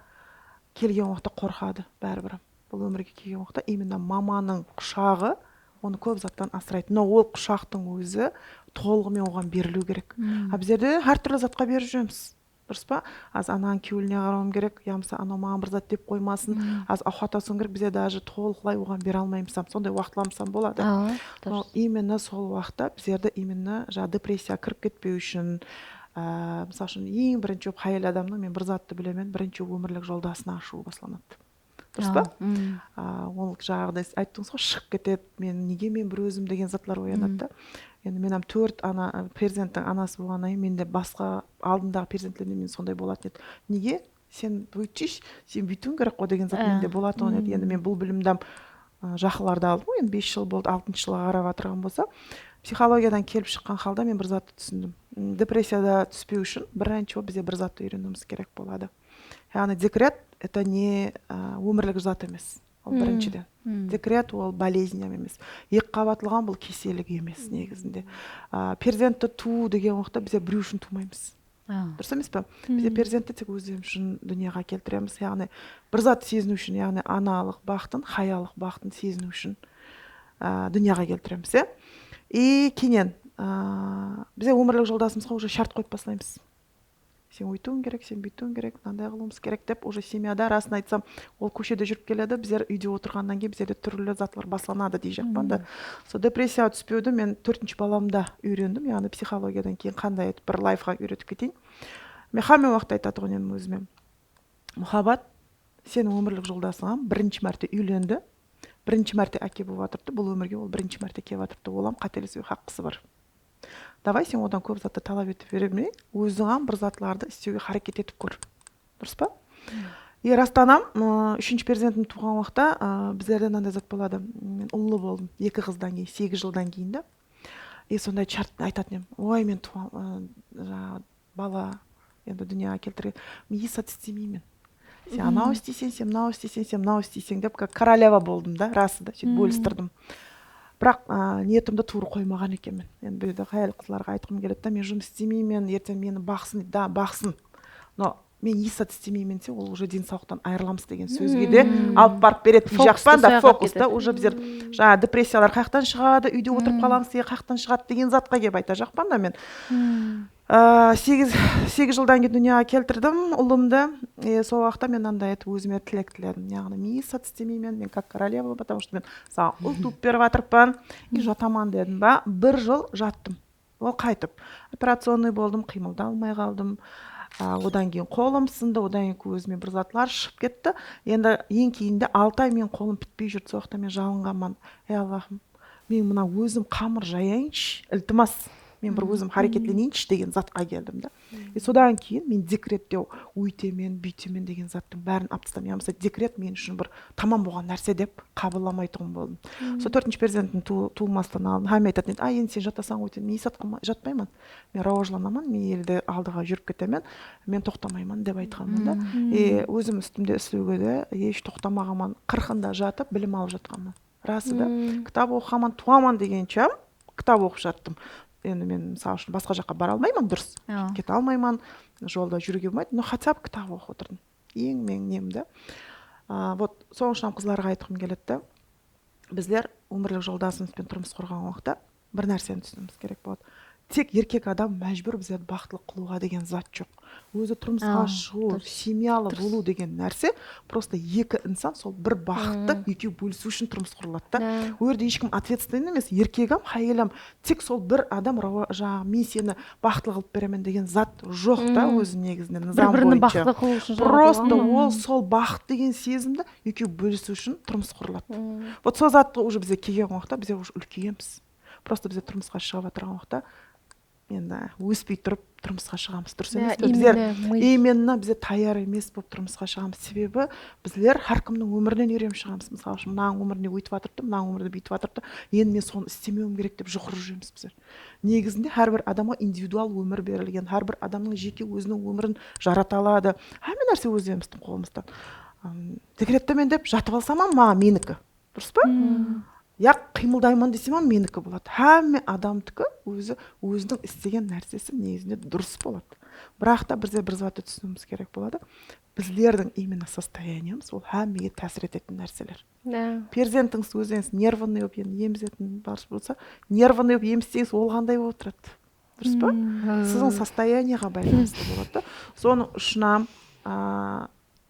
kelgen waqıtta qorqadı báribir. Bul ómirge kelgen waqıtta именно mamanıń qushaǵı onı kóp zattan asıraydı. Но ol qushaqtıń ózi tolıǵı menen oǵan beriliw kerek. A bizlerde hár túrli zatqa berip júremiz. Durıs pa? Az ananıń kewline qarawım kerek, yamasa anaw maǵan bir zat dep qoymasın. Az awqat asıwım kerek, bizler даже tolıqlay oǵan bere almaymız hám. Sonday waqıtlarımız hám boladı. Awa, durıs. Но именно sol waqıtta bizlerde именно jańa depressiya kirip ketpew ushın, á, mısal ushın, eń birinshi bolıp háyel adamnıń, men bir zattı bilemen, birinshi bolıp ómirlik joldasına ashıwı baslanadı. Durıs pa? A, ol jaǵday ayttıńız ǵoy, shıǵıp ketedi, men nege men bir ózim degen zatlar oyanadı da. Endi men hám tórt ana, perzenttiń anası bolǵannan keyin mende basqa aldındaǵı perzentlerimde men sonday bolatın edi. Nege? Sen buytshısh, sen búytiwiń kerek ǵoy degen zat mende bolatuǵın edi. Endi men bul bilimdi hám, ı, jaqınlarda aldım ǵoy, endi bes jıl boldı, altınshı jılǵa qarap atırǵan bolsa, psixologiyadan kelip shıqqan halda men bir zattı túsindim. M, depressiyada túspew ushın birinshi bolıp bizler bir zattı úyreniwimiz kerek boladı. Yaǵnıy dekret, это не, ı, ómirlik zat emes. Ol birinshiden. Dekret ol bolezniyam emes. Eki qabatlıǵan bul kesellik emes negizinde. A, perzentti tuwıw degen waqıtta bizler birew ushın tuwmaymız. Durıs emes pe? Bizler perzentti tek ózlerimiz ushın dúnyaǵa keltiremiz. Yaǵnıy bir zat seziniw ushın, yaǵnıy analıq baxtın, hayalıq baxtın seziniw ushın, a, dúnyaǵa keltiremiz, ya. I keyin, a, bizler ómirlik joldasımızǵa уже shárt qoyıp baslaymız. Sen óytiwiń kerek, sen búytiwiń kerek, mınanday qılıwımız kerek dep, уже semyada, rasın aytsam, ol kóshede júrip keledi, bizler úyde otırǵannan keyin bizlerde túrli zatlar baslanadı deyjaqpan da. Sol depressiyaǵa túspewdi men tórtinshi balamda úyrendim, yaǵnıy psixologiyadan keyin qanday etip bir layfxak úyretip keteyin. Men hámme waqıtta aytatuǵın edim ózime. Muhabbat, seniń ómirlik joldasıń hám birinshi márte úylendi, birinshi márte áke bolıp atırıptı, bul ómirge ol birinshi márte kelip atırıptı, ol hám qátelesiwge haqqısı bar. Davay, sen odan kóp zattı talap etip bermey, óziń hám bir zatlardı islewge háreket etip kór. Durıs pa? I rastan hám, ı, úshinshi perzentim tuwǵan waqıtta, ı, bizlerde mınanday zat boladı. Men ullı boldım, eki qızdan keyin, segiz jıldan keyin de. I sonday shárt aytatın edim. Oy, men tuwa-, ı, jańa bala, endi dúnyaǵa keltirgen. Men hesh zat istemeymen. Sen anaw isteyseń, sen mınaw isteyseń, sen mınaw isteyseń dep, как королева boldım da, rası da, sóytip bólistirdim. Biraq, a, niyetimdi tuwrı qoymaǵan ekenmen. Endi bul jerde hayal qızlarǵa aytqım keledi da, men jumıs istemeymen, erteń meni baqsın, da, baqsın. Но men hesh zat istemeymen dese, ol уже densawlıqtan ayırılamız degen sózge de alıp barıp beredi deyjaqpan da, fokus ta, уже bizler jańa depressiyalar qayaqtan shıǵadı, úyde otırıp qalamız degen qayaqtan shıǵadı degen zatqa kelip aytajaqpan da men. A, segiz, segiz jıldan keyin dúnyaǵa keltirdim ulımdı. E, sol waqıtta men mınanday etip ózime tilek tiledim. Yaǵnıy, men hesh zat istemeymen, men как королева, потому что men saǵan ul tuwıp berip atırıppan. I jataman dedim ba, bir jıl jattım. Ol qaytıp, operacionnıy boldım, qıymılday almay qaldım. A, odan keyin qolım sındı, odan keyin kózime bir zatlar shıǵıp ketti. Endi eń keyinde altı ay meniń qolım pitpey júrdi, sol waqıtta men jalınǵanman. Ey Allahım, men mına ózim qamır jayayınshı, iltimas, men bir ózim háreketleneyinshi degen zatqa keldim da. E, sodan keyin men dekrettew, óytemen, búytemen degen zattıń bárin alıp tasladım. Yamasa dekret men ushın bir tamam bolǵan nárse dep qabıllamaytuǵın boldım. Sol tórtinshi perzentim tuw-, tuwılmastan aldın hámme aytatın edi, ay, endi sen jatasań ǵoy, men hesh zat qılma-, jatpayman. Men rawajlanaman, men elde aldıǵa júrip ketemen, men toqtamayman dep aytqanman da. E, ózim ústimde islewge de hesh toqtamaǵanman, qırqında jatıp bilim alıp jatqanman. Rası da. Kitap oqıǵanman, tuwaman degenshe kitap oqıp jattım. Endi men, mısal ushın, basqa jaqqa bara almayman, durıs. Kete almayman, jolda júriwge bolmaydı. Но хотя бы kitap oqıp otırdım. Eń meniń nem da. A, вот, sonıń ushın qızlarǵa aytqım keledi da. Bizler ómirlik joldasımız benen turmıs qurǵan waqıtta bir nárseni túsiniwimiz kerek boladı. Tek erkek adam májbúr bizlerdi baxıtlı qılıwǵa degen zat joq. Ózi turmısqa shıǵıw, семьялы bolıw degen nárse просто eki insan sol bir baxıttı ekewi bólisiw ushın turmıs qurıladı da. Ol jerde hesh kim ответственный emes, erkek hám, háyel hám. Tek sol bir adam rawa-, jańaǵı, men seni baxıtlı qılıp beremen degen zat joq ta, ózi negizinde nızam boyınsha. Bir-birini baxıtlı qılıw ushın jaratılǵan. Просто ol sol baxıt degen sezimdi ekewi bólisiw ushın turmıs qurıladı. Вот sol zattı уже bizler kelgen waqıtta bizler уже úlkeyemiz. Просто bizler turmısqa shıǵıp atırǵan waqıtta endi óspey turıp turmısqa shıǵamız, durıs emes pe? Bizler именно bizler tayar emes bolıp turmısqa shıǵamız. Sebebi bizler hár kimniń ómirinen úyrenip shıǵamız. Mısal ushın, mınanıń ómirinde óytip atırıptı, mınanıń ómirinde búytip atırıptı. Endi men sonı istemewim kerek dep juqırıp júremiz bizler. Negizinde hár bir adamǵa individual ómir berilgen, hár bir adamnıń jeke óziniń ómirin jarata aladı. Hámme nárse ózlerimizdiń qolımızda. Am, dekrettemen dep jatıp alsam, maǵan meniki. Durıs pa? Ya qıymıldayman desem, meniki boladı. Hámme adamdiki ózi, óziniń istegen nársesi negizinde durıs boladı. Biraq ta bizler bir zattı túsiniwimiz kerek boladı. Bizlerdiń именно состояниемiz ol hámmege tásir etetin nárseler. Perzentińiz ózińiz нервный bolıp, endi emizetin barıs bolsa, нервный bolıp emisteńiz, ol qanday bolıp otıradı? Durıs pa? Siziń состояниеǵa baylanıslı boladı da. Sonıń ushın ham, a,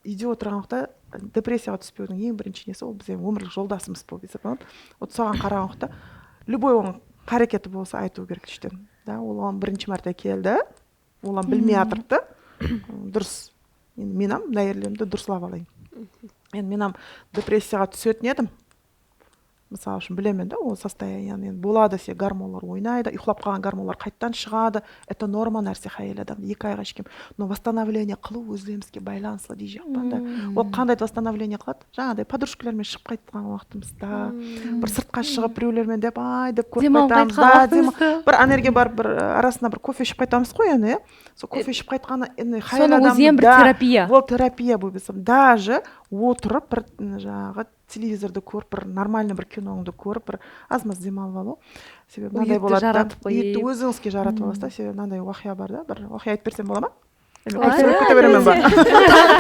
úyde otırǵan waqıtta depressiyaǵa túspewdiń eń birinshi nesi, ol bizden ómirlik joldasımız bolıp esaplanadı. Вот soǵan qaraǵan waqıtta любой onıń háreketi bolsa aytıw kerek ishten. Da, ol oǵan birinshi márte keldi. Ol ham bilmey atırıptı. Durıs. Endi men ham mına jerlerimdi durıslap alayın. Endi men ham depressiyaǵa túsetin edim. Mısal ushın, bilemen da, ol состояниеni endi boladı, sen gormonlar oynaydı, uyıqlap qalǵan gormonlar qayttan shıǵadı. Это norma nárse, háyel adam eki ayǵa shekem. Но восстановление qılıw ózlerimizge baylanıslı deyjaqpan da. Ol qanday восстановление qıladı? Jańaday podrushkalar menen shıǵıp qaytqan waqtımızda, bir sırtqa shıǵıp, birewler menen dep, ay dep kórip qaytamız da, bir energiya barıp, bir arasında bir kofe iship qaytamız ǵoy endi, ya. Sol kofe iship qaytqanı endi hayal adam da, ol terapiya bolıp esap. Даже otırıp bir, m, jańaǵı televizordı kórip, bir нормальный bir kinońdı kórip, bir az-maz dem alıp alıw. Sebebi mınaday boladı da, úyikti ózińizge jaratıp alasız da. Sebebi mınaday waqıya bar da, bir waqıya aytıp bersem bola ma? Endi kópsirip kete beremen ba?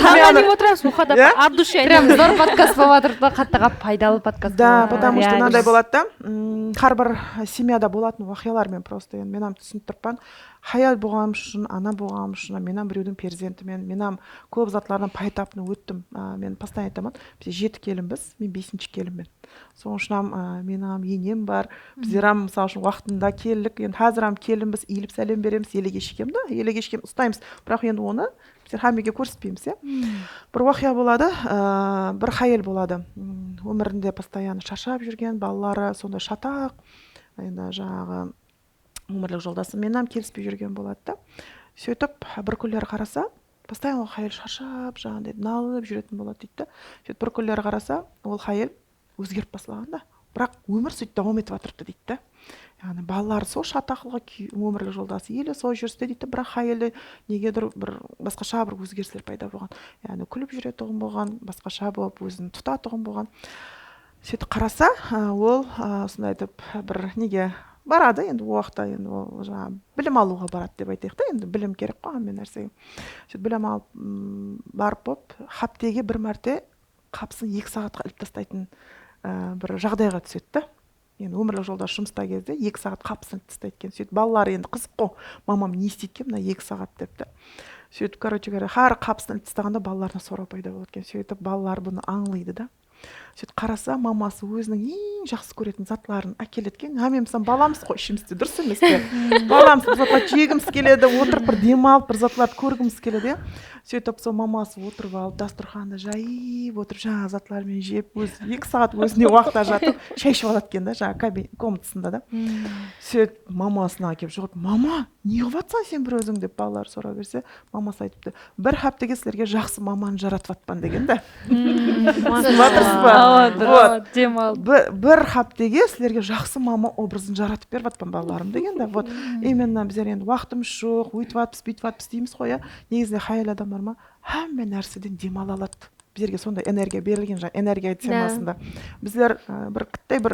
Tańlanıp otıramız, muqaddam, от души. Прям zor podkast bolıp atır da, qattı paydalı podkast. Да, потому что mınaday boladı da, m, hár bir semyada bolatuǵın waqıyalar, men просто endi men ham túsinip turıppan. Hayal bolǵanım ushın, ana bolǵanım ushın, men ham birewdiń perzentimen, men ham kóp zatlardan paytapın óttim. A, men постоянно aytaman, biz jeti kelinbiz, men besinshi kelinmen. Sonıń ushın ham, a, meniń ham enem bar. Bizler ham, mısal ushın, waqtında keldik. Endi házir ham kelinbiz, iyilip sálem beremiz, elege shekem da, elege shekem ustaymız. Biraq endi onı bizler hámmege kórsetpeymiz, ya. Bir waqıya boladı, a, bir hayal boladı. M, ómirinde постоянно sharshap júrgen, balaları sonday shataq. Endi jańaǵı ómirlik joldası menen ham kelispey júrgen boladı da. Sóytip, bir kúnleri qarasa, постоянно ol hayal sharshap, jańaǵıday nalıp júretin boladı, deydi da. Sóytip, bir kúnleri qarasa, ol hayal ózgerip baslaǵan da. Biraq ómir sóytip dawam etip atırıptı, deydi da. Yaǵnıy, balaları sol shataqlıǵı, ómirlik joldası ele sol júriste, deydi da. Biraq hayalde negedur bir basqasha bir ózgerisler payda bolǵan. Yaǵnıy, kúlip júretuǵın bolǵan, basqasha bolıp ózin tutatuǵın bolǵan. Sóytip qarasa, a, ol, a, usınday etip bir nege baradı, endi ol waqıtta endi ol jańa bilim alıwǵa baradı dep aytayıq ta, endi bilim kerek ǵoy hámme nársege. Sóytip bilim alıp, m, barıp bolıp, háptege bir márte qapısın eki saatqa ilip tastaytın, a, bir jaǵdayǵa túsedi da. Endi ómirlik joldası jumısta gezde eki saat qapısın ilip tastaydı eken. Sóytip balaları endi qızıq ǵoy, mamam ne isteydi eken mına eki saat dep ta. Sóytip, короче говоря, hár qapısın ilip tastaǵanda balalarına soraw payda boladı eken. Sóytip balaları bunı ańlaydı da. Sóytip qarasa, maması óziniń eń jaqsı kóretin zatların ákeledi eken. Hámmemiz hám balamız ǵoy ishimizde, durıs emes pe? Balamız bir zatlar jegimiz keledi, otırıp bir dem alıp bir zatlardı kórgimiz keledi, ya. Sóytip sol maması otırıp alıp dasturxandı jayıp otırıp, jańa zatlar menen jep, ózi eki saat ózine waqıt ajıratıp shay iship aladı eken da, jańa kabi-, komnatasında da. Sóytip mamasına kelip juwırıp, mama, ne qılıp atsań sen bir óziń dep balalar soraw berse, maması aytıptı, bir háptege sizlerge jaqsı mamanı jaratıp atpan degen da. Tusinip atırsız ba? Awa, durıs, dem al. Bir, bir háptege sizlerge jaqsı mama obrazın jaratıp berip atpan balalarım degen da. Вот, именно bizler endi waqtımız joq, óytip atpız, búytip atpız deymiz ǵoy, ya. Negizinde hayal adamlar ma, hámme nárseden dem ala aladı. Bizlerge sonday energiya berilgen, jańa energiya temasında. Bizler, e, bir qıttay bir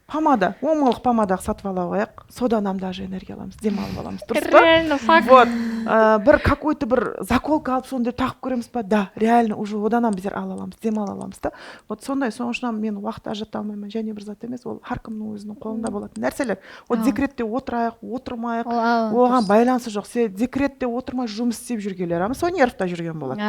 pomada, on mıńlıq pomada satıp alıp alayıq, sodan hám даже energiya alamız, dem alıp alamız, durıs pa? Реально, fakt. Вот, e, bir какой-то bir zakolka alıp, sonı dep taǵıp kóremiz ba? Да, реально, уже odan hám bizler ala alamız, dem ala alamız da. Вот sonday, sonıń ushın hám men waqıt ajırata almayman, jáne bir zat emes, ol hár kimniń óziniń qolında bolatuǵın nárseler. Ol dekrette otırayıq, otırmayıq, oǵan baylanısı joq. Sen dekrette otırmay jumıs islep júrgenler, ama sol nervta júrgen boladı.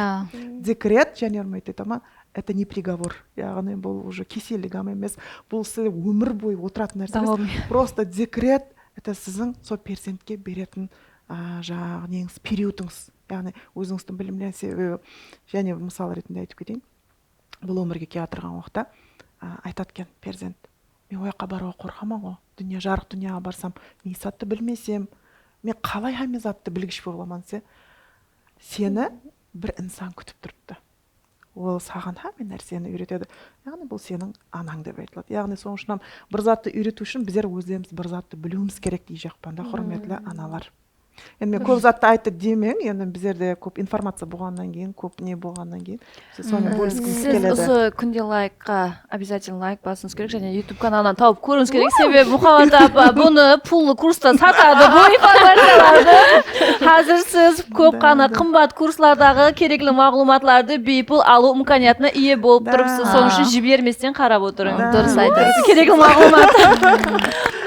Dekret, jáne bir márte aytaman, это не приговор. Yaǵnıy, bul уже kesellik hám emes. Bul sizde ómir boyı otıratın nárse emes. Просто dekret, это siziń sol perzentke beretin, a, jańaǵı neńiz, periodińiz. Yaǵnıy, ózińizdiń bilimlerińiz, sebebi, jáne bir mısal retinde aytıp keteyin. Bul ómirge kiyatırǵan waqıtta, a, aytadı eken perzent, men oyaqqa barıwǵa qorqaman ǵo. Dúnya, jarıq dúnyaǵa barsam, ne zattı bilmesem, Men qalay hámme zattı bilgis bola alaman dese, seni bir insan kútip turıptı. Ol saǵan hámme nárseni úyretedi. Yaǵnıy bul seniń anań dep aytıladı. Yaǵnıy sonıń ushın hám bir zattı úyretiw ushın bizler ózlerimiz bir zattı biliwimiz kerek deyjaqpan da, húrmetli analar. Endi men kóp zattı ayttı demeń, endi bizlerde kóp informaciya bolǵannan keyin, kóp ne bolǵannan keyin, biz sonı bóliskimiz keledi. Siz usı kúnde laykqa, обязательно layk basıwıńız kerek, jáne YouTube kanalınan tawıp kóriwińiz kerek. Sebebi Muhabbat apa bunı pullı kursta satadı, bu informaciyalardı. Házir siz kóp ǵana qımbat kurslardaǵı kerekli maǵlıwmatlardı biypul alıw imkaniyatına iye bolıp turıpsız. Sonıń ushın jibermesten qarap otırıń. Durıs aytasız. Kerekli maǵlıwmat.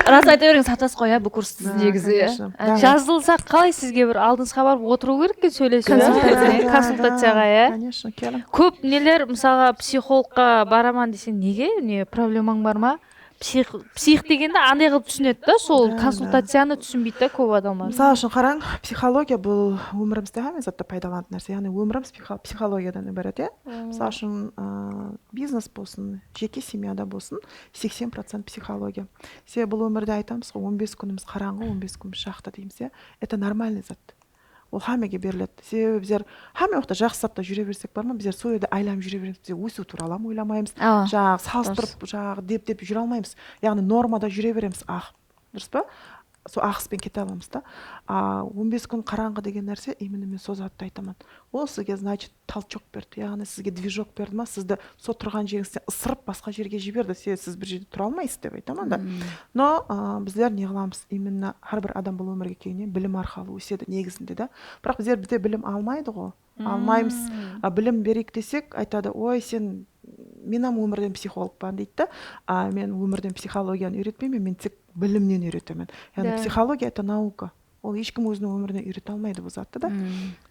Ras ayta beriń, satasız ǵoy, ya, bu kurs siz negizi, ya. Jazılsa qalay sizge bir aldıńızǵa barıp otırıw kerek eken, sóylesiw, konsultaciyaǵa, ya. Kóp neler, mısalǵa, psixologqa baraman deseń, nege, ne problemań bar ma? Psix, psix degende anday qılıp túsinedi da, sol konsultaciyanı túsinbeydi da kóp adamlar. Mısal ushın qarań, psixologiya bul ómirimizde hámme zatta paydalanatın nárse. Yaǵnıy ómirimiz psixo, psixologiyadan ibarat, ya. Mısal ushın, ı, biznes bolsın, jeke semyada bolsın, seksen procent psixologiya. Sebebi bul ómirde aytamız ǵoy, on bes kúnimiz qarańǵı, on bes kúnimiz jaqtı deymiz, ya. Это нормальный zat. Ol hámmege beriledi. Sebebi bizler hámme waqıtta jaqsı zatta júre bersek bar ma, bizler sol jerde aylanıp júre beremiz. Bizler ósiw tuwralı hám oylamaymız. Jańaǵı salıstırıp, jańaǵı dep-dep júre almaymız. Yaǵnıy normada júre beremiz, aq. Durıs pa? Sol aǵıs penen kete alamız da. A, on bes kún qarańǵı degen nárse, именно men sol zattı aytaman. Ol sizge, значит, толчок berdi. Yaǵnıy sizge движок berdi ma, sizdi sol turǵan jerińizden ısırıp basqa jerge jiberdi. Sebebi siz bir jerde tura almaysız dep aytaman da. No, a, bizler ne qılamız? Именно hár bir adam bul ómirge kelgenen bilim arqalı ósedi negizinde da. Biraq bizler, bizde bilim almaydı ǵo. Almaymız. A, bilim bereyik desek, aytadı, oy, sen, men hám ómirden psixologpan deydi da. A, men ómirden psixologiyanı úyretpeymen, men tek bilimnen úyretemen. Yaǵnıy psixologiya это наука. Ol hesh kim óziniń ómirine úyrete almaydı bul zattı da.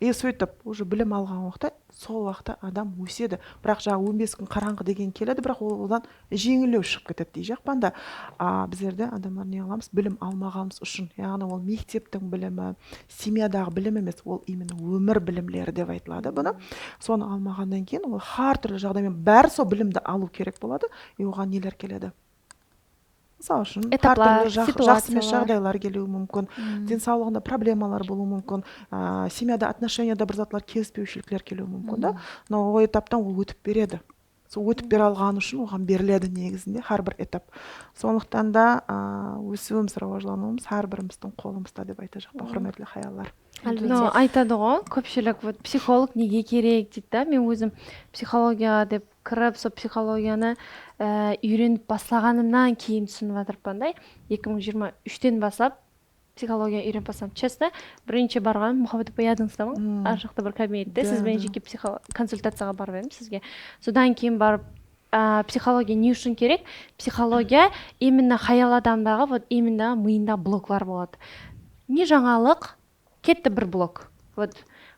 E, sóytip, уже bilim alǵan waqıtta, sol waqıtta adam ósedi. Biraq jańa on bes kún qarańǵı degen keledi, biraq ol odan jeńillew shıǵıp ketedi deyjaqpan da. A, bizlerde adamlar ne qılamız? Bilim almaǵanımız ushın. Yaǵnıy ol mekteptiń bilimi, semyadaǵı bilim emes, ol именно ómir bilimleri dep aytıladı bunı. Sonı almaǵannan keyin ol hár túrli jaǵday menen bári sol bilimdi alıw kerek boladı. E, oǵan neler keledi? Mısal ushın, hár túrli jaq-, jaqsı emes jaǵdaylar keliwi múmkin. Densawlıǵında problemalar bolıwı múmkin. A, semyada, отношенияda bir zatlar kelispewshilikler keliwi múmkin da. Mına, ol etaptan ol ótip beredi. Sol ótip bere alǵanı ushın oǵan beriledi negizinde hár bir etap. Sonlıqtan da, a, ósiwimiz, rawajlanıwımız hár birimizdiń qolımızda dep aytajaqpan, húrmetli hayallar. No, aytadı ǵo, kópshilik, вот, psixolog nege kerek deydi da. Men ózim psixologiyaǵa dep kirip, sol psixologiyanı, e, úyrenip baslaǵanımnan keyin túsinip atırıppan da. Eki mıń jigirma úshten baslap psixologiyanı úyrenip basladım. Честно, birinshi barǵanım, Muhabbat apa, yadıńızda ma? Ar jaqta bir kabinette siz benen jeke psixo-, konsultaciyaǵa barıp edim sizge. Sodan keyin barıp, a, psixologiya ne ushın kerek? Psixologiya именно hayal adamdaǵı, вот, именно mıyında bloklar boladı. Ne jańalıq, ketti bir blok. Вот,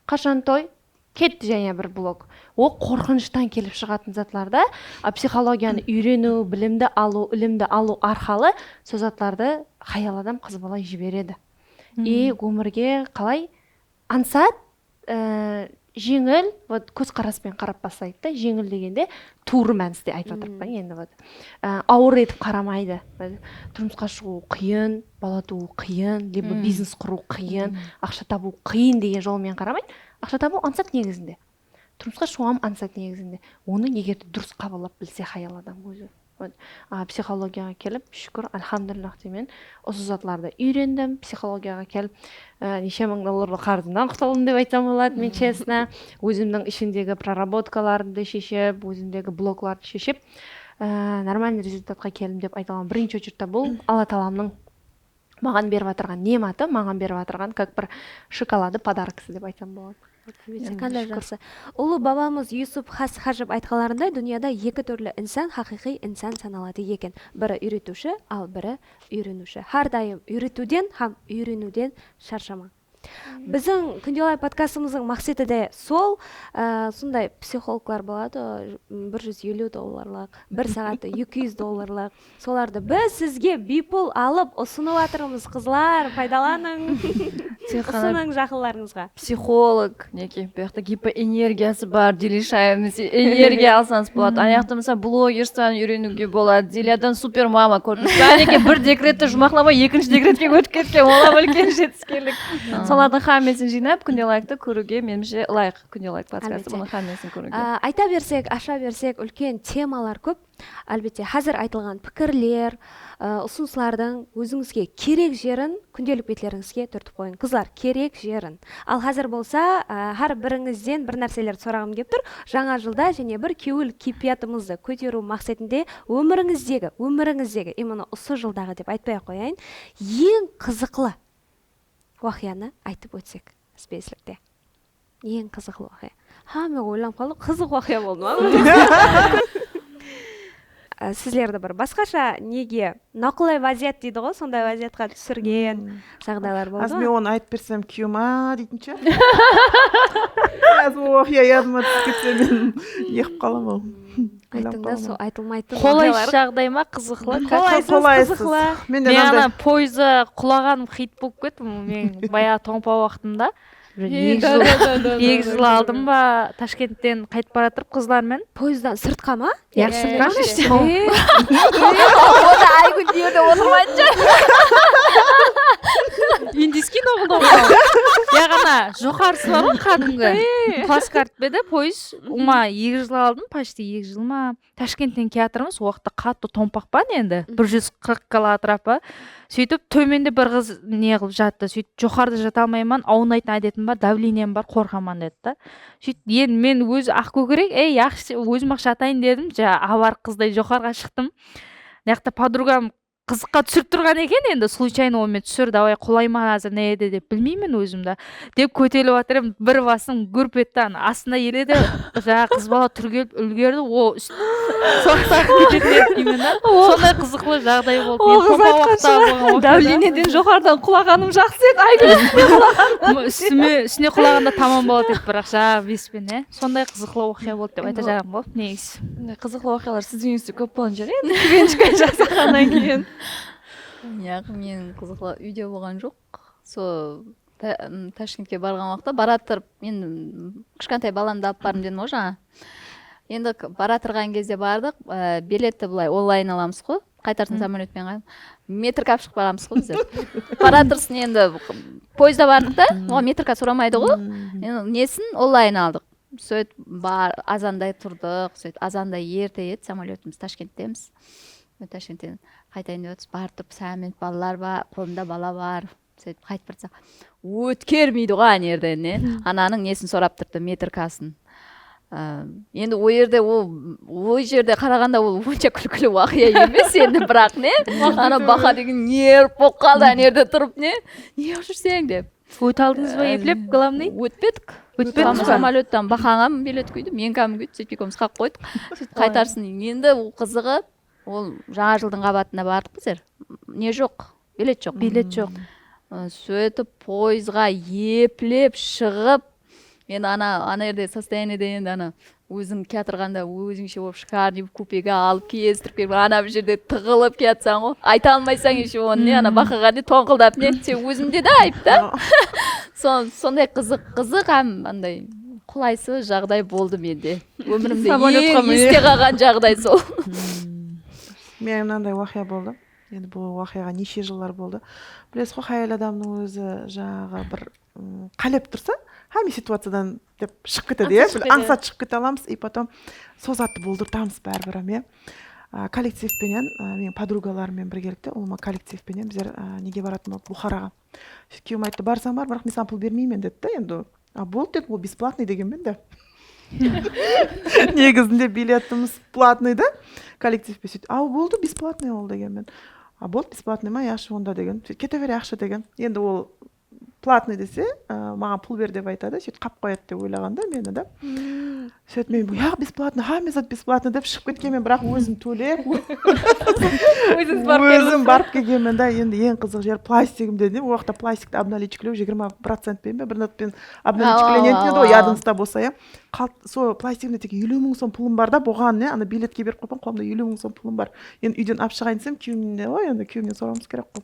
qashan toy, ketti jáne bir blok. Ol qorqınıshtan kelip shıǵatın zatlar da. A, psixologiyanı úyreniw, bilimdi alıw, ilimdi alıw arqalı sol zatlardı hayal adam, qız bala jiberedi. I ómirge qalay ańsat, e, jeńil, вот, kózqaras penen qarap baslaydı da, jeńil degende tuwrı mániste aytıp atırıppan endi, вот. E, awır etip qaramaydı. Turmısqa shıǵıw qıyın, bala tuwıw qıyın, либо biznes qurıw qıyın, aqsha tabıw qıyın degen jol menen qaramaydı. Aqsha tabıw ańsat negizinde. Turmısqa shıǵıw hám ańsat negizinde. Onı eger de durıs qabıllap bilse hayal adam ózi. Вот. A, psixologiyaǵa kelip, shúkir, alhamdulillah deymen. Usı zatlardı úyrendim. Psixologiyaǵa kelip, e, neshe mıń dollarlıq qarızımnan qutıldım dep aytsam boladı, men, честно. Ózimniń ishimdegi проработкаларımdı sheship, ózimdegi bloklardı sheship, e, нормальный rezultatqa keldim dep ayta alaman. Birinshi очередьte bul Alla taalamnıń maǵan berip atırǵan nematı, maǵan berip atırǵan как bir shokoladi, podarkası dep aytsam boladı. Qanday jaqsı. Ullı babamız Yusuf Has Hajib aytqanlarınday, dúnyada eki túrli insan haqıyqıy insan sanaladı eken. Biri úyretiwshi, al biri úyreniwshi. Hár dayım úyretiwden hám úyreniwden sharshamań. Biziń Kúnde Lay podkastımızdıń maqseti de sol, ı, sonday psixologlar boladı, bir júz eliw dollarlıq, bir saattı eki júz dollarlıq. Solardı biz sizge biypul alıp usınıp atırmız, qızlar, paydalanıń. Usınıń jaqınlarıńızǵa. Psixolog, neke, bu jaqta gipoenergiyası bar, delishayımız, energiya alsańız boladı. Ana jaqta, mısal, blogerstvanı úyreniwge boladı. Zelyadan super mama kórdińiz be? Aneke bir dekretti juwmaqlamay, ekinshi dekretke ótip ketken, ol hám úlken jetiskenlik. Solardıń hámmesin jıynap, Kúnde Layktı kóriwge, menimshe, ılayıq. Kúnde Layk podkastı, bunıń hámmesin kóriwge. Á, ayta bersek, asha bersek, úlken temalar kóp. Álbette, házir aytılǵan pikirler, á, usınıslardıń ózińizge kerek jerin kúndelik betlerińizge túrtip qoyıń. Qızlar, kerek jerin. Al házir bolsa, á, hár birińizden bir nárselerdi soraǵım kelip tur. Jańa jılda jáne bir kewil keypiyatımızdı kóteriw maqsetinde ómirińizdegi, ómirińizdegi, именно usı jıldaǵı dep aytpay-aq qoyayın, eń qızıqlı waqıyanı aytıp ótsek, speslikte. Eń qızıqlı waqıya. Hámme oylanıp qaldı, qızıq waqıya boldı ma? Á, sizlerdi bir basqasha nege, noqolay vaziyat deydi ǵoy, sonday vaziyatqa túsirgen jaǵdaylar boldı ma? Házir men onı aytıp bersem, kúyewim, a, deytin shıǵar. Házir ol waqıya yadıma túsip ketse, men ne qılıp qalaman? Aytıń da, sol aytılmaytuǵın waqıyalar. Qolaysız jaǵday ma, qızıqlı? Qolaysız, qızıqlı. Men ana poezdda qulaǵanım xit bolıp ketti, men bayaǵı tońpa waqtımda. Eki jıl, eki jıl aldın ba, Tashkentten qaytıp baratırıp qızlarmen. Poezddan sırtqa ma? Ya, sırtqa ma? Onda Aygúl bu jerde otırmaydı. Indiyskiy noǵıldı ǵoy. Ya ǵana, joqarısı bar ǵoy, qádimgi. Plaskart pede, poezd, uma, eki jıl aldın, почти eki jıl ma? Tashkentten kiyatırmız, o waqıtta qattı tompaq pa endi, bir júz qırq kilo átirapı. Sóytip, tómende bir qız ne qılıp jattı, sóytip, joqarıda jata almayman, awınaytın ádetim bar, davleniyem bar, qorqaman, dedi da. Sóytip, endi men ózi aq kókirek, ey, yaqshı, ózim-aq jatayın dedim, ja, abar qızday joqarıǵa shıqtım. Mıyaqta podrugam qızıqqa túsirip turǵan eken, endi, случайно ol men túsir, davay, qolayman házir, ne edi dep, bilmeymen ózim da. Dep kóterilip atır edim, bir basım gúrp etti, ana, astına ele de, jańa qız bala túrgelip úlgerdi, o, úst-, soqtaq ketetin edim, именно. Sonday qızıqlı jaǵday boldı. Ol qız aytqansha, davleniyeden joqarıdan qulaǵanım jaqsı edi, Aygúl, ústine qulaǵanım. Ústime, ústine qulaǵanda tamam boladı edi, biraq jańa bespene. Sonday qızıqlı waqıya boldı dep aytajaqım ǵoy, negizi. Bunday qızıqlı waqıyalar siziń úyinizde kóp bolǵan shıǵar endi, kvenchka jasaǵannan keyin. Yaq, meniń qızıqlı úyde bolǵan joq. Sol Ta-, m, Tashkentke barǵan waqıtta baratırıp, men, m, kishkentay balamdı alıp bardım dedim ǵoy jańa. Endi k-, baratırǵan gezde bardıq, e, biletti bılay onlayn alamız ǵoy. Qaytarsın samolyotpen qa-, metrka alıp shıǵıp baramız ǵoy bizler. Baratırsın endi, poezdda bardıq da, oǵan metrka soramaydı ǵoy. Endi nesin onlayn aldıq. Sóyt bar, azanday turdıq, sóyt azanday erte edi samolyotımız, Tashkenttemiz. Tashkentten qaytayın dep atırmız, barıp turıp, samen balalar bar, qolımda bala bar. Sóytip qaytıp barsaq, ótkermeydi ǵoy ana jerden, ne? Ananıń nesin sorap turıptı, metrkasın. Á, endi o jerde, o, o jerde qaraǵanda ol onsha kúlkili waqıya emes endi, biraq, ne? Ana baqa degen nerv bolıp qaldı, ana jerde turıp, ne? Ne qılıp júrseń dep. Óte aldıńız ba eplep, главный? Ótpedik. Ótpedińiz ba? Samolyottan baqaǵa bilet kúydi, menikam kúydi, sóytip ekewimiz qalıp qoydıq. Sóytip qaytarsın. Endi ol qızıǵı, ol jańa jıldıń qabatında bardıq bizler. Ne joq? Bilet joq. Bilet joq. I, sóytip poezdǵa eplep shıǵıp, endi ana, ana jerde состояниеde endi ana óziń kiyatırǵanda ózińshe bolıp shıkar, ne kupege alıp, kezdirip kelip, ana bir jerde tıǵılıp kiyatsań ǵoy. Ayta almaysań ещё onı, ne, ana baqaǵa ne tońqıldap, ne, sen ózińde de ayıp ta. Son-, sonday qızıq, qızıq hám anday qolaysız jaǵday boldı mende. Ómirimde eń este qalǵan jaǵday sol. Meniń mınanday waqıya boldı. Endi bul waqıyaǵa neshe jıllar boldı. Bilesiz ǵoy, hayal adamnıń ózi jańaǵı bir, ım, qálep tursa, hámme situaciyadan dep shıǵıp ketedi, ya, ańsat shıǵıp kete alamız. И потом sol zattı boldırtamız báribir hám, ya. A, kollektiv penen, a, meniń podrugalarım menen birgelikte, ulıwma kollektiv penen bizler, a, nege baratın boldıq, Buxaraǵa. Kúyewim ayttı, barsań bar, biraq men saǵan pul bermeymen, dedi da, endi. A, boldı, dedim, ol бесплатный degenmen de. Negizinde biletimiz platnıy da, kollektivpe sóytip. A, boldı, бесплатный ol degenmen. A, boldı, бесплатный ma, yaqshı onda degen. Sóytip, kete ber, yaqshı degen. Endi ol platnıy dese, a, maǵan pul ber dep aytadı, sóytip qap qoyadı dep oylaǵan da meni da. Sóytip men, "Yaq, бесплатно, hámme zat бесплатно", dep shıǵıp ketkenmen, biraq ózim tólep, Ózińiz barıp keldińiz. Ózim barıp kelgenmen da. Endi eń qızıq jeri plastigimde de, o waqta plastikti obnalitchiklew jigirma procent penen be, bir zat penen obnalitchiklenetin edi ǵoy, yadıńızda bolsa, ya. Qalt-, sol plastigimde tek eliw mıń som pulım bar da, buǵan ne, ana biletke berip qoyıppan, qolımda eliw mıń som pulım bar. Endi úyden alıp shıǵayın desem, kúyewimde, oy, endi kúyewimnen sorawımız kerek ǵoy.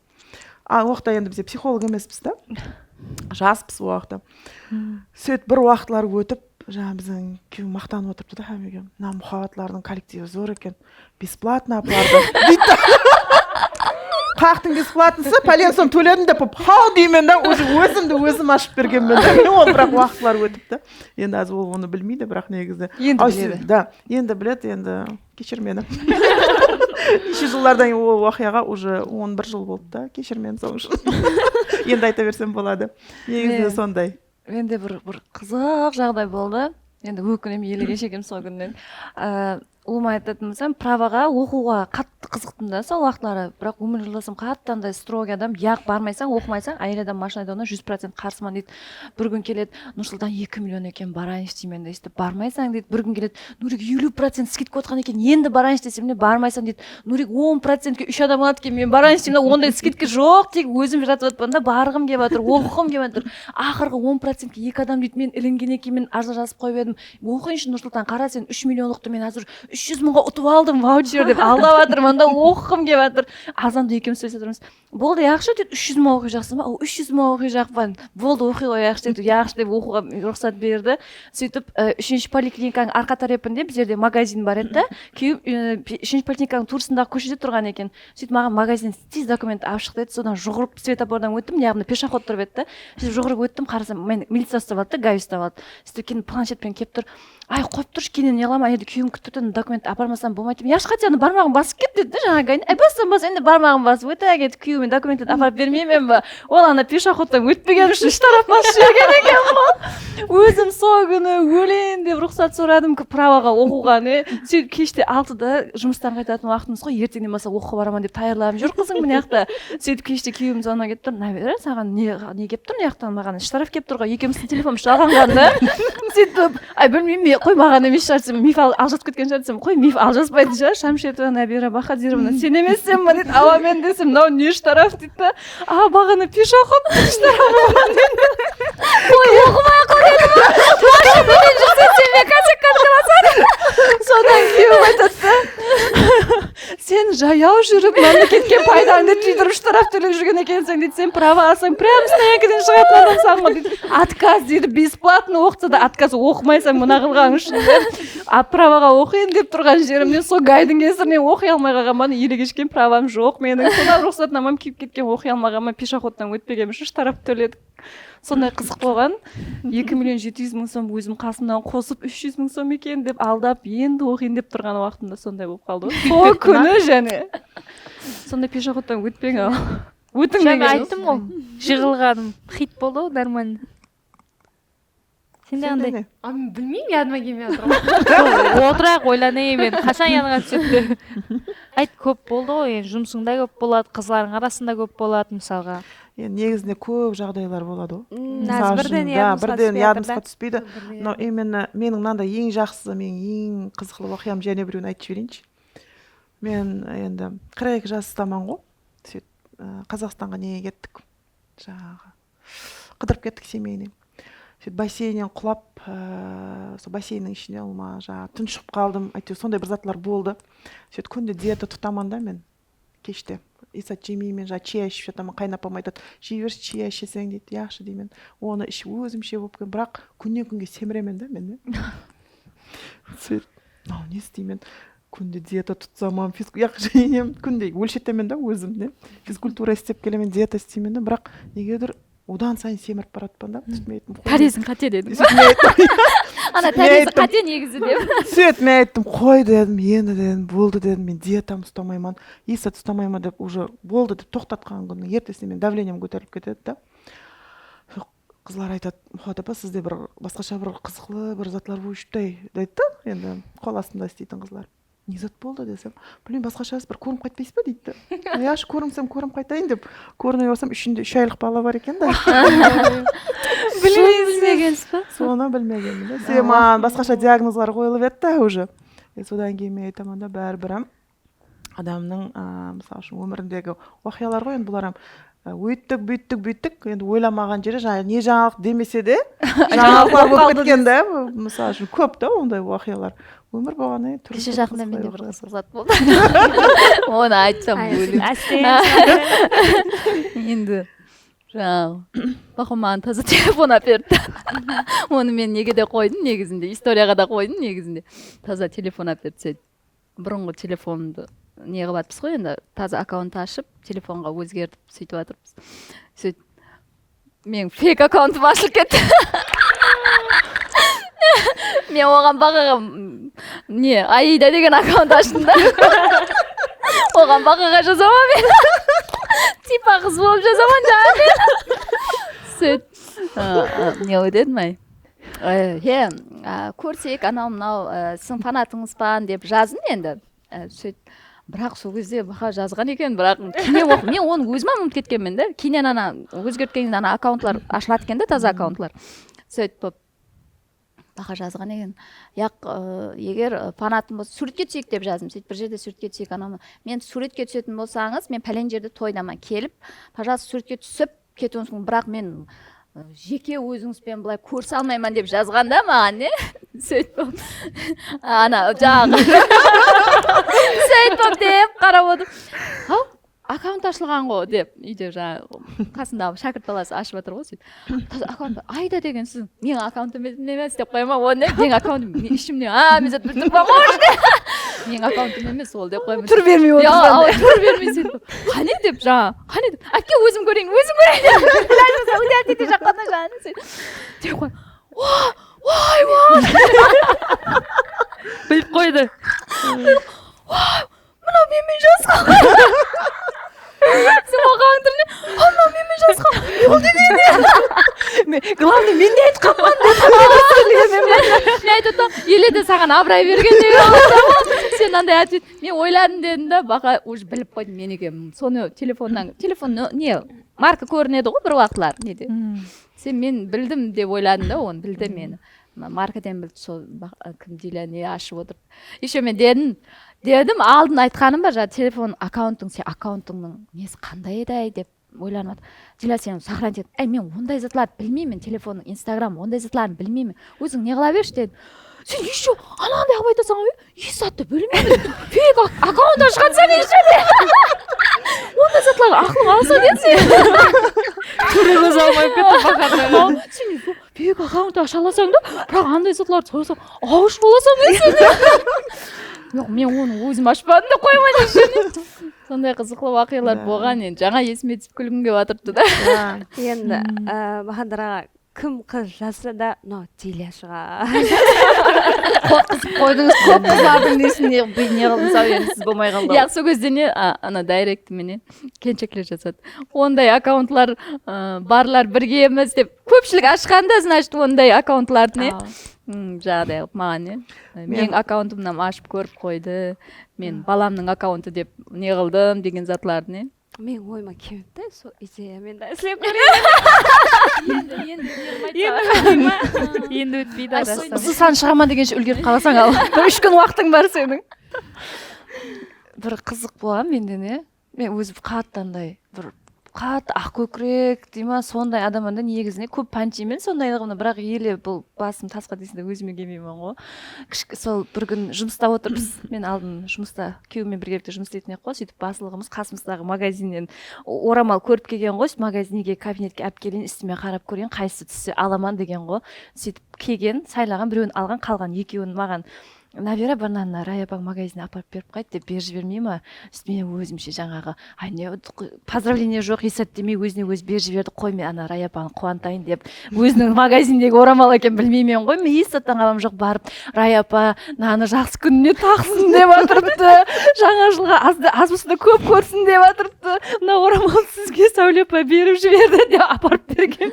A, o waqta endi bizler psixolog emespiz da. Jaspız o waqta. Sóytip bir waqıtlar ótip, jańa biziń kúyewim maqtanıp otırıptı da hámmege. "Mına muhabbatlardıń kollektivi zor eken. Бесплатно apardı", deydi da. Qayaqtıń бесплатноsı, pálen som tóledim dep, haw deymen da, ózi ózimdi ózim ashıp bergenmen da. Ol biraq waqıtlar ótipti. Endi házir ol onı bilmeydi, biraq negizi. Endi biledi. Da, endi biledi, endi keshir meni. Neshe jıllardan keyin ol waqıyaǵa уже on bir jıl boldı da, keshir meni sonıń ushın. Endi ayta bersem boladı. Negizinde sonday. Mende bir, bir qızıq jaǵday boldı. Endi ókinemen, elege shekem sol kúnnen. Á, ulıwma aytatın bolsam, pravoǵa oqıwǵa qattı qızıqtım da sol waqıtları. Biraq ómir joldasım qattı anday строгий adam, "Yaq, barmaysań, oqımaysań, áyel adam mashina aydaǵanına júz procent qarsıman", deydi. Bir kún keledi, "Nursultan, eki million eken, barayınshı", deymen de, "Barmaysań", deydi. Bir kún keledi, "Nurik, eliw procent skidka otqan eken, endi barayınshı", desem de, "Barmaysań", deydi. "Nurik, on procentke úsh adam aladı eken, men barayınshı", deymen de, "Onday skidka joq, tek ózim jıratıp atırman da, barǵım kep atır, oqıǵım kep atır". Aqırǵı on procentke eki adam deydi, men ilingen ekenmen, ajırasıp qoyıp edim. "Oqıyınshı, Nursultan, qara, sen úsh millionlıqtı men házir úsh júz mıńǵa utıp aldım, vaucher", dep aldap atırman da, oqıǵım kep atır. Azamda ekewimiz sóylesip atırmız. "Boldı, yaqshı", deydi, "úsh júz mıń oqıyjaqsız ba?" "Aw, úsh júz mıń oqıyjaqpan." "Boldı, oqıy ǵoyayıqshı", dedi. "Yaqshı", dep oqıwǵa ruxsat berdi. Sóytip, e, úshinshi poliklinikańıń arqa tárepinde bizlerde magazin bar edi da. Kúyewim, e, pe-, úshinshi poliklinikańıń tuwrısındaǵı kóshede turǵan eken. Sóytip maǵan magazin tez dokumentti alıp shıq dedi. Sodan juwırıp svetofordan óttim, yaǵnıy peshoxod turıp edi da. Sóytip juwırıp óttim, qarasam, meni milicija uslap aldı da, gay uslap aldı. Sóytip keyin plansheten kelip tur. "Ay, qoyıp turshı, keyninen uyalaman, endi kúyewim kútip turdı, dokumentti aparmasam bolmaydı", deymen. "Yaqshı, qáte, ana barmaǵın basıp ket", dedi da jańa gay. "Ay, bassam bas, endi barmaǵın basıp óte, endi kúyewime dokumentti aparıp bermeymen ba?" Ol ana peshoxodtan ótpegeni ushın shtaraf basıp jibergen eken ǵoy. Ózim sol kúni ólen dep ruxsat soradım pravoǵa oqıwǵa, ne. Sóytip keshte altıda jumıstan qaytatın waqtımız ǵoy, erteńnen baslap oqıwǵa baraman dep tayarlanıp júr qızıń mına jaqta. Sóytip keshte kúyewim zvanok etip tur, "Nabira, saǵan ne, ne kelip tur mına jaqtan, maǵan shtaraf kelip tur ǵoy, ekewimizdiń telefonımız jalǵan ǵoy", da. Sóytip, "Ay, bilmeymen, men, qoy, maǵan emes shıǵar", desem, "Mif al-, aljatıp ketken shıǵar", desem, "Qoy, Mif aljaspaydı shıǵar, Shamshetova Nabira Bahadirova, sen emesseń ba?" deydi. "Awa, men", desem, "Mınaw ne shtaraf?" deydi da. "A, baǵana peshoxod shtarafı bolǵan", deydi. "Qoy, oqımay-aq qoy", dedi. "Mashina menen júrseń, sen meni kosyak qılıp kelasań". Sodan keyin aytadı da, "Sen jayaw júrip, mámleketke paydańdı tiydirip, shtaraf tólep júrgen ekenseń", deydi. "Sen pravo alsań, прям stoyankadan shıǵatın adamsań ǵoy", deydi. "Отказ", deydi, "бесплатно oqıtsa da отказ, oqımaysań mına qılǵanıń ushın", dep. A, pravoǵa oqıyın dep turǵan jerimnen sol gaydıń kesirinen oqıy almay qalǵanman, elege shekem pravom joq meniń. Sodan ruxsatnamam kúyip ketken, oqıy almaǵanman, peshoxodtan ótpegenim ushın shtaraf tóledik. Sonday qızıq bolǵan. Eki million jeti júz mıń som ózim qasımnan qosıp, úsh júz mıń som eken dep aldap, endi oqıyın dep turǵan waqtımda sonday bolıp qaldı ǵoy. Sol kúni jáne. Sonday peshoxodtan ótpeń al. Ótiń degen. Ayttım ǵoy. Jıǵılǵanım. Xit boldı ǵoy, нормально. Sende qanday? A, men bilmeymen, yadıma kelmey atır. Otırayıq, oylanayın men. Qashan yadıńa túsedi? Ayt, kóp boldı ǵoy, endi jumısıńda kóp boladı, qızlardıń arasında kóp boladı, mısalǵa. Endi negizinde kóp jaǵdaylar boladı ǵoy. Mısal ushın, birden yadımızǵa túspeydi. No, именно meniń mınanday eń jaqsısı, meniń eń qızıqlı waqıyamdı jáne birewin aytıp jibereyinshi. Men endi qırq eki jastaman ǵoy. Sóytip, ı, Qazaqstanǵa nege kettik? Jańaǵı qıdırıp kettik семейный. Sóytip basseynnen qulap, ıı, sol basseynniń ishine ulıwma jańaǵı tunshıǵıp qaldım. Áytewir, sonday bir zatlar boldı. Sóytip kúnde dieta tutaman da men. Keshte esa jemeymen, jańaǵı chia iship jataman. Qaynapam aytadı, "Jey bershi, chia isheseń", deydi. "Yaqshı", deymen. Onı iship ózimshe bolıp ken, biraq kúnnen-kúnge semiremen da men de. Sóytip, mınaw ne isteymen? Kúnde dieta tutsam, fizku-, yaq, jáne kúnde ólshetemen da ózimdi. Fizkultura istep kelemen, dieta isteymen da, biraq negedur odan sayın semirip baratpan da. Sóytip men ayttım, qoy. Tárezing qáte dedim. Sóytip men ayttım. Ana, tárezi qáte negizi dep. Sóytip men ayttım, qoy dedim, endi dedim, boldı dedim, men dietamdı ustamayman, esa ustamayman dep, уже boldı dep toqtatqan kúnniń ertesine meniń davleniem kóterilip ketedi da. Qızlar aytadı, "Muxat apa, sizde bir basqasha bir qızıqlı bir zatlar bolıp júripti-áy", deydi da, endi qol astında isleytin qızlar. "Ne zat boldı?" desem, "Bilmeymen, basqasha bir kórinip qaytpaysız ba?" deydi da. "Yaqshı, kórinsem, kórinip qaytayın", dep, kórine barsam, ishinde úsh aylıq bala bar eken da. bilmeysiz. Sonı bilmegensiz ba? Sonı bilmegenmen de. Sebebi maǵan basqasha diagnozlar qoyılıp edi da уже. E, sodan keyin men aytaman da, báribir hám adamnıń, a, mısal ushın, ómirindegi waqıyalar ǵoy, endi bular hám, a, óyttik, búyttik, búyttik, endi oylamaǵan jeri, jańa-, ne jańalıq demese de, jańalıqlar bolıp ketken da, mısal ushın, kóp ta onday waqıyalar. Ómir bolǵannan keyin túrli. Keshe jaqında mende bir qızıq zat boldı. Onı aytsam, ólim. Áste. Endi, jańa, Baxu maǵan taza telefon áperdi. Onı men nege de qoydım negizinde, istoriyaǵa da qoydım negizinde. Taza telefon áperdi, sóytip. Burınǵı telefonımdı ne qılıp atırmız ǵoy, endi taza akkaunt ashıp, telefonǵa ózgertip, sóytip atırmız. Sóyt, meniń feyk akkauntım ashılıp ketti. Men oǵan baǵaǵa, ne, Aida degen akkaunt ashtım da. Oǵan baǵaǵa jazaman men. Tipa qız bolıp jazaman jańa men. Sóyt, a, a, ne dedim ay? E, he, a, kórsek, anaw-mınaw, e, siziń fanatıńızban dep jazdım endi. E, sóyt, biraq sol gezde baqa jazǵan eken, biraq keyinen oqıp, men onı ózim-ám umıtıp ketkenmen de. Keyinen ana ózgertkennen ana akkauntlar ashıladı eken de, taza akkauntlar. Sóyt bolıp, baqa jazǵan eken. Yaq, e, eger, e, fanatım bolsa, súwretke túseyik dep jazdım. Sóytip, bir jerde súwretke túseyik, anaw-mınaw. Men súwretke túsetin bolsańız, men pálen jerde toydaman, kelip, пожалуйста, súwretke túsip ketiwińiz múmkin, biraq men, ı, jeke ózińizben bılay kórise almayman dep jazǵan da maǵan, ne? Sóytip, ana, jańaǵı. Sóytip dep qarap otırıp. Haw, akkaunt ashılǵan ǵo, dep, úyde jańa qasındaǵı shákirt balası ashıp atır ǵo, sóytip. Taza akkaunt, Aida degen siz, meniń akkauntım emes dep qoyaman, onı, meniń akkauntım, men ishimnen, a, men zat bilip turman ǵo, meniń akkauntım emes ol dep qoyaman. Túr bermey otırsan. Ya, awa, túr bermey sóytip. Qáne dep, jańa, qáne dep, ákke, ózim kóreyin, ózim kóreyin dep. Ilaj bolsa, úyde áttete jaqqanda jańa sóytip. Dep qoy. Oy, oy, oy. Bilip qoydı. Oy, mınaw menmen jasqa. Sen oǵan túrine, a, mınaw menmen jasqa. Ol degen ne? Men, главное, men ne aytıp qalman dep. Men aytıp atırman, ele de saǵan abıray bergen degen. Sen mınanday otvet. Men oyladım dedim da, baqa уже bilip qoydım men ekenim. Sonı telefonnan, telefon ne, ne, marka kórinedi ǵoy bir waqıtlar, nede. Sen men bildim dep oyladım da, onı bildi meni. Ma-, markadan bildi, sol ba-, kim, Dilya ne ashıp otırıp. Ещё men dedim, dedim, aldın aytqanım bar, jańa telefon akkauntıń, sen akkauntıńnıń nesi qanday edi-ay dep oylanıp atır. Dilya, sen сохранить et. Áy, men onday zatlardı bilmeymen, telefonnıń, Instagram, onday zatların bilmeymen. Óziń ne qıla bershi, dedim. Sen ещё ananday qılıp aytasań, ey, hesh zattı bilmeymen. Feyk ak-, akkaunt ashqansań ещё de. Onday zatlarǵa aqılıń alsa, dedim sen. Túri kóz almay ketip baqarda. Sen feyk akkaunt asha alasań da, biraq anday zatlardı sorasań, awısh bolasań, dedim sen. Yoq, men onı ózim ashpadım dep qoyaman ещё de. Sonday qızıqlı waqıyalar bolǵan endi. Jańa esime túsip kúlgim kelip atırıptı da. Endi, e, Bahadır aǵa, kim qız jazsa da, mınaw Dilya shıǵar. Qorqızıp qoydıńız, kóp qızlardıń nesin ne, ne qıldıńız-aw endi, siz bolmay qaldı. Yaq, sol gezde ne, a, ana, direkt menen kelinshekler jazadı. Onday akkauntlar, a, barlar birgemiz dep, kópshilik ashqanda, значит, onday akkauntlardı ne. Jaǵday qılıp maǵan ne. Meniń akkauntımnan ashıp kórip qoydı. Men balamnıń akkauntı dep ne qıldım degen zatlardı ne. Meniń oyıma kelmepti, sol ideya, men de islep kóreyin. Endi, endi, endi ótpeydi. Usı san shıǵaman degenshe úlgerip qalasań, al. Bir úsh kún waqtıń bar seniń. Bir qızıq bolǵan mende ne. Men ózim qattı anday, bir qattı aq kókirek dey ma, sonday adamman da negizine kóp pánshiymen sondaylıǵımnan, biraq ele bul basım tasqa deysiń de, ózime kelmeymen ǵo. Kishki-, sol bir kún jumısta otırmız. Men aldın jumısta kúyewimmen birgelikte jumıs isleytuǵın edik ǵo, sóytip baslıǵımız qasımızdaǵı magazinnen o-, oramal kórip kelgen ǵo, sóytip magazinnege, kabinetke alıp keleyin, ústime qarap kóreyin, qaysısı tússe alaman degen ǵo. Sóytip kelgen, saylaǵan, birewin alǵan, qalǵan ekewin maǵan Nabira, bir nanı Raya apań magazinine aparıp berip qayt dep berip jibermey ma? Sóytip men ózimshe jańaǵı, ay, ne, pozdravlenie joq, esat demey ózine ózi berip jiberdi, qoy, men ana Raya apanı quwantayın dep, óziniń magazindegi oramal ekenin bilmeymen ǵoy, men esattan qalam joq, barıp, Raya apa nanı jaqsı kúnine taqsın dep atırıptı, jańa jılǵa az da, az bolsa da kóp kórsin dep atırıptı, mına oramaldı sizge Sáwle apa berip jiberdi dep aparıp bergen.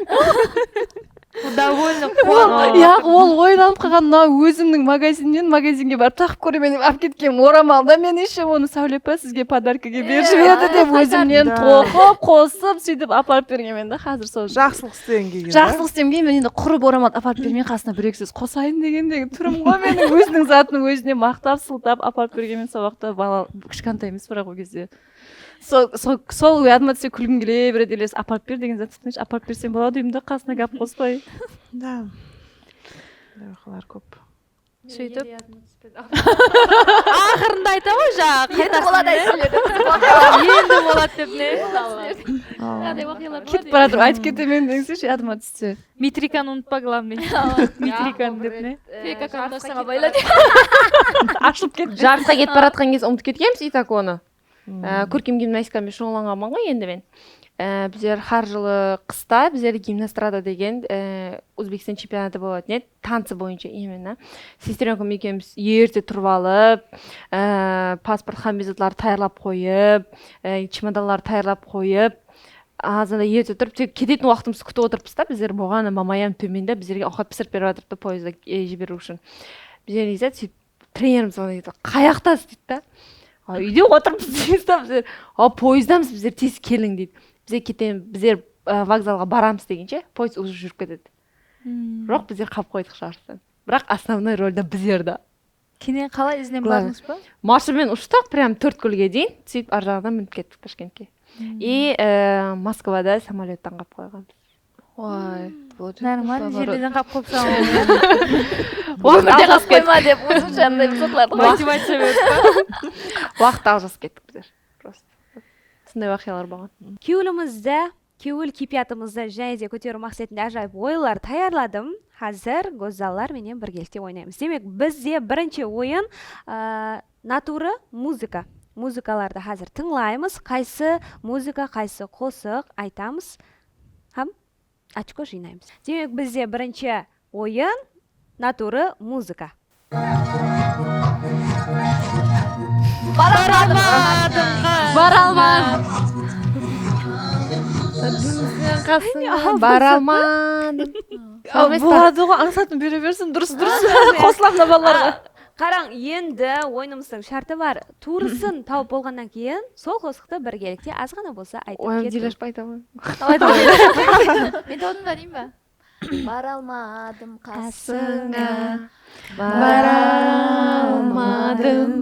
Довольно. Ol, ya, ol oylanıp qalǵan, mına ózimniń magazinnen magazinge barıp taqıp kóremen dep alıp ketken oramalda men eshim onı Sáwlepa sizge podarkaǵa berip jiberdi dep ózimnen toqıp qosıp sóytip aparıp bergenmen da. Házir sol jaqsılıq islegenge, jaqsılıq islegenge men endi qurı oramaldı aparıp bermey qasına bir eki sóz qosayın degendegi túrim ǵoy meniń. Óziniń zatın ózine maqtap sıltap aparıp bergenmen sol waqıtta bala kishkantay emes biraq ol gezde. Sol, sol, sol yadıma tússe kúlgim kele beredi, ele aparıp ber degen zat tutqınshı, aparıp bersem boladı uyımda qasına gáp qospay. Da. Bunday waqıyalar kóp. Sóytip. Aqırında ayta ǵoy jaǵı. Endi boladı aytsın. Endi boladı dep ne? Ketip baratır, aytıp ketemen deseshi yadıma tússe. Mitrikanı unutpa, главный. Mitrikanı dep ne? Fake akkaunt ashsań abayla dep. Ashılıp ketti. Jarısqa ketip baratqan kez umıtıp ketkenbiz, и так onı. Á, kórkem gimnastikamen shuǵıllanǵanman ǵoy endi men. Á, bizler hár jılı qısta bizlerde gimnastrada degen, á, Ózbekstan chempionatı bolatın edi, tanci boyınsha именно. Sestrenkom ekewimiz erte turıp alıp, á, pasport, hámme zatlardı tayarlap qoyıp, á, chemodanlardı tayarlap qoyıp, azanda erte turıp, tek ketetin waqtımızdı kútip otırıppız da, bizler buǵan mamayam tómende bizlerge awqat pisirip berip atırıptı poezdda, e, jiberiw ushın. Bizler ne zat sóytip trenerimiz aytadı, qayaqtasız deydi da. A, úyde otırıppız deymiz da bizler. A, poezdamız bizler, tez keliń deydi. Bizler ketemiz, bizler, a, vokzalǵa baramız degenshe poezd уже júrip ketedi. Joq, bizler qalıp qoydıq jarıstan. Biraq основной rolda bizler da. Keyin qalay izinen bardıńız ba? Marsha menen ushtıq, прям Tórtkúlge deyin, sóytip ar jaǵına minip kettik Tashkentke. И, e, Moskvada samolyottan qalıp qoyǵanbız. Vay, нормально, jerlerden qap qop saǵan. Ómirde qalıp qoyma dep, ózimshe anday zatlardı. Motivaciya berip. Waqıt aljasıp kettik bizler. Просто. Sonday waqıyalar bolǵan. Kewlimizde, kewil keypiyatımızdı jáne de kóteriw maqsetinde ájayıp oyınlar tayarladım. Házir gózzallar menen birgelikte oynaymız. Demek, bizde birinshi oyın, ı, naturı muzıka. Muzıkalardı házir tıńlaymız. Qaysı muzıka, qaysı qosıq aytamız hám ochko jıynaymız. Demek, bizde birinshi oyın, naturı muzıka. Baralmadım. Baralmadım. Baralmadım. Baralmadım. Boladı ǵoy, ańsatın bere bersin, durıs, durıs. Qosılamın balalarǵa. Qarań, endi oyınımızdıń shárti bar. Tuwrısın tawıp bolǵannan keyin sol qosıqtı birgelikte azǵana bolsa aytıp ketiń. Oy, Dilashpa ayta ǵoy. Men tawdım ba, deyim ba? Baralmadım qasıńa, baralmadım,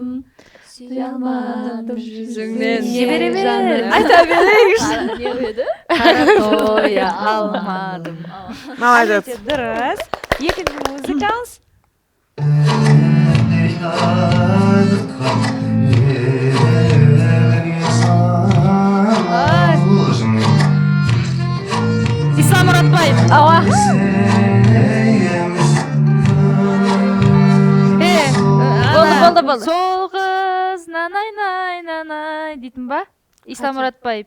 súyalmadım júzińnen. Jibere ber. Ayta bereyikshi. Ne edi? Qara toya almadım. Молодец. Durıs. Ekinshi muzıkamız. Islam Muratbaev. Awa. E, boldı, boldı, boldı. Sol qız nanay, nay, nanay deytin ba? Islam Muratbaev.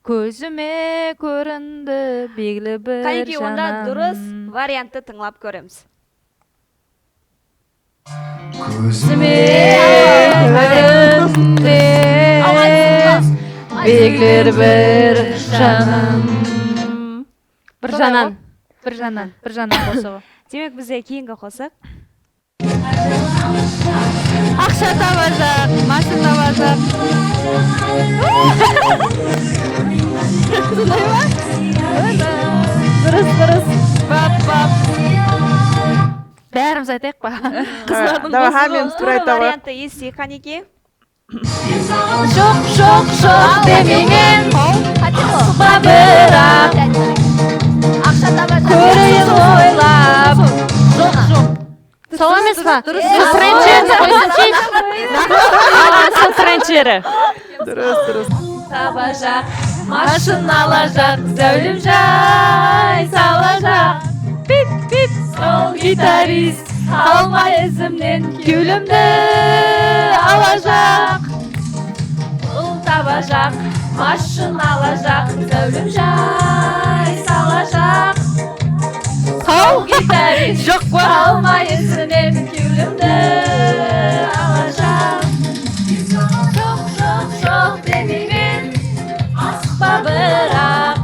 Kózime kórindi belgili bir janan. Qánekey, onda durıs varianttı tıńlap kóremiz. Kózime kórindi belgili bir janan. Bir janan. Bir janan, bir janan qosıǵı. Demek, bizde keyingi qosıq. Aqsha tabajaq, mashina tabajaq. Sonday ma? Durıs, durıs. Bap, bap. Bárimiz aytayıq pa? Qızlardıń qosıǵı. Давай, hámmemiz bir aytayıq. Varianttı esiteyik, qánekey. Joq, joq, joq demeymen. Asıqpa biraq. Aqsha tabajaq. Kóreyin oylap. Joq, joq. Sol emes pa? Durıs, durıs. Trencheri qoysınshı. Aa, sol trencheri. Durıs, durıs. Tabajaq, mashina alajaq, záwlem jay salajaq. Pip, pip. Sol gitarist qalmay izimnen kewlimdi alajaq. Ul tabajaq, mashina alajaq, záwlem jay salajaq. Sol gitarist joq pa? Qalmay izimnen kewlimdi alajaq. Joq, joq, joq demeymen, asıqpa biraq.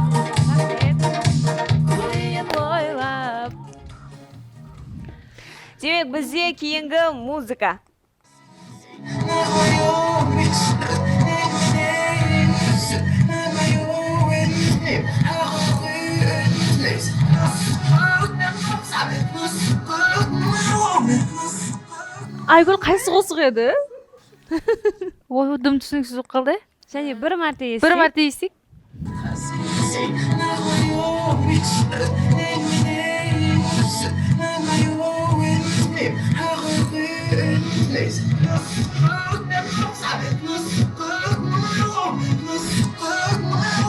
Kóreyin oylap. Bizde keyingi muzıka. Aygúl, qaysı qosıq edi? Oy, dım túsiniksiz bolıp qaldı. Jáne bir márte esiteyik. Bir márte esiteyik.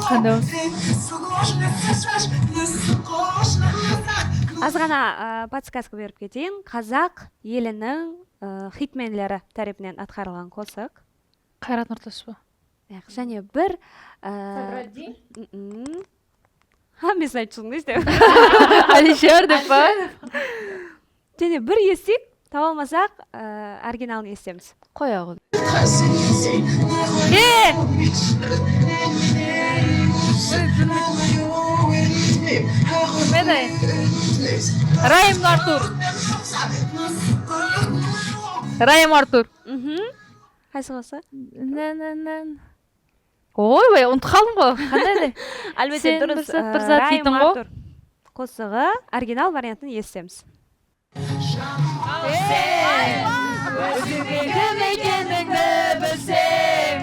Qanday bolsa? Azǵana, ı, podskazka berip keteyin. Qazaq eliniń, ı, xitmenleri tárepinen atqarılǵan qosıq. Qayrat Nurtasova. Yaq, jáne bir, ı, Sadratdin? Mm-mm. Hámmesin aytıp shıqtım da, işte. Alisher dep pa? Jáne bir esiteyik, taba almasaq, ı, originalın esitemiz. Qoy, aǵıl. E! Rayım Artur. Rayım Artur. Mhm. Qaysı qosıq? Nán, nán, nán. Oy, oy, unutıp qaldım ǵoy. Qanday edi? Álbette, durıs, bir zat, bir zat Rayım Artur qosıǵı, original variantın esitemiz. Ózińniń kim ekenińdi bilsem.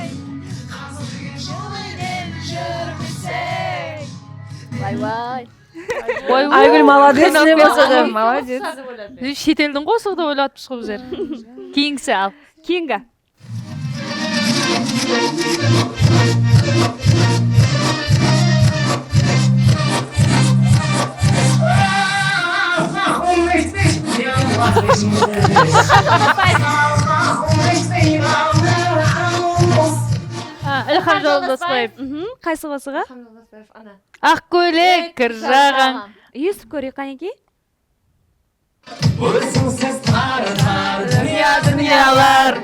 Vay, vay. Aygúl, молодец, ne bolsa da, молодец. Shet eldiń qosıǵı dep oylatıpsız ǵoy bizler. Keyingisi al. Keyingi. A, Ilham Joldasbaev. Mhm, qaysı qosıǵı? Aq kóylek, kir jaǵań. Esitip kóreyik, qánekey. Ózińsiz tar-tar dúnya-dúnyalar,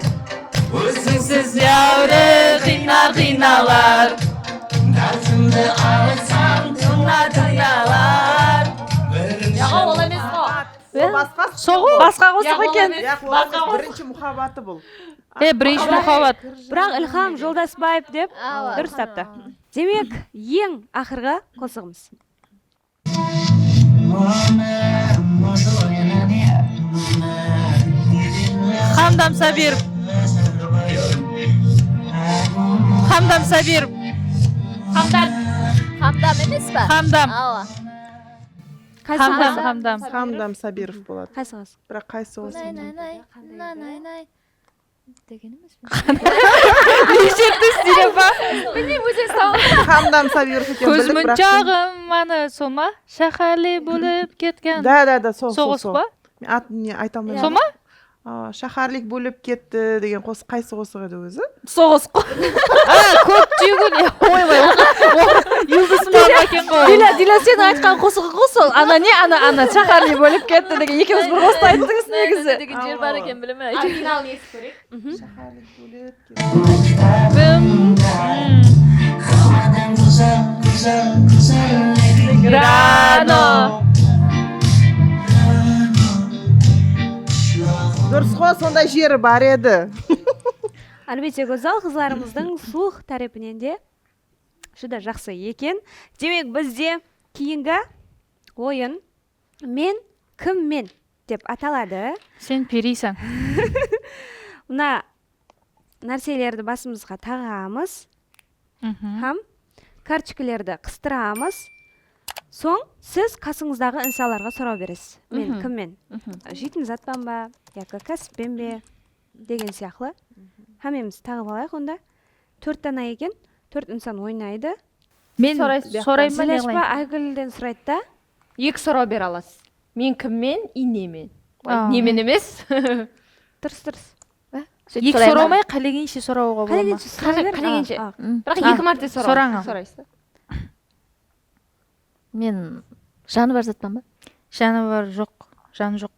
ózińsiz áwre qıynar-qıynalar. Dártimdi alsam, tıńla-tıńlalar. Yaǵa, ol emes ǵo. Basqa, sol ǵo. Basqa qosıq eken. Yaq, ol emes. Birinshi muhabbatı bul. E, birinshi muhabbat. Biraq Ilham Joldasbaev dep durıs taptı. Demek, eń aqırǵı qosıǵımız. Hamdam Sabirov. Hamdam Sabirov. Hamdam. Hamdam emes pe? Hamdam. Awa. Qaysı qosıq? Hamdam, Hamdam. Hamdam Sabirov boladı. Qaysı qosıq? Biraq qaysı qosıq? Nay, nay, nay. Nay, nay, nay. Degen emes pe? Nesherdi, Zileba? Bilmeymen, ózi sawal. Hamdam Sabirov eken, bildik, biraq. Kózmunshagım, ana, sol ma? Shaharli bólip ketken. Da, da, da, sol, sol, sol. Sol qosıq pa? Men atın ne ayta almayman. Sol ma? A, shaharlik bólip ketti degen qosıq qaysı qosıq edi ózi? Sol qosıq. A, kóp túyegul. Oy, oy, oy. Yuldızım eken ǵoy. Dila, Dila, sen aytqan qosıǵı ǵoy sol. Ana ne, ana, ana, shaharli bólip ketti degen. Ekewimiz bir qosıqtı ayttıńız negizi. Degen jer bar eken, bilemen. Originalın esitip kóreyik. Shaharlik bólip ketti. Grano. Durıs ǵo, sonday jeri bar edi. Álbette, gózzal qızlarımızdıń sulıwıq tárepinen de júdá jaqsı eken. Demek, bizde keyingi oyın Men kimmen dep ataladı. Sen periyseń. Mına nárselerdi basımızǵa taǵamız hám kartochkalardı qıstıramız. Soń siz qasıńızdaǵı insanlarǵa soraw beresiz. Men kimmen? Jeytin zatpan ba, yaki kásippen be? Degen sıyaqlı. Hámmemiz taǵıp alayıq onda. Tórt dana eken, tórt insan oynaydı. Men sorayman, ne qılayın? Zilashpa Aygúlden soraydı da. Eki soraw bere alasız. Men kimmen, i nemen? Ay, nemen emes. Durıs, durıs. Eki soraymay, qálegenshe sorawǵa bola ma? Qálegenshe soray ber. Qálegenshe. Biraq eki márte soraw. Sorań. Soraysız da. Men janıwar zatpan ba? Janıwar joq, janı joq.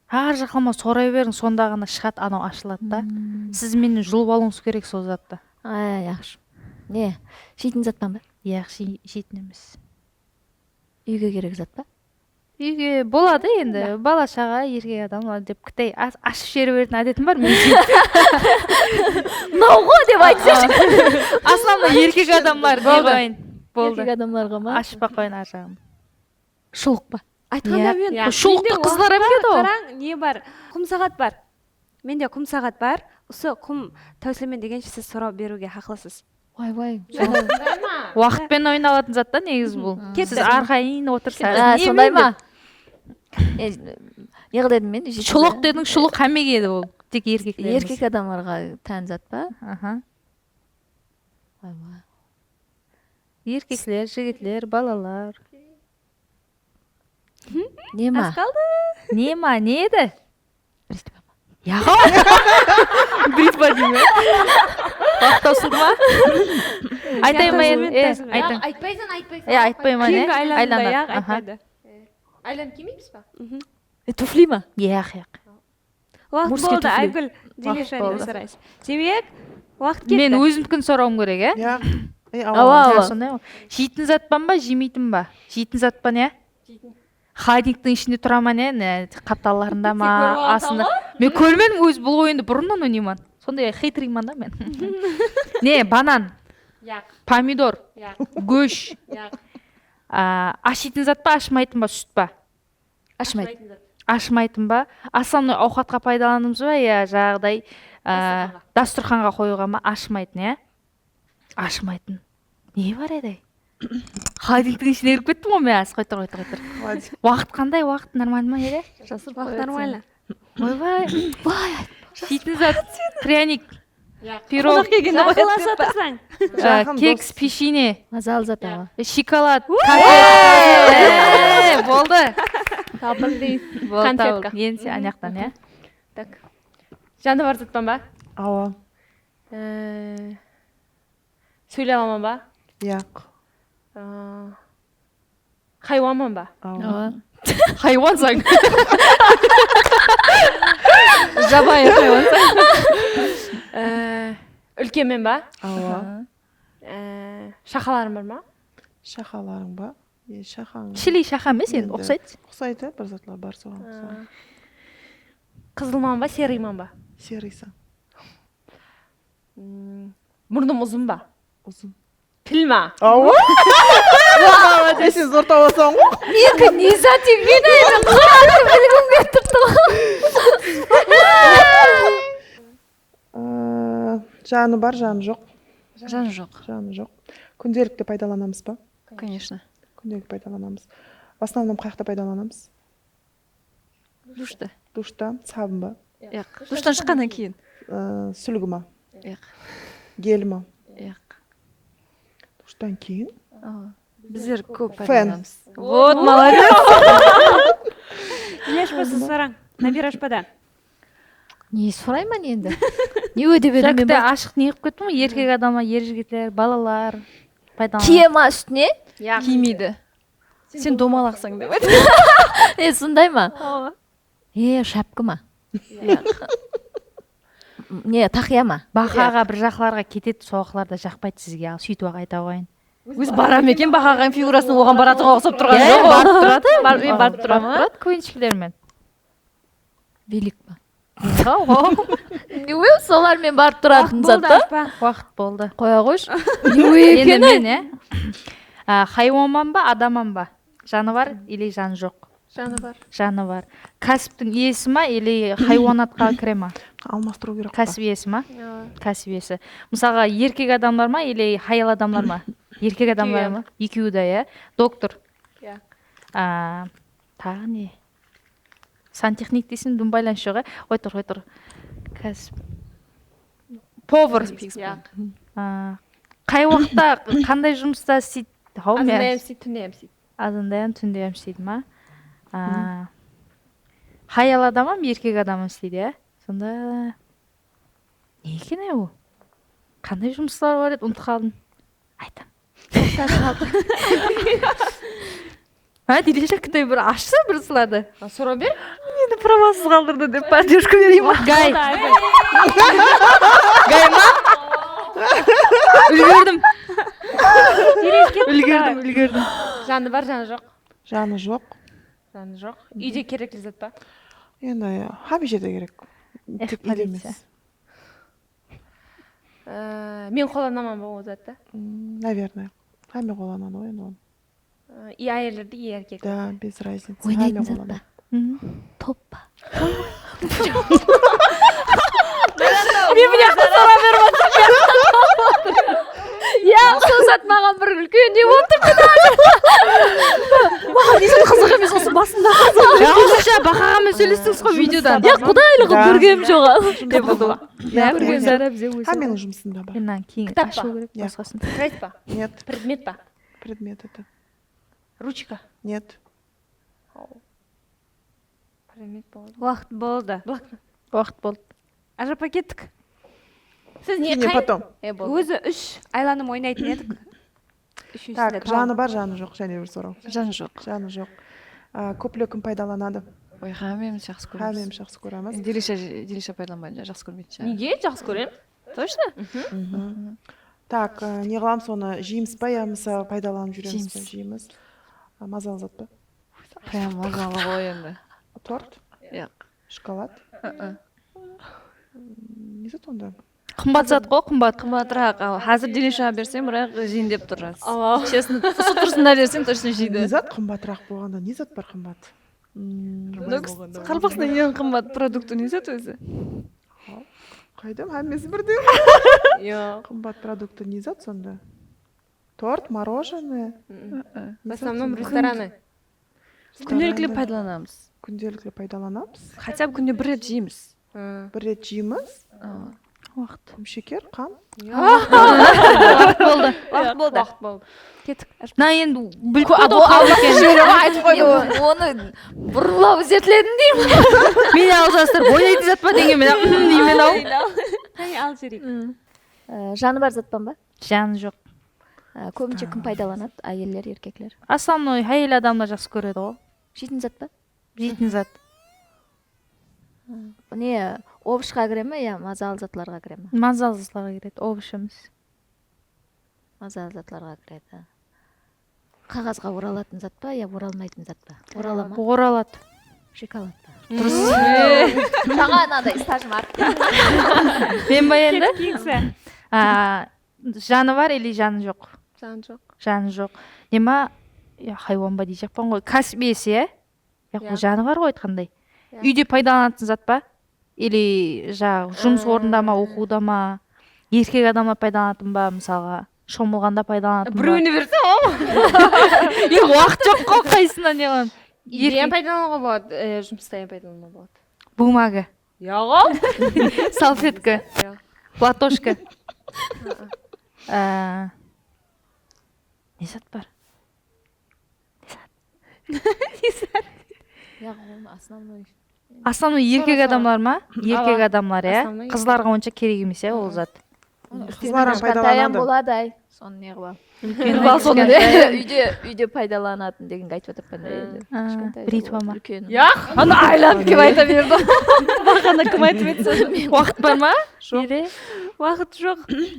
Hár jaqlama soray beriń, sonda ǵana shıǵadı, anaw ashıladı da. Siz menen julıp alıwıńız kerek sol zattı. Ay, yaqshı. Ne, jeytin zatpan ba? Yaq, jey-, jeytin emes. Úyge kerek zat pa? Úyge boladı endi, bala-shaǵa, erkek adamlar dep kitay as-, ashıp jibere beretin ádetim bar meniń. Mınaw ǵo dep aytsash. Основной erkek adamlar dep qoyayın. Boldı. Erkek adamlarǵa ma? Ashıp qoyayın arjaǵın. Shulıq pa? Aytqanda men, shulıq qızlar hám kiyedi ǵo. Qarań, ne bar? Qumsaǵat bar. Mende qumsaǵat bar. Usı qum táwsilemen degenshe siz soraw beriwge haqlısız. Way, way. Waqıt penen oynalatuǵın zat ta negizi bul. Siz arqayın otırsańız. Á, sonday ma? E, ne qıl dedim men? Shulıq dediń, shulıq hámmege edi ol. Tek erkeklerimiz. Erkek adamlarǵa tán zat pa? Aha. Way, way. Erkekler, jigitler, balalar. Ne ma? Az qaldı. Ne ma, ne edi? Yaq. Britva deyme. Waqıt tawsıldı ma? Aytayın ba endi? E, aytıń. Aytpaysań, aytpaysań. E, aytpayman, e. Keyingi aylanımda, yaq, aytpaydı. Aylanıp kiymeymiz ba? E, tufli ma? Yaq, yaq. Waqıt boldı, Aygúl. Demes, sorayız. Demek, waqıt ketti. Men ózimnikini sorawım kerek, e? Yaq. Awa, awa. Sonday ǵoy. Jeytin zatpan ba, jemeytin ba? Jeytin zatpan, ya? Jeytin. Xodniktiń ishinde turaman, ya, ne, qaptallarında ma, astında. Men kórmedim ózi bul oyındı, burınnan oynayman. Sonday xeytriyman da men. Ne, banan. Yaq. Pomidor. Yaq. Gósh. Yaq. A, ashıytın zat pa, ashımaytın ba, sút pa? Ashımaytın. Ashımaytın ba? Основной awqatqa paydalanamız ba, ya, jaǵday, a, dasturxanǵa qoyıwǵa ma? Ashımaytın, ya? Ashımaytın. Ne bar edi? Xodniktiń ishine kirip kettim ǵoy men, az qoytır, qoytır, qoytır. Waqıt qanday? Waqıt normal ma, ere? Waqıt normal. Oybay. Vay, jeytin zat, пряник. Pirog. Qonaq kelgende qoyatırsań. Keks, peshene. Mazalı zat awa. Shokolad. Konfet. E, boldı. Tabır deysiz. Boldı, konfetka. Endi sen anaqtan, ya? Tak. Janıwar zatpan ba? Awa. E, sóyley alaman ba? Yaq. E, Haywanman ba? Awa. Haywansań. Jabayı haywansań. E, úlkenmen ba? Awa. E, shaqalarım bar ma? Shaqalarıń ba? E, shaqań. Shili shaqa emes endi, uqsaydı. Uqsaydı, bir zatlar bar soǵan uqsaydı. Qızılman ba, serıyman ba? Serıysań. Murnım uzın ba? Uzın. Pil ma? Awa. Sen zor tabasań ǵo. Meniki ne zat eken, men aytaman, qanday bilgim kelip turıptı ǵo. Aa, janı bar, janı joq. Janı joq. Janı joq. Kúndelikte paydalanamız ba? Конечно. Kúndelik paydalanamız. В основном qayaqta paydalanamız? Dushta. Dushta, sabın ba? Yaq. Dushtan shıqqannan keyin. Ee, súlgi ma? Yaq. Gel ma? Yaq. Dushtan keyin? Awa. Bizler kóp paydalanamız. Вот, молодец. Ilyash ba, siz sorań. Nabira ashpadan. Ne sorayman endi? Ne ódep edim men? Ashıq ne qılıp kettim ǵoy, erkek adamlar, er jigitler, balalar paydalanadi. Kiye ma ústine? Yaq. Kiymeydi. Sen domalaqsań dep ayt. E, sonday ma? Awa. E, shapka ma? Yaq. Ne, taqıya ma? Baqaǵa bir jaqlarǵa ketedi, sol waqıtlarda jaqpaydı sizge, al, sóytip-aq ayta qoyayın. Ózi bara ma eken, baqaǵa figurasınıń oǵan baratuǵınǵa uqsap turǵanı joq ǵoy. Barıp turadı, barıp turadı ma? Barıp turadı, koyinshiklermen. Velik pa? Solar men barıp turatın zat ta. Waqıt boldı. Qoya qoyshı. Endi men, e? A, haywanman ba, adamman ba? Janı bar ili janı joq? Janı bar. Janı bar. Kásiptiń iyesi ma ili haywanatqa kire ma? Almastırıw kerek pa? Kásip iyesi ma? Kásip iyesi. Mısalǵa, erkek adamlar ma ili hayal adamlar ma? Erkek adamlar ma? Ekewi de, ya. Doktor. Yaq. A, taǵı ne? Santexnik deyseń, dım baylanıs joq, e? Qoy tur, qoy tur. Kásip. Povor. Yaq. A, qay waqıtta, qanday jumısta isleydi? Azandayam isleydi, túnde hám isleydi. Azandayam, túnde hám isleydi ma? A, hayal adam hám, erkek adam hám isleydi, ya? Sonda ne eken, e, ol? Qanday jumıslar bar edi, umıtıp qaldım. Aytań. Ha, Dilesha, kitay bir ashsa bir sıladi. Soraw ber. Meni pravasız qaldırdı dep podderjka bereyin ba? Gay. Gay ma? Úlgerdim. Úlgerdim, úlgerdim. Janı bar, janı joq. Janı joq. Janı joq. Úyde kerekli zat pa? Endi hámme jerde kerek. Tek úyde emes. Ee, men qolanaman ba o zattı? Naverno. Hámme qolanadı ǵoy endi onı. Ee, i ayellerdi, i erkeklerdi. Да, без разницы. Oynaytın zat pa? Top pa? Men mına jaqta soraw berip atırman. Ya, sol zat maǵan bir úlken ne bolıp turıptı da. Maǵan eshkim qızıq emes, usı basında. Ya, orısha Baqaǵa men sóylestińiz ǵoy videodan. Ya, qudaylıǵı kórgenim joq. Kórgen zara bize ózi. Hámmeniń jumısında bar. Endi keyin ashıw kerek basqasın. Tetovaj pa? Нет. Predmet pa? Predmet это. Ruchka? Нет. Predmet boldı. Waqıt boldı. Waqıt boldı. Ajapa kettik. Siz ne? Keyin потом. Ózi úsh aylanıp oynaytın edik. Úshinshisine. Tak, janı bar, janı joq, jáne bir soraw. Janı joq. Janı joq. Á, kóple kim paydalanadı? Oy, hámmemiz jaqsı kóremiz. Hámmemiz jaqsı kóremiz. Dilisha, Dilisha paydalanbaydı, jaqsı kórmeydi. Nege? Jaqsı kórem. Точно? Tak, e, ne qılamız onı? Jeymizbe yamasa paydalanıp júremiz be? Jeymizbe. Jeymizbe. A, mazalı zat pa? Прям mazalı ǵoy endi. Tort? Yaq. Shokolad? Ne zat onda? Qımbat zat ǵoy, qımbat. Qımbatıraq. Al, házir Dilishaǵa bersem, biraq jeyin dep tur. Awa. Честно, usı turısında bersem, точно jeydi. Ne zat qımbatıraq bolǵanda? Ne zat bar qımbat? Qaraqalpaqstanda eń qımbat produktı ne zat ózi? Qaydam, hámmesi birdey. Yoq. Qımbat produktı ne zat sonda? Tort, мороженое? В основном restoranı. Kúndelikli paydalanamız. Kúndelikli paydalanamız. Хотя бы kúnde bir ret jeymiz. Bir ret jeymiz. Waqıt. Qumsheker, qan. Waqıt boldı. Waqıt boldı. Waqıt boldı. Kettik. Mına endi bilip qoydı ǵoy, aytıp qoydı ǵoy. Onı burınlap izertledim deymen. Men al jaslar, oynaytın zat pa degen men, ım, deymen-aw. Qáne, al júreyik. Ee, janı bar zat pa? Janı joq. Ee, kóbinshe kim paydalanadı? Áyeller, erkekler? Основной áyel adamlar jaqsı kóredi ǵoy. Jeytin zat pa? Jeytin zat. Ne, ovıshqa kire me ya mazalı zatlarǵa kire me? Mazalı zatlarǵa kiredi, ovush emes. Mazalı zatlarǵa kiredi. Qaǵazǵa oralatın zat pa ya oralmaytın zat pa? Orala ma? Oraladı. Shokolad pa? Durıs. Jańa anaday stajım arttı. Men ba endi? Kettik, keńsi. A, janı bar ili janı joq? Janı joq. Janı joq. Nema, ya, haywan ba deyjaqpan ǵoy. Kásip iyesi, ya? Yaq, bul janı bar ǵoy aytqanday. Úyde paydalanatın zat pa? Ili jaǵı jumıs ornında ma, oqıwda ma? Erkek adamlar paydalanatın ba, mısalǵa, shomılǵanda paydalanatın ba? Birewine bersem, awa. Yoq, waqıt joq ǵoy, qaysısına ne qılaman? Úyde hám paydalanıwǵa boladı, e, jumısta hám paydalanıwǵa boladı. Bumaga. Yoq. Salfetka. Yoq. Platoshka. Á, ne zat bar? Yaq, onı основной. Основной erkek adamlar ma? Erkek adamlar, ya. Qızlarǵa onsha kerek emes, ya, ol zat. Qızlar hám paydalanadı. Boladı, ay. Sonı ne qılaman? Úyde, úyde paydalanatın degenge aytıp atırman da endi. Britva ma? Yaq, anı aylanıp kelip ayta berdi. Baǵana kim aytıp edi? Waqıt bar ma? Joq. Waqıt joq.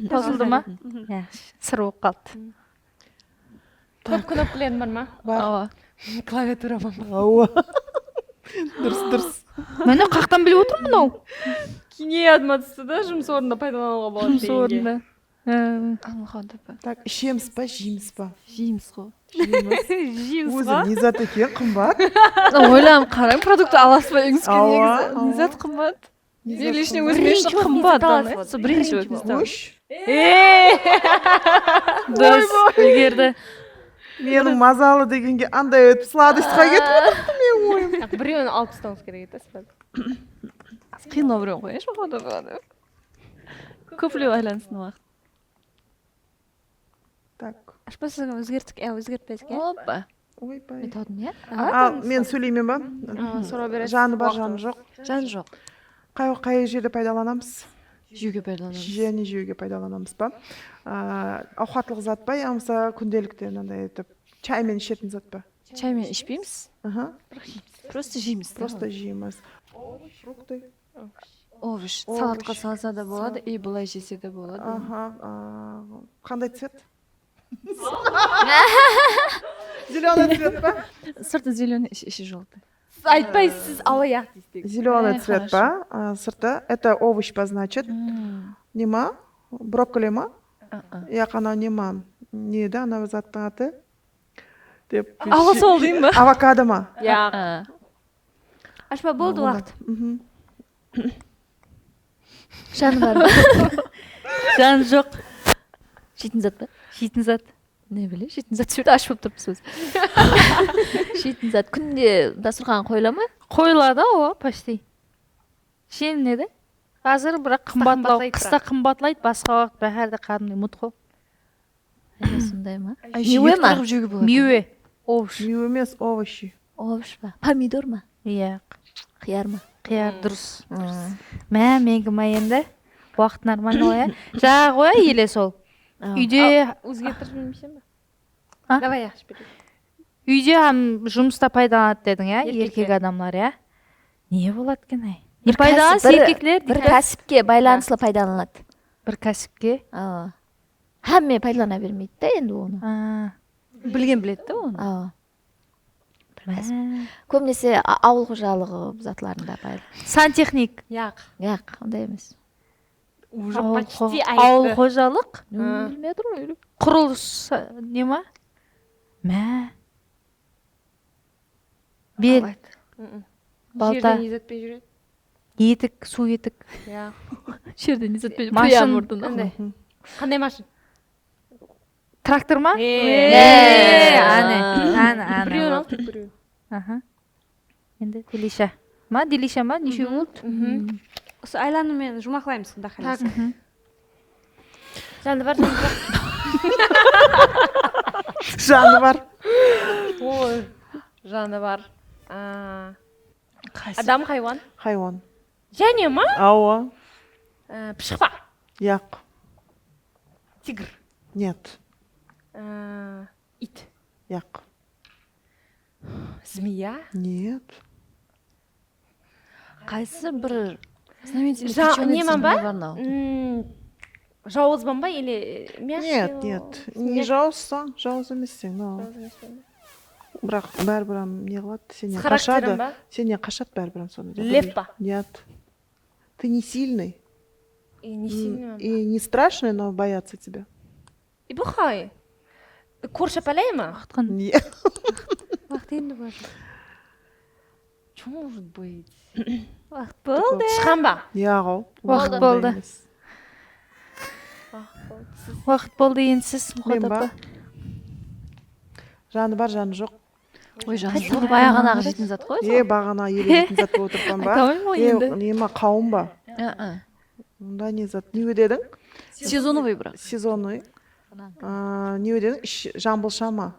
Tawsıldı ma? Yaqshı, sır bolıp qaldı. Kóp knopkalarıń bar ma? Bar. Awa. Klaviatura bar ma? Awa. Durıs, durıs. Mine, qaqtan bilip otırman mınaw. Kine yadıma tústi da, jumıs ornında paydalanıwǵa boladı degenge. Jumıs ornında. Há. Almaxan tapa. Tak, ishemiz ba, jeymiz ba? Jeymiz ǵo. Jeymiz. Jeymiz ǵo. Ózi ne zat eken, qımbat? Oylanıp qarań, produktı alasız ba, úyińizge negizi? Ne zat qımbat? Birinshi ózime shıqpay qımbat. Sol birinshi ózime. Ósh. Durıs, úlgerdi. Meniń mazalı degenge anday etip sladostqa ketip otırıptı meniń oyım. Birewin alıp tastawıńız kerek edi, sladostı. Qıyınlaw birewin qoyayınshı, qoydı, qoydı. Kóplew aylansın waqıt. Tak. Ashpa, sizge ózgerttik, ya, ózgertpesek, ya? Opa. Oypay. Metodın, ya? Al, men sóyleymen ba? Soraw beresiz. Janı bar, janı joq. Janı joq. Qay, qay jerde paydalanamız? Jewge paydalanamız. Jáne jewge paydalanamız ba? A, awqatlıq zat pa, yamasa kúndelikte mınanday etip, chay menen ishetin zat pa? Chay menen ishpeymiz. Aha. Просто jeymiz. Просто jeymiz. Frukty. Ovosh. Salatqa salsa da boladı, и bılay jese de boladı. Aha, a, qanday tset? Зелёный цвет pa? Sırtı зелёный, ishi, ishi желтый. Siz aytpaysiz, siz alayaq deysiz. Зелёный Э, цвет pa? A, sırtı. Это овощ pa, значит? Hmm. Nema? Brokkoli ma? A-a. Yaq, anaw nema? Ne edi anaw zattıń atı? Dep. Awa sol deyim ba? Avokado ma? Ya. A. Ashpa, boldı waqıt. Mhm. Janı bar ma? Janı joq. Jeytin zat pa? Jeytin zat. Ne bile, jeytin zat júrdi, ash bolıp turıpsız ózi. Jeytin zat kúnde dasturxan qoyıla ma? Qoyıladı, awa, почти. Jenilinedi. Házir biraq qımbatlaw, qısta qımbatlaydı, basqa waqıt bárhárde qádimgidey mutqo. Áne sonday ma? Ayshi, Miywe ert ma? qırıp jewge boladı. Miywe, ovosh. Miywe emes, овощи. Ovosh pa? Pomidor ma? Yaq. Qıyar ma? Qıyar, durıs. Hmm. Má, meniki ma endi? Waqıt normalno ya. Jaǵı ǵoy, ele sol. Aw. Úyde Ózgertirish bilmeysen ba? A? Davay, yaqshı bereyik. Úyde hám jumısta paydalanadı dediń, ya, Erkekler. Erkek adamlar, ya. Ne boladı eken, ay? Ne Bir kásip, paydalanasız bir, erkekler? Bir kásipke baylanıslı paydalanadı. Bir kásipke? Awa. Hámme paydalana bermeydi da endi onı. A, bilgen biledi da onı. Awa. Má. Kóbinese a- awıl xojalıǵı zatlarında baylanıslı. Santexnik. Yaq. Yaq, onday emes. Уже Awıl почти xo- ayttı. Awıl xojalıq. Ne bilmey atırman, öyle. Qurılıs, a, ne ma? Má. Bel. Al, ayt. Mm-mm. Balta. Jerden izletpey júredi. Etik, suw etik. Ya. Jerden izletpey Mashın. Priam urdı. Anday. Qanday mashın? Traktor ma? Ee. Ee, áne, áne, áne. Birew al, birew. Aha. Endi Dilisha. Ma, Dilisha ma? Neshew boldı? Usı aylanıwmen juwmaqlaymız, Quday qálese. Mhm. Janı bar, janı bar. Janı bar. Oy, janı bar. Aa, adam, haywan. Haywan. Jáne ma? Awa. Aa, pıshıq pa? Yaq. Tigr. Нет. Aa, iyt. Yaq. Zmiya. Нет. Qaysı bir Ja- neman ba? Mm, jawızban ba ili mягкий? Нет, нет. Не jawızsań, jawız emesseń, no. Biraq báribir hám ne qıladı, sennen qashadı. Sennen qashadı báribir hám sonı. Lev pa? Нет. Ты не сильный. И не сильный. И не страшный, но боятся тебя. И bu qay? Kór shapalay ma? Не. Waqıt endi bar. Что может быть? Waqıt boldı. Tishqan ba? Yaq-aw. Waqıt boldı. Waqıt boldı, endi siz, Men Muxat ba? Apa. Janı bar, janı joq. Oy, janı joq. Bayaǵanaǵı jeytin zat ǵoy. E, baǵana ele jeytin zat bolıp otırıpan ba? Ayta almayman endi. Nema, qawın ba? A-a. Onda ne zat? Ne dediń? Сезоновый biraq. Сезоновый. A, ne dediń? Ish, jambılsha ma?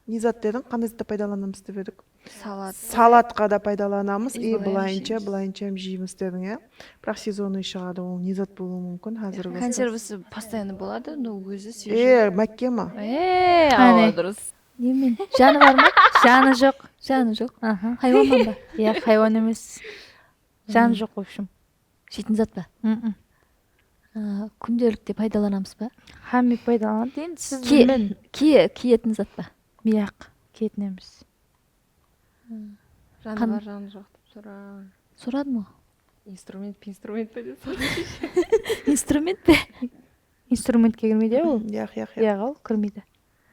Ne zat dediń? Qanday zatta paydalanamız dep edik? Salat. Salatqa da paydalanamız. I bılayınsha, bılayınsha hám jeymis dediń, ya? Biraq сезоновый shıǵadı, ol ne zat bolıwı múmkin házirgi waqıtta? Konservası постоянно boladı, но ózi E, mákke ma? E, awa, durıs. Nemen? Janı bar ma? Janı joq. Janı joq. Aha. Haywannan ba? Yaq, haywan emes. Janı joq, в общем. Jeytin zat pa? Mm-mm. A, kúndelikte paydalanamız ba? Hámme paydalanadı. Endi siz bilmediń. Kiye, kiyetin zat pa? Yaq, kiyetin emes. Janı bar, janı joq dep sorań. Soradım ǵoy. Instrument pe, instrument pe dep. Instrument pe? Instrumentke kirmeydi ya ol. Yaq, yaq, yaq. Yaq, ol kirmeydi.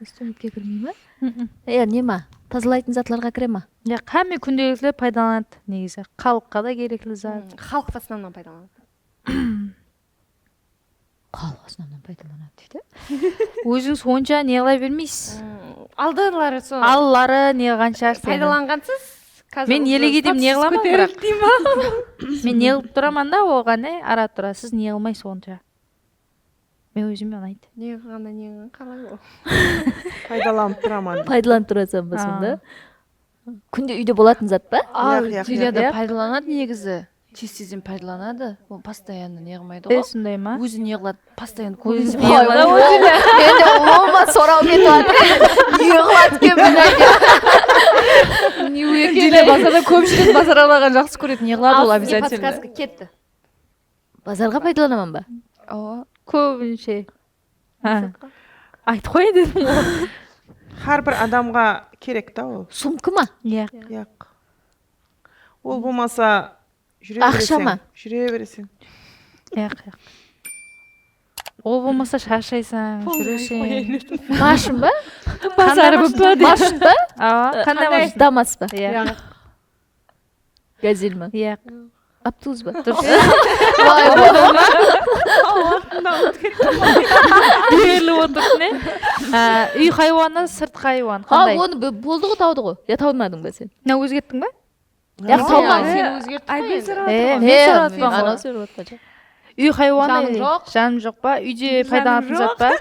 Instrumentke kirmey ma? Mm-mm. Ya, ne ma? Tazalaytın zatlarǵa kire ma? Yaq, hámme kúndelikli paydalanadı negizi. Xalıqqa da kerekli zat. Xalıq в основном paydalanadı. Xalıq в основном paydalanadı deydi. Ózińiz onsha ne qıla bermeysiz. Aldıları sol. Alları ne qılǵan shıǵarsız endi. Paydalanǵansız. Men elege dem ne qılaman biraq. Men ne qılıp turaman da oǵan, e, ara-tura. Siz ne qılmaysız onsha. Men ózime unaydı. Ne qılǵanda ne qılǵan qalay ol? Paydalanıp turaman. Paydalanıp turasań ba sonda? Kúnde úyde bolatın zat pa? Al, Juliya da paydalanadı negizi. Tez-tezden paydalanadı. Ol постоянно ne qılmaydı ǵo. E, sonday ma? Ózi ne qıladı, постоянно kóbinese ne qıladı. Endi ulıwma soraw ketip atır. Ne qıladı eken mına? Juliya basarda kópshilik basar alaǵan jaqsı kóredi. Ne qıladı ol обязательно. Подсказка ketti. Bazarǵa paydalanaman ba? Awa. Kóbinshe. Ha. Aytıp qoyayın dedim ǵoy. Hár bir adamǵa kerek ta ol. Sumka ma? Yaq. Yaq. Ol bolmasa júre bereseń. Aqsha ma? Júre bereseń. Yaq, yaq. Ol bolmasa sharshaysań, júreseń. Mashın ba? Qanday mashın? Mashın ba? Awa, qanday mashın? Damas pa? Yaq. Gazel ma? Yaq. Aptus ba? Durıs. Berilip otır ne? Á, úy haywanı, sırt haywan. Qanday? Ha, onı b-, boldı ǵo, tawdı ǵo. Ya tawmadıń ba sen? Mına ózgerttiń ba? Yaq, tawmadım. Seni ózgerttik ǵo endi. Ay, men sorap atırman. He, men sorap atırman. Anaw sorap atırman. Úy haywanı. Janıń joq. Janım joq pa? Úyde paydalanatın zat pa?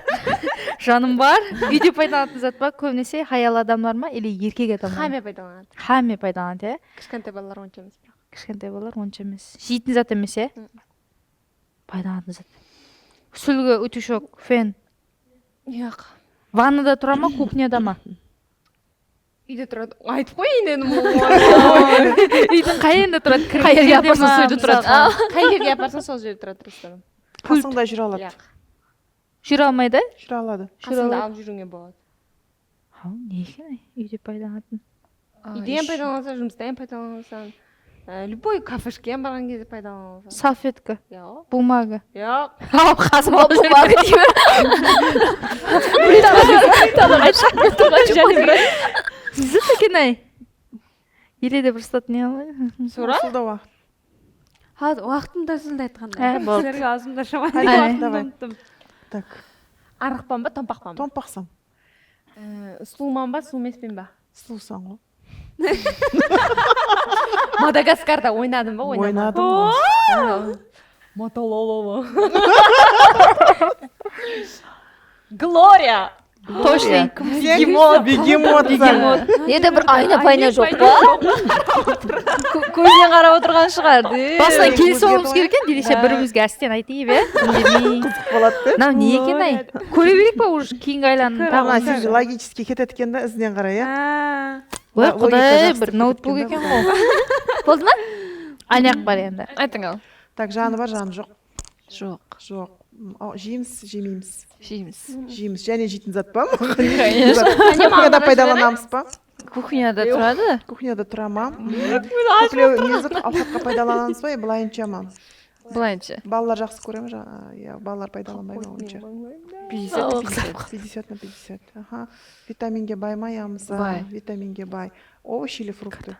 Janım bar. Úyde paydalanatın zat pa? Kóbinese hayal adamlar ma ili erkek adamlar ma? Hámme paydalanadı. Hámme paydalanadı, ya? Kishkentay balalar onsha emes, biraq. Kishkentay balalar onsha emes. Jeytin zat emes, ya? Paydalanatın zat. Súlgi, utyushok, fen. Yaq. Vannada tura ma, kuxnyada ma? Úyde turadı. Aytıp qoyayın dedim ǵoy. Úydiń qay jerinde turadı? Kirgen jerde ma, sol jerde turadı. Qay jerge aparsań, sol jerde turadı, Ruslanım. Qasıńda júre aladı. Yaq. Júre almaydı? Júre aladı. Qasıńda alıp júriwge boladı. Haw, ne eken, úyde paydalanatın? Úyde hám paydalanasań, jumısta hám paydalanasań. Любой kafeshke hám barǵan gezde paydalanılasań. Salfetka. Yaq. Bumaga. Yaq. Haw, qasıma bumaga deymen. Zıt eken-ay. Ele de bir zat ne alay? Sora? Usıldı waqıt. Ha, waqtım da úzildi aytqanda. Há, boldı. Sizlerge awzımda shaman. Há, waqtımdı umıttım. Tak. Arıqpan ba, tompaqpan ba? Tompaqsań. Ee, sulıwman ba, sulıw emespen ba? Sulıwsań ǵo. Madagaskarda oynadım ba, oynamadım? Oynadım ǵo. Motololo. Gloria. Toshniy. Begemot. Begemot. Nede bir ayna-payna joq pa? Kó-, kózinen qarap otırǵan shıǵar, de. Basınan kelip salıwımız kerek eken, Dilesha, bir-birimizge ásten aytayıq, e? Qızıq boladı, de. Mınaw ne eken, ay? Kóre bereyik pa, уже keyingi aylanıp? Kóre bereyik. Logicheskiy ketedi eken de, izinen qaray, ya? Oy, quday, bir noutbuk eken ǵo. Boldı ma? Ánaq bar endi. Aytıń al. Tak, janı bar, janı joq. Joq. Joq. M, a, jeymiz, jemeymiz? Jeymiz. Jeymiz. Jáne jeytin zat pa? Конечно. Kuxnyada paydalanamız ba? Kuxnyada turadı. Kuxnyada tura ma? Kóplew ne zat, awqatqa paydalanamız ba, ya bılayınsha ma? Bılayınsha. Balalar jaqsı kóre ma? Ja-, ya, balalar paydalanbay ma onsha? Пятьдесят на пятьдесят. Пятьдесят на пятьдесят. Aha. Vitaminge bay ma, yamasa? Bay. Vitaminge bay. Ovosh ili fruktı?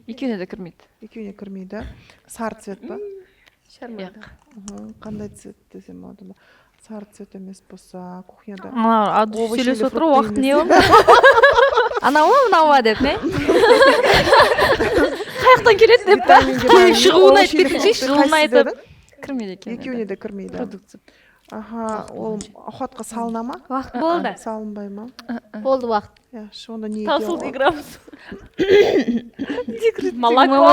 Ekewine de kirmeydi. Ekewine kirmeydi. Sarı tsvet pa? Sharmadı. Yaq. Aha, qanday tsvet desem boladı? Sarı tsvet emes bolsa, kuxnyada. Ana, Adil sóylesip otır, waqıt ne boldı? Anawa, mınawa dep, ne? Qayaqtan keledi dep pa? Vitaminge bay. Shıǵıwın aytıp kettiń, shıǵıwın aytıp. Kirmeydi eken. Ekewine de kirmeydi. Produkciya. Aha, ol awqatqa salına ma? Waqıt boldı. Salınbay ma? Boldı waqıt. Yaqshı, onda ne eken ol? Tawsıldı igramız. Moloko.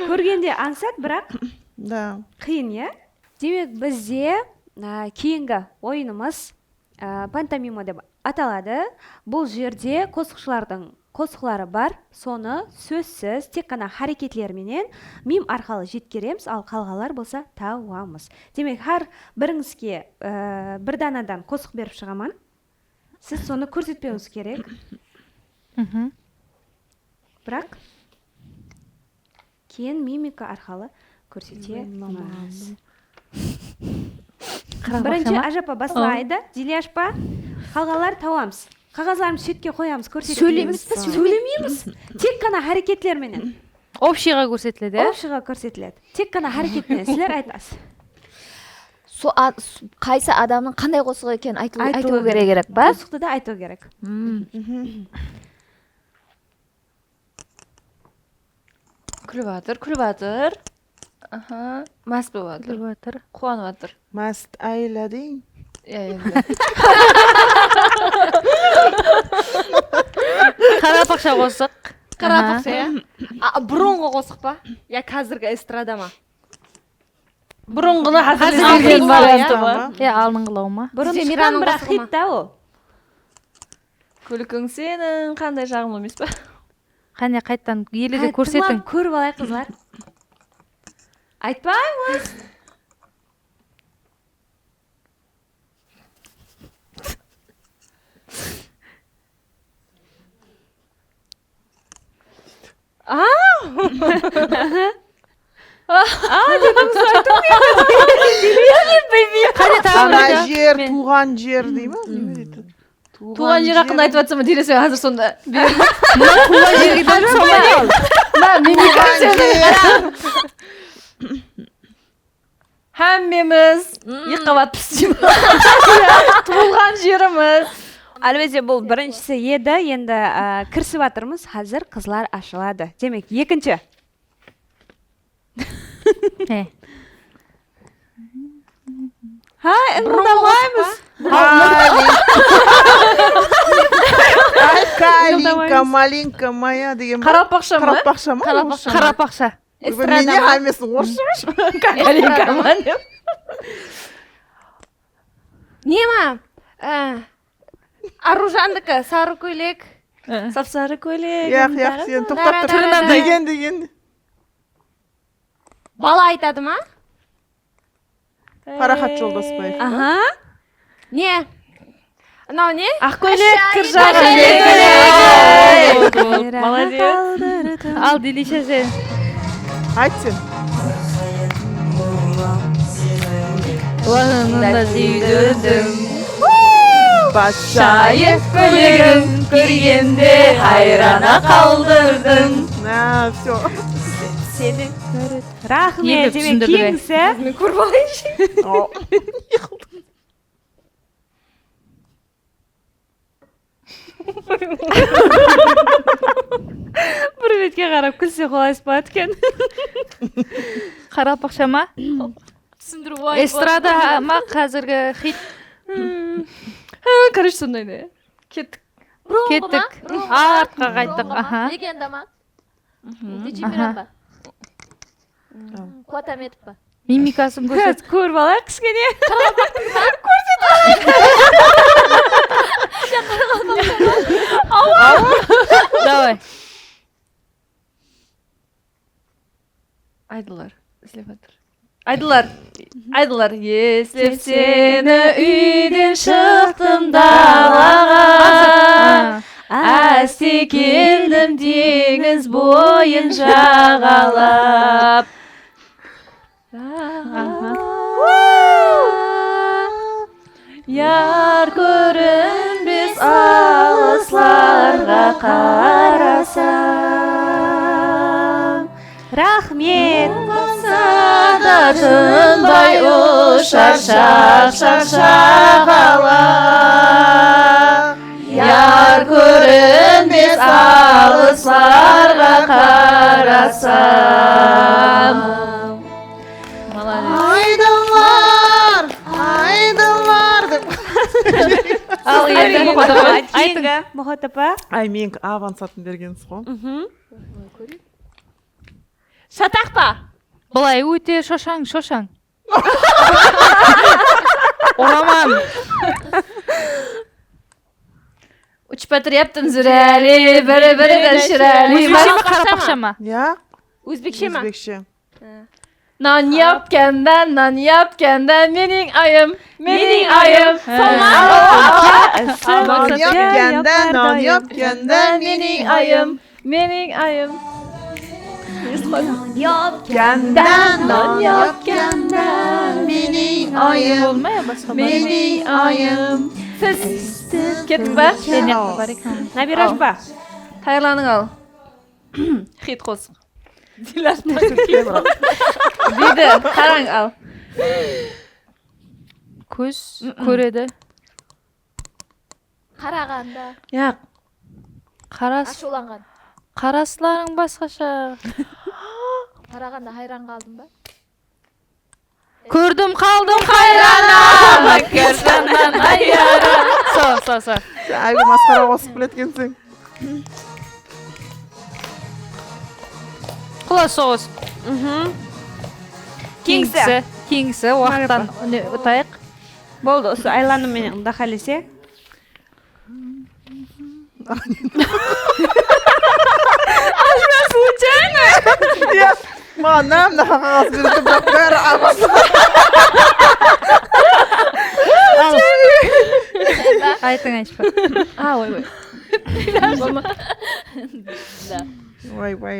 Kórgende ańsat, biraq qıyın, ya? Demek, bizde, a, keyingi oyınımız, a, pantomima dep ataladı. Bul jerde qosıqshılardıń qosıqları bar. Sonı sózsiz tek ǵana háreketler menen mim arqalı jetkeremiz, al qalǵanlar bolsa tawamız. Demek, hár birińizge, e, bir danadan qosıq berip shıǵaman. Siz sonı kórsetpewińiz kerek. Biraq keyin mimika arqalı kórsetemiz. Birinshi ájapa baslaydı, Dilyash apa. Qalǵanlar tawamız. Qaǵazlarımızdı shetke qoyamız, kórsetpeymiz. Sóyleymiz ba? Sóylemeymiz. Tek ǵana háreketler menen. Obshiyǵa kórsetiledi, ya? Obshiyǵa kórsetiledi. Tek ǵana háreket penen sizler aytasız. Qaysı adamnıń qanday qosıq ekenin aytıw kerek, ba? Qosıqtı da aytıw kerek. Kúlip atır, kúlip atır. Aha, más bolıp atır. Kúlip atır. Quwanıp atır. Mást áyla deyń. Ya, endi. Qaraqalpaqsha qosıq. Qaraqalpaqsha, ya. A, burınǵı qosıq pa? Ya házirgi estrada ma? Burınǵını házir kelgen variantı ma? Ya, aldınǵılaw ma? Burın shıqqan, biraq xit ta ol. Kúlkiń seniń qanday jaǵımlı emes pa? Qáne, qayttan ele de kórsetiń. Kórip alayıq, qızlar. Aytpaymız. Aa, dedim, ayttım ya. Qáne, taǵı bir ayt. Ana jer, tuwǵan jer dey ma? Neme deydi? Tuwǵan jer haqqında aytıp atsa ma, Dilesha, házir sonda. Mına tuwǵan jerge dep solay al. Mına mimika. Hámmemiz eki qabat pis deymiz. Tuwılǵan jerimiz. Álbette, bul birinshisi edi, endi, á, kirisip atırmız, házir qızlar ashıladı. Demek, ekinshi. He. Ha, ıńıldamaymız. Kalinka, malinka, maya degen ba? Qaraqalpaqsha ma? Qaraqalpaqsha ma? Qaraqalpaqsha. Qaraqalpaqsha. Estrada ma? Mene hámmesin orıssha. Kalinka ma dep. Neme? Á, Arujandiki sarı kóylek. Sap-sarı kóylek. Yaq, yaq, sen toqtap tur. Degen, degen. Bala aytadı ma? Paraxat Joldasbaev. Aha. Ne? Anaw ne? Aq kóylek, kir jaǵı. Molodec. Al, Dilisha, sen. Ayt sen. Ulanında súydirdim. Bas jayıp kólegin kórgende hayrana qaldırdıń. Na, всё. Seni kórip. Raxmet, demek, keyingisi. Men kórip alayınshı. Bir betke qarap kúlse qolaysız boladı eken. Qaraqalpaqsha ma? Túsindiriw oy. Estrada ma, házirgi xit? Ha, короче, sonday ne? Kettik. Burınǵı ma? Kettik. Burınǵı ma? Artqa qayttıq, aha. Legenda ma? Dejimeren ba? Quwat Ámetov pa? Mimikasın kórset. Kórip alayıq kishkene. Kórset alayıq. Awa. Davay. Aydılar, izlep atır. Aydılar, aydılar, eslep seni úyden shıqtım dalaǵa. Áste keldim teńiz boyın jaǵalap. Yar kórinbes alıslarǵa qarasam. Raxmet. Bolmasa da tınbay ushar shaq-shaq shaǵala. Yar kórinbes alıslarǵa qarasam. Aydınlar, aydınlar dep. Al, endi keyingi Muxat apa. Ay, meniki avansatın bergensiz ǵo. Shataq pa? Bılay óte, shoshań, shoshań. Uraman. Ushıp atır yaptım zúráli, biri-biriden shirali. Ózbekshe ma, qaraqalpaqsha ma? Ya. Ózbekshe ma? Ózbekshe. Nan yapkanda, nan yapkanda, meniń ayım, meniń ayım. Sol ma? Nan yapkanda, nan yapkanda, meniń ayım, meniń ayım. Yapkanda, nan yapkanda, meniń ayım, meniń ayım. Siz kettik pa? Nabira, ashpa. Tayarlanıń al. Xit qosıq. Deydi, qarań al. Kóz kóredi. Qaraǵanda. Yaq. Qaras. Ashıwlanǵan. Qaraslarıń basqasha. Qaraǵanda hayran qaldım ba? Kórdim, qaldım hayran. Sol, sol, sol. Sen áybe masqara qosıq biletkenseń. Qulas soǵıs. Keyingisi. Keyingisi, waqıttan utayıq. Boldı, usı aylanım menen Quda qálese. Она случайно? Iya, maǵan mına qaǵaz berdi, biraq bári almasın. Aytıń, Ayshpa. A, oy, oy. Oy, oy.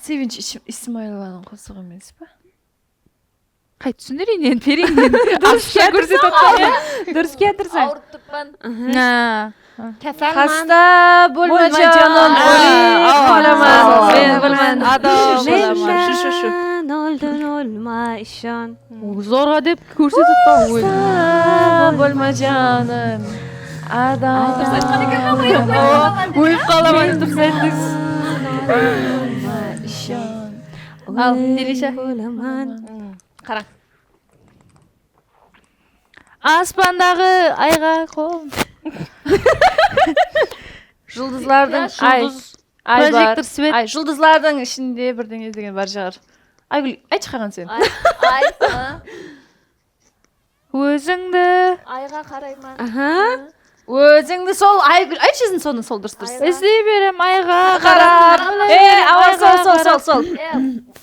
Sevinch Is-, Ismailovanıń qosıǵı emes pa? Qay, túsindireyin endi, bereyin endi. Durıs kiyatırsań. Durıs kiyatırsań. Awırıp turıppan. Na. Kasalman. Hasta bolma, janım. Aa, men bilaman. Adam bolaman. Shu, shu, shu. Óldim, ólma ishon. Zorǵa dep kórsetip atpa. Hasta bolma, janım. Adam. Durıs aytqan eken, awa, ólip qalaman, durıs ayttıńız. Al, Delisha. Qara. Aspandaǵı ayǵa qol. Juldızlardıń, ay, prožektor svet. Ay, juldızlardıń ishinde birdeńe degen bar shıǵar. Aygúl, aytshı qalǵan sen. Ay, ay, a. Ózińdi. Ayǵa qarayman. Aha. Ózińdi sol, Aygúl, aytshısın sonı, sol durıs, durıs. Izley berem ayǵa qarap. E, awa, sol, sol, sol, sol. E,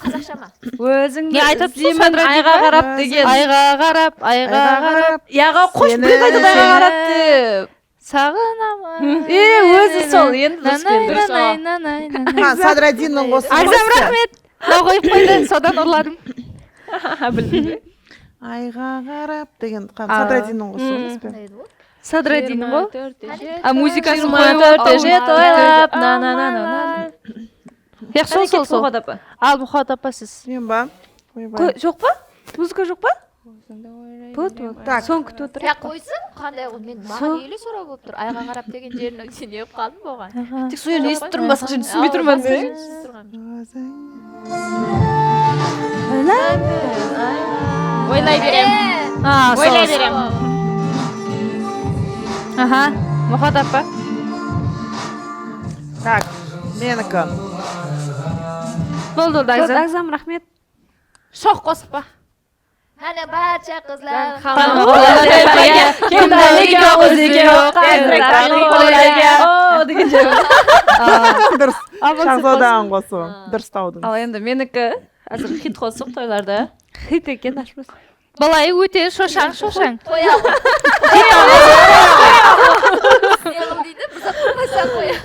qazaqsha ma? Ózińdi izleymen ayǵa qarap degen. Ayǵa qarap, ayǵa qarap. Yaǵa qosh, bir qaytadan ayǵa qarap dep. Saǵınaman. E, ózi sol, endi durıs keldi. Nanay, nanay, nanay. Ha, Sadradinniń qosıǵı. Agzam, raxmet. Mına qoyıp qoydı, sodan urladım. Bildim. Ayǵa qarap degen, Sadradinniń qosıǵı emes pe? Sadradinniń ǵo. A, muzıkasın qoyıp. Jigirma tórtte toylap, na, na, na, na, na. Yaqshı, sol, sol, sol. Al, Muxat apa, siz. Men ba? Joq pa? Muzıka joq pa? Boladı, boladı. Tak. Soń kútip otırayıq. Ya qoysın, qanday ǵo, men maǵan ele soraw bolıp tur. Ayǵa qarap degen jerin sen ne qılıp qaldıń buǵan? Tek sol jerin esitip turman, basqa jerin túsinbey turman men. Oylay berem. Oylay berem. Aha, Muxat apa. Tak, meniki. Boldı, boldı, Agzam. Agzam, raxmet. Shoq qosıq pa? Qáne, barsha qızlar. Qanday qolay, kemdalik joq, ózge joq. Qanday qolay. O, degen joq. Durıs. Shahzodaǵıń qosıǵı. Durıs tawdıń. Al, endi meniki házir xit qosıq toylarda. Xit eken, ashpaz. Bılay óte shoshań, shoshań. Qoya ǵo. Qoya ǵo. Ne qıl deydi, bir zat qılmasa qoya.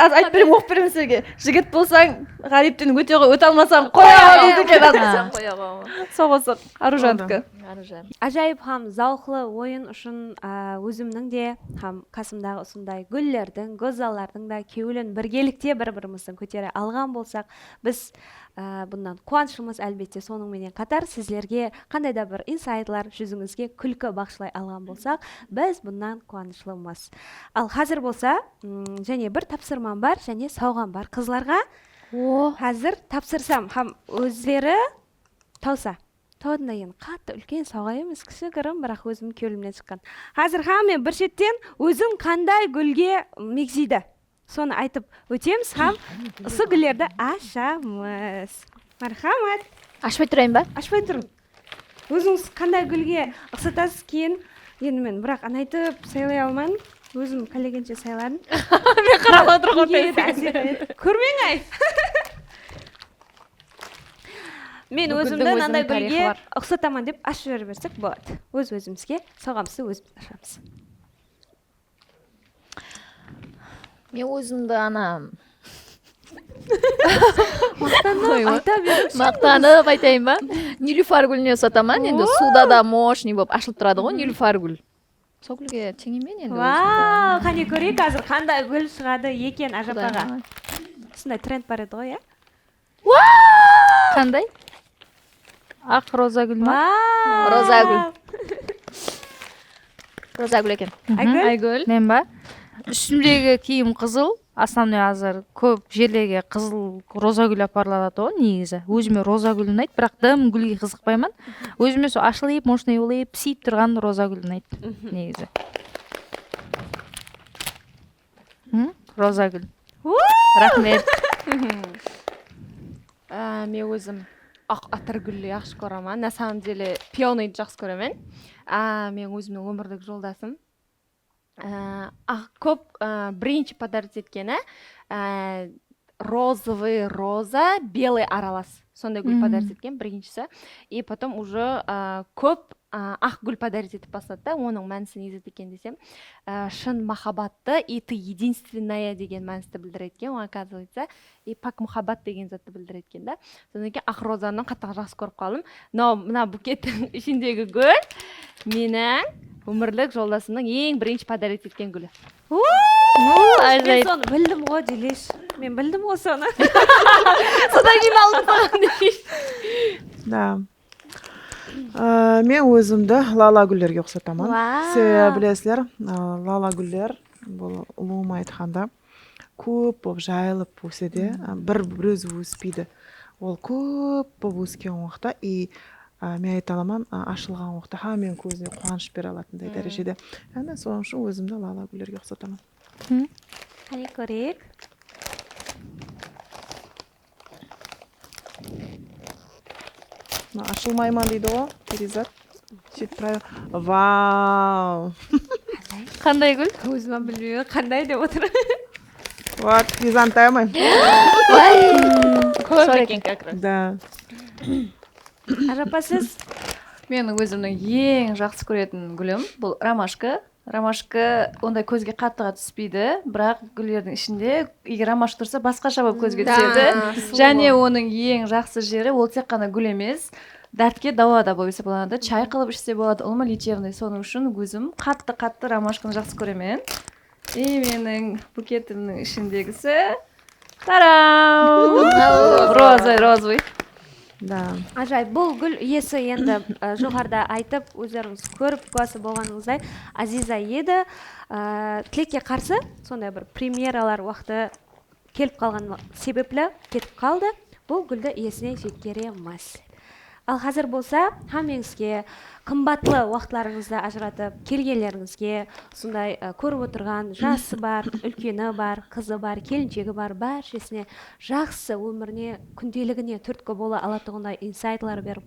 Házir aytıp berem, oqıp berem sizlerge. Jigit bolsań, ǵáripten óte ǵo, óte almasań, qoya ǵo deydi eken. Qoya ǵo. Sol qosıq, Arujanniki. Arujanniki. Ájayıp hám zawıqlı oyın ushın, á, ózimniń de hám qasımdaǵı usınday gúllerdiń, gózzallardıń da kewlin birgelikte bir-birimizdiń kótere alǵan bolsaq, biz, á, bunnan quwanıshlımız. Álbette, sonıń menen qatar sizlerge qanday da bir insaytlar, júzińizge kúlki baǵıshlay alǵan bolsaq, biz bunnan quwanıshlımız. Al, házir bolsa, mm, jáne bir tapsırmam bar, jáne sawǵam bar qızlarǵa. O. Házir tapsırsam hám ózleri tawsa. Tawatınday endi qattı úlken sawǵa emes, kishigirim, biraq ózim kewlimnen shıqqan. Házir hámme bir shetten ózin qanday gúlge megzeydi, sonı aytıp ótemiz hám usı gúllerdi ashamız. Marhamat. Ashpay turayın ba? Ashpay turıń. Ózińiz qanday gúlge uqsatasız, keyin endi men biraq anaytıp saylay alman, ózim qálegenshe sayladım. Men qarap otırǵan. Kórmeń ay. Men ózimdi mınanday gúlge uqsataman dep ashıp jibere bersek boladı. Óz-ózimizge sawǵamızdı ózimiz ashamız. Men ózimdi ana maqtanıp aytayın ba? Nilufar gúline uqsataman. Endi suwda da moshnıy bolıp ashılıp turadı ǵoy nilufar gúl. Sol gúlge teńeymen endi. Vau, qáne kóreyik házir qanday gúl shıǵadı eken, ájapaǵa. Usınday trend bar edi ǵoy, ya? Qanday? Aq roza gúl ma? Vau! Roza gúl. Rozagúl eken. Aygúl? Aygúl. Men ba? Ústimdegi kiyim qızıl, основной házir kóp jerlerge qızıl rozagúl aparıladı ǵoy negizi. Ózime rozagúl unaydı, biraq dım gúlge qızıqpayman. Ózime sol ashılıp, мощный bolıp, pisiyip turǵan rozagúl unaydı negizi. Hı? Rozagúl. Raxmet. Á, men ózim aq atirgúldi jaqsı kóremen. На самом деле, пионыйdı jaqsı kóremen. Á, men ózimniń ómirlik joldasım. Á, aq, kóp, á, birinshi подарить etkeni, á, розовый роза, белый aralas. Sonday gúl подарить etken birinshisi. И потом уже, á, kóp, á, aq gúl подарить etip basladı da, onıń mánisin ne zat eken desem, á, shın mahabbattı, и ты единственная degen mánisti bildiredi eken, oqazıvaytsa. И пак muhabbat degen zattı bildiredi eken da. Sonnan keyin aq rozanı qattaq jaqsı kórip qaldım. Mınaw, mına bukettiń ishindegi gúl meniń ómirlik joldasımnıń eń birinshi подарить etken gúli. Men sonı bildim ǵo, Dilish. Men bildim ǵo sonı. Sodan keyin aldım saǵan deyish. Da. Á, men ózimdi lala gúllerge uqsataman. Wow. Sebebi bilesizler, á, lala gúller, bul ulıwma aytqanda, kóp bolıp jayılıp ósedi. Á, bir bir ózi óspeydi. Ol kóp bolıp ósken waqıtta, и, á, men ayta alaman, á, ashılǵan waqıtta hámmeniń kózine quwanısh bere alatınday dárejede. Áne, sonıń ushın ózimdi lala gúllerge uqsataman. Qáne kóreyik. Mına ashılmayman deydi ǵo, Perizat. Sóytip turayıq. Vau. Qanday gúl? Ózim hám bilmeymen, qanday dep otır. Вот, хризантема. Kóp eken как раз. Да. Ájapa, siz? Meniń ózimniń eń jaqsı kóretin gúlim bul romashka. Romashka onday kózge qattıǵa túspeydi, biraq gúllerdiń ishinde eger romashka tursa, basqasha bolıp kózge túsedi. Jáne onıń eń jaqsı jeri, ol tek ǵana gúl emes, dártke dawa da bolıp esaplanadı. Chay qılıp ishse boladı, ulıwma лечебный. Sonıń ushın ózim qattı-qattı romashkanı jaqsı kóremen. I meniń buketimniń ishindegisi, taraw! Розовый, розовый. Да. Ájayıp, bul gúl iyesi endi, e, joqarıda aytıp, ózlerińiz kórip kúwası bolǵanıńızday, Aziza edi. E, tilekke qarsı, sonday bir premyeralar waqtı kelip qalǵanı sebepli ketip qaldı. Bul gúldi iyesine jetkeremiz. Al házir bolsa hámmeńizge qımbatlı waqıtlarıńızdı ajıratıp kelgenlerińizge, usınday, e, kórip otırǵan jası bar, úlkeni bar, qızı bar, kelinshegi bar, bárshesine jaqsı ómirine, kúndeligine túrtki bola alatuǵınday insaytlar berip,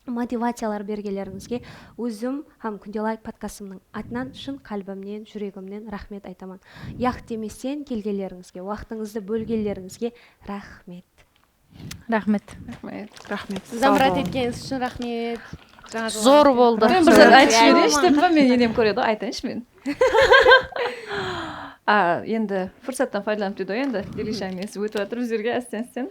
motivaciyalar bergenlerińizge ózim hám Kúnde Live podkastımnıń atınan shın qálbimnen, júregimnen raxmet aytaman. Yaq demesten kelgenlerińizge, waqtıńızdı bólgenlerińizge raxmet. Raxmet. Raxmet. Raxmet. Zıyarat etkenińiz ushın raxmet. Jańa jıl Zor boldı. Men bir zat aytıp jibereyinshi dep pa, men enem kóredi ǵoy, aytayınshı men. A, endi fursattan paydalanıp deydi ǵoy, endi Dilisha menen ótip atır bizlerge ásten-ásten.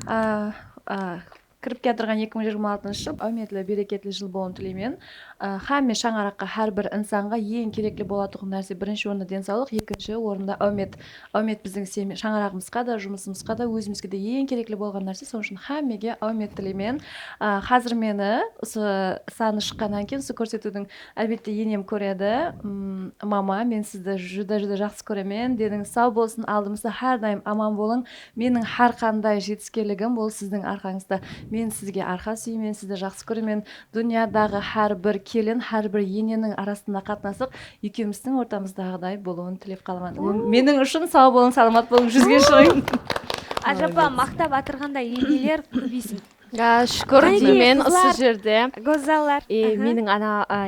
A, a, kirip kiyatırǵan eki mıń jigirma altınshı jıl áwmetli, bereketli jıl bolıwın tileymen. A, hámme shańaraqqa, hár bir insanǵa eń kerekli bolatuǵın nárse, birinshi orında densawlıq, ekinshi orında áwmet. Áwmet biziń semi-, shańaraǵımızǵa da, jumısımızǵa da, ózimizge de eń kerekli bolǵan nárse. Sonıń ushın hámmege áwmet tileymen. A, házir meni usı sanı shıqqannan keyin, usı kórsetiwdiń, álbette, enem kóredi. M, mama, men sizdi júdá-júdá jaqsı kóremen. Denińiz saw bolsın, aldımızda hár dayım aman bolıń. Meniń hár qanday jetiskenligim, ol sizdiń arqańızda. Men sizge arqa súyemen, sizdi jaqsı kóremen. Dúnyadaǵı hár bir kelin, hár bir eneniń arasında qatnasıq ekewimizdiń ortamızdaǵıday bolıwın tilep qalaman. Meniń ushın saw bolıń, salamat bolıń, júzge shıǵıń. Ájapa, maqtap atırǵanday eneler kóbeysin. Ya, shúkir deymen usı jerde. Gózzallar. E, meniń ana, a,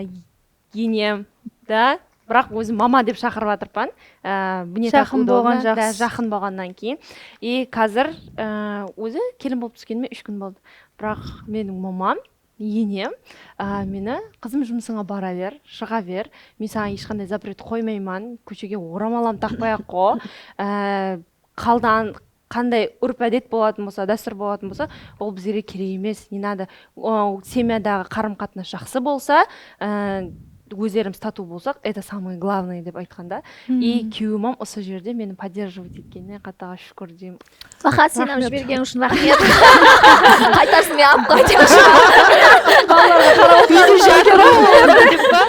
enem da, biraq ózim mama dep shaqırıp atırpan. A, mine, jaqın bolǵan jaqsı. Jaqın bolǵannan keyin. E, házir, a, ózi kelin bolıp túskenime úsh kún boldı. Biraq meniń mamam, enem, a, meni, "Qızım, jumısıńa bara ber, shıǵa ber. Men saǵan hesh qanday запрет qoymayman, kóshege oramal hám taqpay-aq qo. A, qaldan qanday úrp-ádet bolatuǵın bolsa, dástúr bolatuǵın bolsa, ol bizlerge kerek emes. Не надо, o, semyadaǵı qarım-qatnas jaqsı bolsa, á, ózlerimiz tatıw bolsaq, это самое главное", dep aytqanda. И kúyewim hám usı jerde meni поддерживать etkenine qattıǵa shúkir deymen. Maxa, sen hám jibergeniń ushın raxmet. Qaytarsın, men alıp qaytayınshı. Balalarǵa qarap otırıp, jaqın dep pa?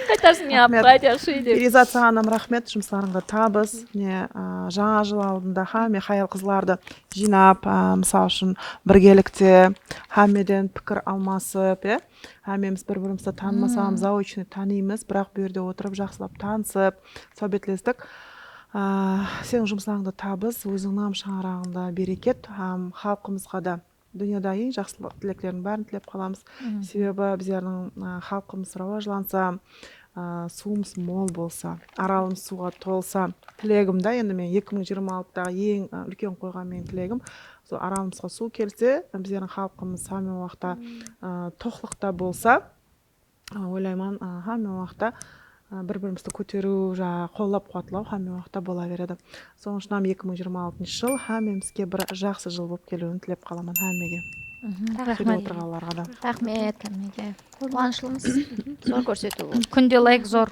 Qaytarsın, men Appa, jaqsı úyde. Ferizat, saǵan hám raxmet, jumıslarıńda tabıs. Mine, a, jańa jıl aldında hámme hayal-qızlardı jıynap, a, mısal ushın, birgelikte hámmeden pikir almasıp, e, hámmemiz bir-birimizdi tanımasamız, zaochno tanıymız, biraq bu jerde otırıp, jaqsılap tanısıp, sáwbetlestik. A, seniń jumıslarıńda tabıs, ózińniń hám shańaraǵıńda bereket, hám xalqımızǵa da dúnyada eń jaqsı tileklerdiń bárin tilep qalamız. Sebebi bizlerdiń, a, xalqımız rawajlansa, a, suwımız mol bolsa, Aralımız suwǵa tolsa, tilegim da, endi men eki mıń jigirma altıdaǵı eń, a, úlken qoyǵan meniń tilegim, sol Aralımızǵa suw kelse, bizlerdiń xalqımız hámme waqıtta, a, toqlıqta bolsa, a, oylayman, a, hámme waqıtta, a, bir-birimizdi kóteriw, jaǵı qollap-quwatlaw hámme waqıtta bola beredi. Sonıń ushın hám eki mıń jigirma altınshı jıl hámmemizge bir jaqsı jıl bolıp keliwin tilep qalaman hámmege. Raxmet. Otırǵanlarǵa da. Raxmet hámmege. Quwanıshlımız. Zor kórsetiw boldı. Kúnde layk zor.